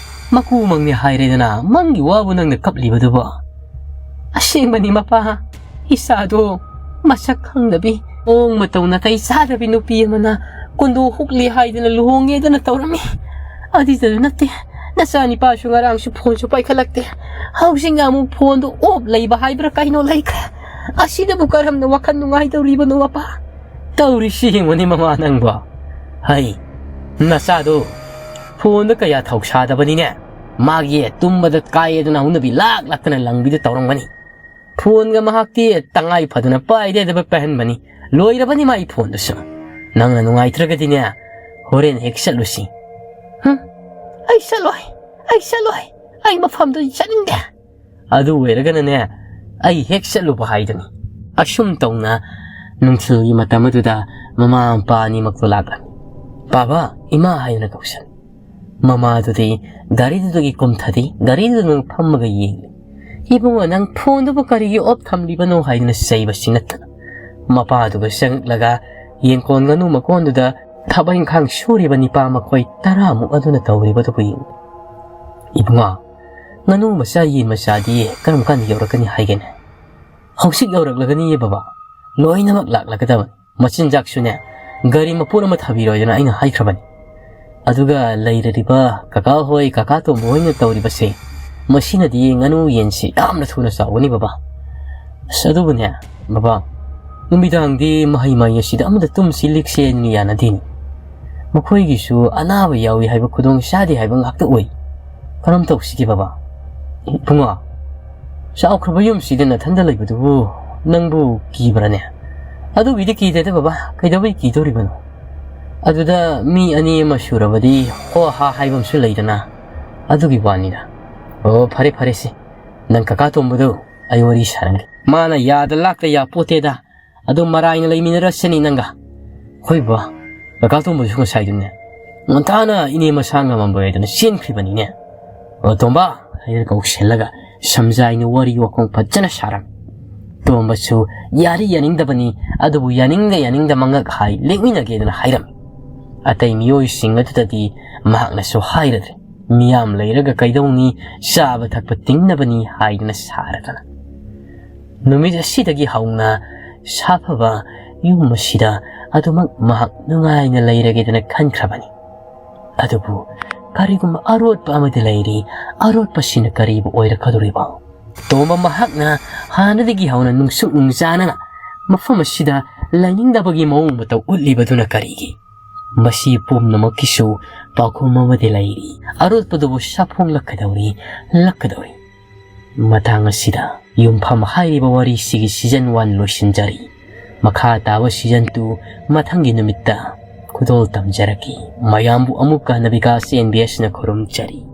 ꯃꯀꯨ ꯃꯪꯅꯤ ꯍꯥꯏꯔꯦꯗꯅ, ꯃꯪꯒꯤ ꯋꯥꯕꯨ ꯅꯪꯅ ꯀꯞꯂꯤꯕꯗꯨꯕꯣ?" "ꯑꯁꯦꯡꯕꯅꯤ ꯃꯄꯥ, ꯏꯆꯥꯗꯣ ꯃꯁꯛ ꯈꯪꯗꯕꯤ, ꯃꯑꯣꯡ ꯃꯇꯧ ꯅꯥꯇꯩ ꯆꯥꯗꯕꯤ ꯅꯨꯄꯤ ꯑꯃꯅ ꯀꯨꯟꯗꯣ ꯍꯨꯛꯂꯤ ꯍꯥꯏꯗꯅ ꯂꯨꯍꯣꯡꯉꯦꯗꯅ ꯇꯧꯔꯝꯃꯤ꯫ ꯑꯗꯨꯗꯁꯨ ꯅꯠꯇꯦ, ꯅꯆꯥꯅꯤꯄꯥꯁꯨ ꯉꯔꯥꯡꯁꯨ ꯐꯣꯟꯁꯨ ꯄꯥꯏꯈꯠꯂꯛꯇꯦ꯫ ꯍꯧꯖꯤꯛꯅ ꯑꯃꯨꯛ ꯐꯣꯟꯗꯣ ꯑꯣꯞ ꯂꯩꯕ ꯍꯥꯏꯕ꯭ꯔꯥ ꯀꯩꯅꯣ ꯂꯩꯈ꯭ꯔꯦ꯫ ꯑꯁꯤꯗꯕꯨ ꯀꯔꯝꯅ ꯋꯥꯈꯜ ꯅꯨꯡꯉꯥꯏꯗꯧꯔꯤꯕꯅꯣ ꯃꯄꯥ? ꯇꯧꯔꯤꯁꯤ ꯌꯦꯡꯉꯨꯅꯦ ꯃꯃꯥ ꯅꯪꯕꯣ꯫ ꯍꯩ, ꯅꯆꯥꯗꯣ ꯐꯣꯟꯗ ꯀꯌꯥ ꯊꯧꯁꯥꯗꯕꯅꯤꯅꯦ꯫ ꯃꯥꯒꯤ ꯇꯨꯝꯕꯗ ꯀꯥꯏꯌꯦꯗꯅ ꯍꯧꯅꯕꯤ ꯂꯥꯛ ꯂꯥꯛꯇꯅ ꯂꯪꯕꯤꯗ ꯇꯧꯔꯝꯒꯅꯤ꯫ ꯐꯣꯟꯒ ꯃꯍꯥꯛꯇꯤ ꯇꯉꯥꯏ ꯐꯗꯅ ꯄꯥꯏꯗꯦꯗꯕ ꯄꯥꯏꯍꯟꯕꯅꯤ꯫ ꯂꯣꯏꯔꯕꯅꯤ ꯃꯥꯒꯤ ꯐꯣꯟꯗꯨꯁꯨ꯫ ꯅꯪꯅ ꯅꯨꯡꯉꯥꯏꯇ꯭ꯔꯒꯗꯤꯅꯦ, ꯍꯣꯔꯦꯟ ꯍꯦꯛ ꯆꯠꯂꯨꯁꯤ꯫" "ꯍꯨꯝ, ꯑꯩ ꯆꯠꯂꯣꯏ, ꯑꯩ ꯆꯠꯂꯣꯏ, ꯑꯩ ꯃꯐꯝꯗꯨ ꯆꯠꯅꯤꯡꯗꯦ꯫" "ꯑꯗꯨ ꯑꯣꯏꯔꯒꯅꯅꯦ, ꯑꯩ ꯍꯦꯛ ꯆꯠꯂꯨꯕ ꯍꯥꯏꯗꯨꯅꯤ꯫" ꯑꯁꯨꯝ ꯇꯧꯅ ꯅꯨꯡꯊꯤꯜꯒꯤ ꯃꯇꯝ ꯑꯗꯨꯗ ꯃꯃꯥ ꯃꯄꯥ ꯑꯅꯤꯃꯛꯇꯣ ꯂꯥꯛꯂꯝꯃꯤ꯫ "ꯕꯥꯕꯥ, ꯏꯃꯥ" ꯍꯥꯏꯗꯨꯅ ꯀꯧꯁꯜꯂꯤ꯫ ꯃꯃꯥꯗꯨꯗꯤ ꯒꯥꯔꯤꯗꯨꯗꯒꯤ ꯀꯨꯝꯊꯗꯦ, ꯒꯥꯔꯤꯗꯨꯗ ꯐꯝꯃꯒ ꯌꯦꯡꯂꯤ꯫ "ꯏꯕꯨꯡꯉꯣ, ꯅꯪ ꯐꯣꯟꯗꯨꯕꯨ ꯀꯔꯤꯒꯤ off ꯊꯝꯂꯤꯕꯅꯣ?" ꯍꯥꯏꯗꯨꯅ ꯆꯩꯕꯁꯤ ꯅꯠꯇꯅ, ꯃꯄꯥꯗꯨꯒ ꯆꯪꯂꯛꯂꯒ ꯌꯦꯟꯀꯣꯟ ꯉꯥꯅꯨ ꯃꯀꯣꯟꯗꯨꯗ ꯊꯕꯛ ꯏꯪꯈꯥꯡ ꯁꯨꯔꯤꯕ ꯅꯤꯄꯥ ꯃꯈꯣꯏ ꯇꯔꯥꯃꯨꯛ ꯑꯗꯨꯅ ꯇꯧꯔꯤꯕꯗꯨꯕꯨ ꯌꯦꯡꯉꯨ꯫ "ꯏꯕꯨꯡꯉꯣ, ꯉꯥꯅꯨ ꯃꯆꯥ ꯌꯦꯟ ꯃꯆꯥꯗꯤ ꯀꯔꯝ ꯀꯥꯟꯗ ꯌꯧꯔꯛꯀꯅꯤ ꯍꯥꯏꯒꯦꯅꯦ?" "ꯍꯧꯖꯤꯛ ꯌꯧꯔꯛꯂꯒꯅꯤꯌꯦ ꯕꯕꯥ, ꯂꯣꯏꯅꯃꯛ ꯂꯥꯛꯂꯒꯗꯕꯅꯤ꯫ ꯃꯆꯤꯟꯖꯥꯛꯁꯨꯅꯦ, ꯒꯥꯔꯤ ꯃꯄꯣꯠ ꯑꯃ ꯊꯥꯕꯤꯔꯣꯏꯗꯅ ꯑꯩꯅ ꯍꯥꯏꯈ꯭ꯔꯕꯅꯤ꯫ ꯑꯗꯨꯒ ꯂꯩꯔꯤꯕ ꯀꯀꯥ ꯍꯣꯏ, ꯀꯀꯥ ꯇꯣꯝꯕ ꯍꯣꯏꯅ ꯇꯧꯔꯤꯕꯁꯦ, ꯃꯁꯤꯅꯗꯤ ꯉꯥꯅꯨ ꯌꯦꯟꯁꯤ ꯌꯥꯝꯅ ꯊꯨꯅ ꯆꯥꯎꯒꯅꯤ ꯕꯕꯥ꯫ ꯑꯁ, ꯑꯗꯨꯕꯨꯅꯦ ꯕꯕꯥ, ꯅꯨꯃꯤꯗꯥꯡꯗꯤ ꯃꯍꯩ ꯃꯍꯩ ꯑꯁꯤꯗ ꯑꯃꯗ ꯇꯨꯝꯁꯤ ꯂꯤꯛꯁꯦ ꯍꯥꯏꯗꯨꯅ ꯌꯥꯅꯗꯦꯅꯦ꯫ ꯃꯈꯣꯏꯒꯤꯁꯨ ꯑꯅꯥꯕ ꯌꯥꯎꯏ ꯍꯥꯏꯕ, ꯈꯨꯗꯣꯡ ꯆꯥꯗꯦ ꯍꯥꯏꯕ ꯉꯥꯛꯇ ꯑꯣꯏ꯫ ꯀꯔꯝ ꯇꯧꯁꯤꯒꯦ ꯕꯕꯥ?" "ꯏꯕꯨꯡꯉꯣ, ꯆꯥꯎꯈ꯭ꯔꯕ ꯌꯨꯝꯁꯤꯗ ꯅꯊꯟꯗ ꯂꯩꯕꯗꯨꯕꯨ ꯅꯪꯕꯨ ꯀꯤꯕ꯭ꯔꯅꯦ?" "ꯑꯗꯨꯒꯤꯗꯤ ꯀꯤꯗꯦꯗ ꯕꯕꯥ, ꯀꯩꯗꯧꯕꯩ ꯀꯤꯗꯧꯔꯤꯕꯅꯣ? ꯑꯗꯨꯗ ꯃꯤ ꯑꯅꯤ ꯑꯃ ꯁꯨꯔꯕꯗꯤ ꯍꯣ ꯍꯥ ꯍꯥꯏꯕ ꯑꯃꯁꯨ ꯂꯩꯗꯅ, ꯑꯗꯨꯒꯤ ꯋꯥꯅꯤꯗ꯫ ꯑꯣ, ꯐꯔꯦ ꯐꯔꯦꯁꯦ, ꯅꯪ ꯀꯀꯥ ꯇꯣꯝꯕꯗꯣ ꯑꯩ ꯋꯥꯔꯤ ꯁꯥꯔꯝꯒꯦ꯫ ꯃꯥꯅ ꯌꯥꯗ ꯂꯥꯛꯇ ꯌꯥꯄꯣꯠꯇꯦꯗ꯫ ꯑꯗꯨꯝ ꯃꯔꯥꯏꯅ ꯂꯩꯃꯤꯟꯅꯔꯁꯅꯤ ꯅꯪꯒ꯫" "ꯍꯣꯏ ꯕꯕꯥ, ꯀꯀꯥ ꯇꯣꯝꯕꯁꯨ ꯉꯁꯥꯏꯗꯨꯅꯦ ꯉꯟꯇꯥꯅ ꯏꯅꯦ ꯃꯁꯥ ꯉꯝꯃꯝꯂꯣꯏꯗꯅ ꯆꯦꯟꯈ꯭ꯔꯤꯕꯅꯤꯅꯦ꯫ ꯑꯣ ꯇꯣꯝꯕ" ꯍꯥꯏꯅ ꯀꯧꯁꯤꯜꯂꯒ ꯁꯝꯖꯥꯏꯅ ꯋꯥꯔꯤ ꯋꯥꯈꯣꯡ ꯐꯖꯅ ꯁꯥꯔꯝꯃꯤ꯫ ꯇꯣꯝꯕꯁꯨ ꯌꯥꯔꯤ ꯌꯥꯅꯤꯡꯗꯕꯅꯤ, ꯑꯗꯨꯕꯨ ꯌꯥꯅꯤꯡꯗ ꯌꯥꯅꯤꯡꯗ ꯃꯉꯛ ꯍꯥꯏ ꯂꯦꯛꯃꯤꯟꯅꯒꯦꯗꯅ ꯍꯥꯏꯔꯝꯃꯤ꯫ ꯑꯇꯩ ꯃꯤꯑꯣꯏꯁꯤꯡ ꯑꯗꯨꯗꯗꯤ ꯃꯍꯥꯛꯅꯁꯨ ꯍꯥꯏꯔꯗ꯭ꯔꯦ꯫ ꯃꯤꯌꯥꯝ ꯂꯩꯔꯒ ꯀꯩꯗꯧꯅꯤ, ꯆꯥꯕ ꯊꯛꯄ ꯇꯤꯡꯅꯕꯅꯤ ꯍꯥꯏꯗꯅ ꯁꯥꯔꯗꯅ꯫ ꯅꯨꯃꯤꯠ ꯑꯁꯤꯗꯒꯤ ꯍꯧꯅ ꯁꯥꯐꯕ ꯌꯨꯝ ꯑꯁꯤꯗ ꯑꯗꯨꯃꯛ ꯃꯍꯥꯛ ꯅꯨꯡꯉꯥꯏꯅ ꯂꯩꯔꯒꯦꯗꯅ ꯈꯟꯈ꯭ꯔꯕꯅꯤ꯫ ꯑꯗꯨꯕꯨ ꯀꯔꯤꯒꯨꯝꯕ ꯑꯔꯣꯠꯄ ꯑꯃꯗꯤ ꯂꯩꯔꯤ꯫ ꯑꯔꯣꯠꯄꯁꯤꯅ ꯀꯔꯤꯕꯨ ꯑꯣꯏꯔꯛꯀꯗꯧꯔꯤꯕꯣ? ꯇꯣꯝꯕ ꯃꯍꯥꯛꯅ ꯍꯥꯟꯅꯗꯒꯤ ꯍꯧꯅ ꯅꯨꯡꯁꯨꯛ ꯅꯨꯡꯖꯥꯅꯅ ꯃꯐꯝ ꯑꯁꯤꯗ ꯂꯩꯅꯤꯡꯗꯕꯒꯤ ꯃꯑꯣꯡ ꯃꯇꯧ ꯎꯠꯂꯤꯕꯗꯨꯅ ꯀꯔꯤꯒꯤ? ꯃꯁꯤ ꯄꯨꯝꯅꯃꯛꯀꯤꯁꯨ ꯄꯥꯎꯈꯨꯝ ꯑꯃꯗꯤ ꯂꯩꯔꯤ꯫ ꯑꯔꯣꯠꯄꯗꯨꯕꯨ ꯁꯥꯐꯣꯡꯂꯛꯀꯗꯧꯔꯤ, ꯂꯛꯀꯗꯧꯔꯤ꯫ ꯃꯇꯥꯡ ꯑꯁꯤꯗ ꯌꯨꯝꯐꯝ ꯍꯥꯏꯔꯤꯕ ꯋꯥꯔꯤꯁꯤꯒꯤ season one ꯂꯣꯏꯁꯤꯟꯖꯔꯤ꯫ ꯃꯈꯥ ꯇꯥꯕ season two ꯃꯊꯪꯒꯤ ꯅꯨꯃꯤꯠꯇ ꯈꯨꯗꯣꯜ ꯇꯝꯖꯔꯛꯀꯦ꯫ ꯃꯌꯥꯝꯕꯨ ꯑꯃꯨꯛꯀ ꯅꯕꯤꯀꯥꯁ ꯑꯦꯟ ꯕꯤ ꯑꯦꯁꯅ ꯈꯨꯔꯨꯝꯖꯔꯤ꯫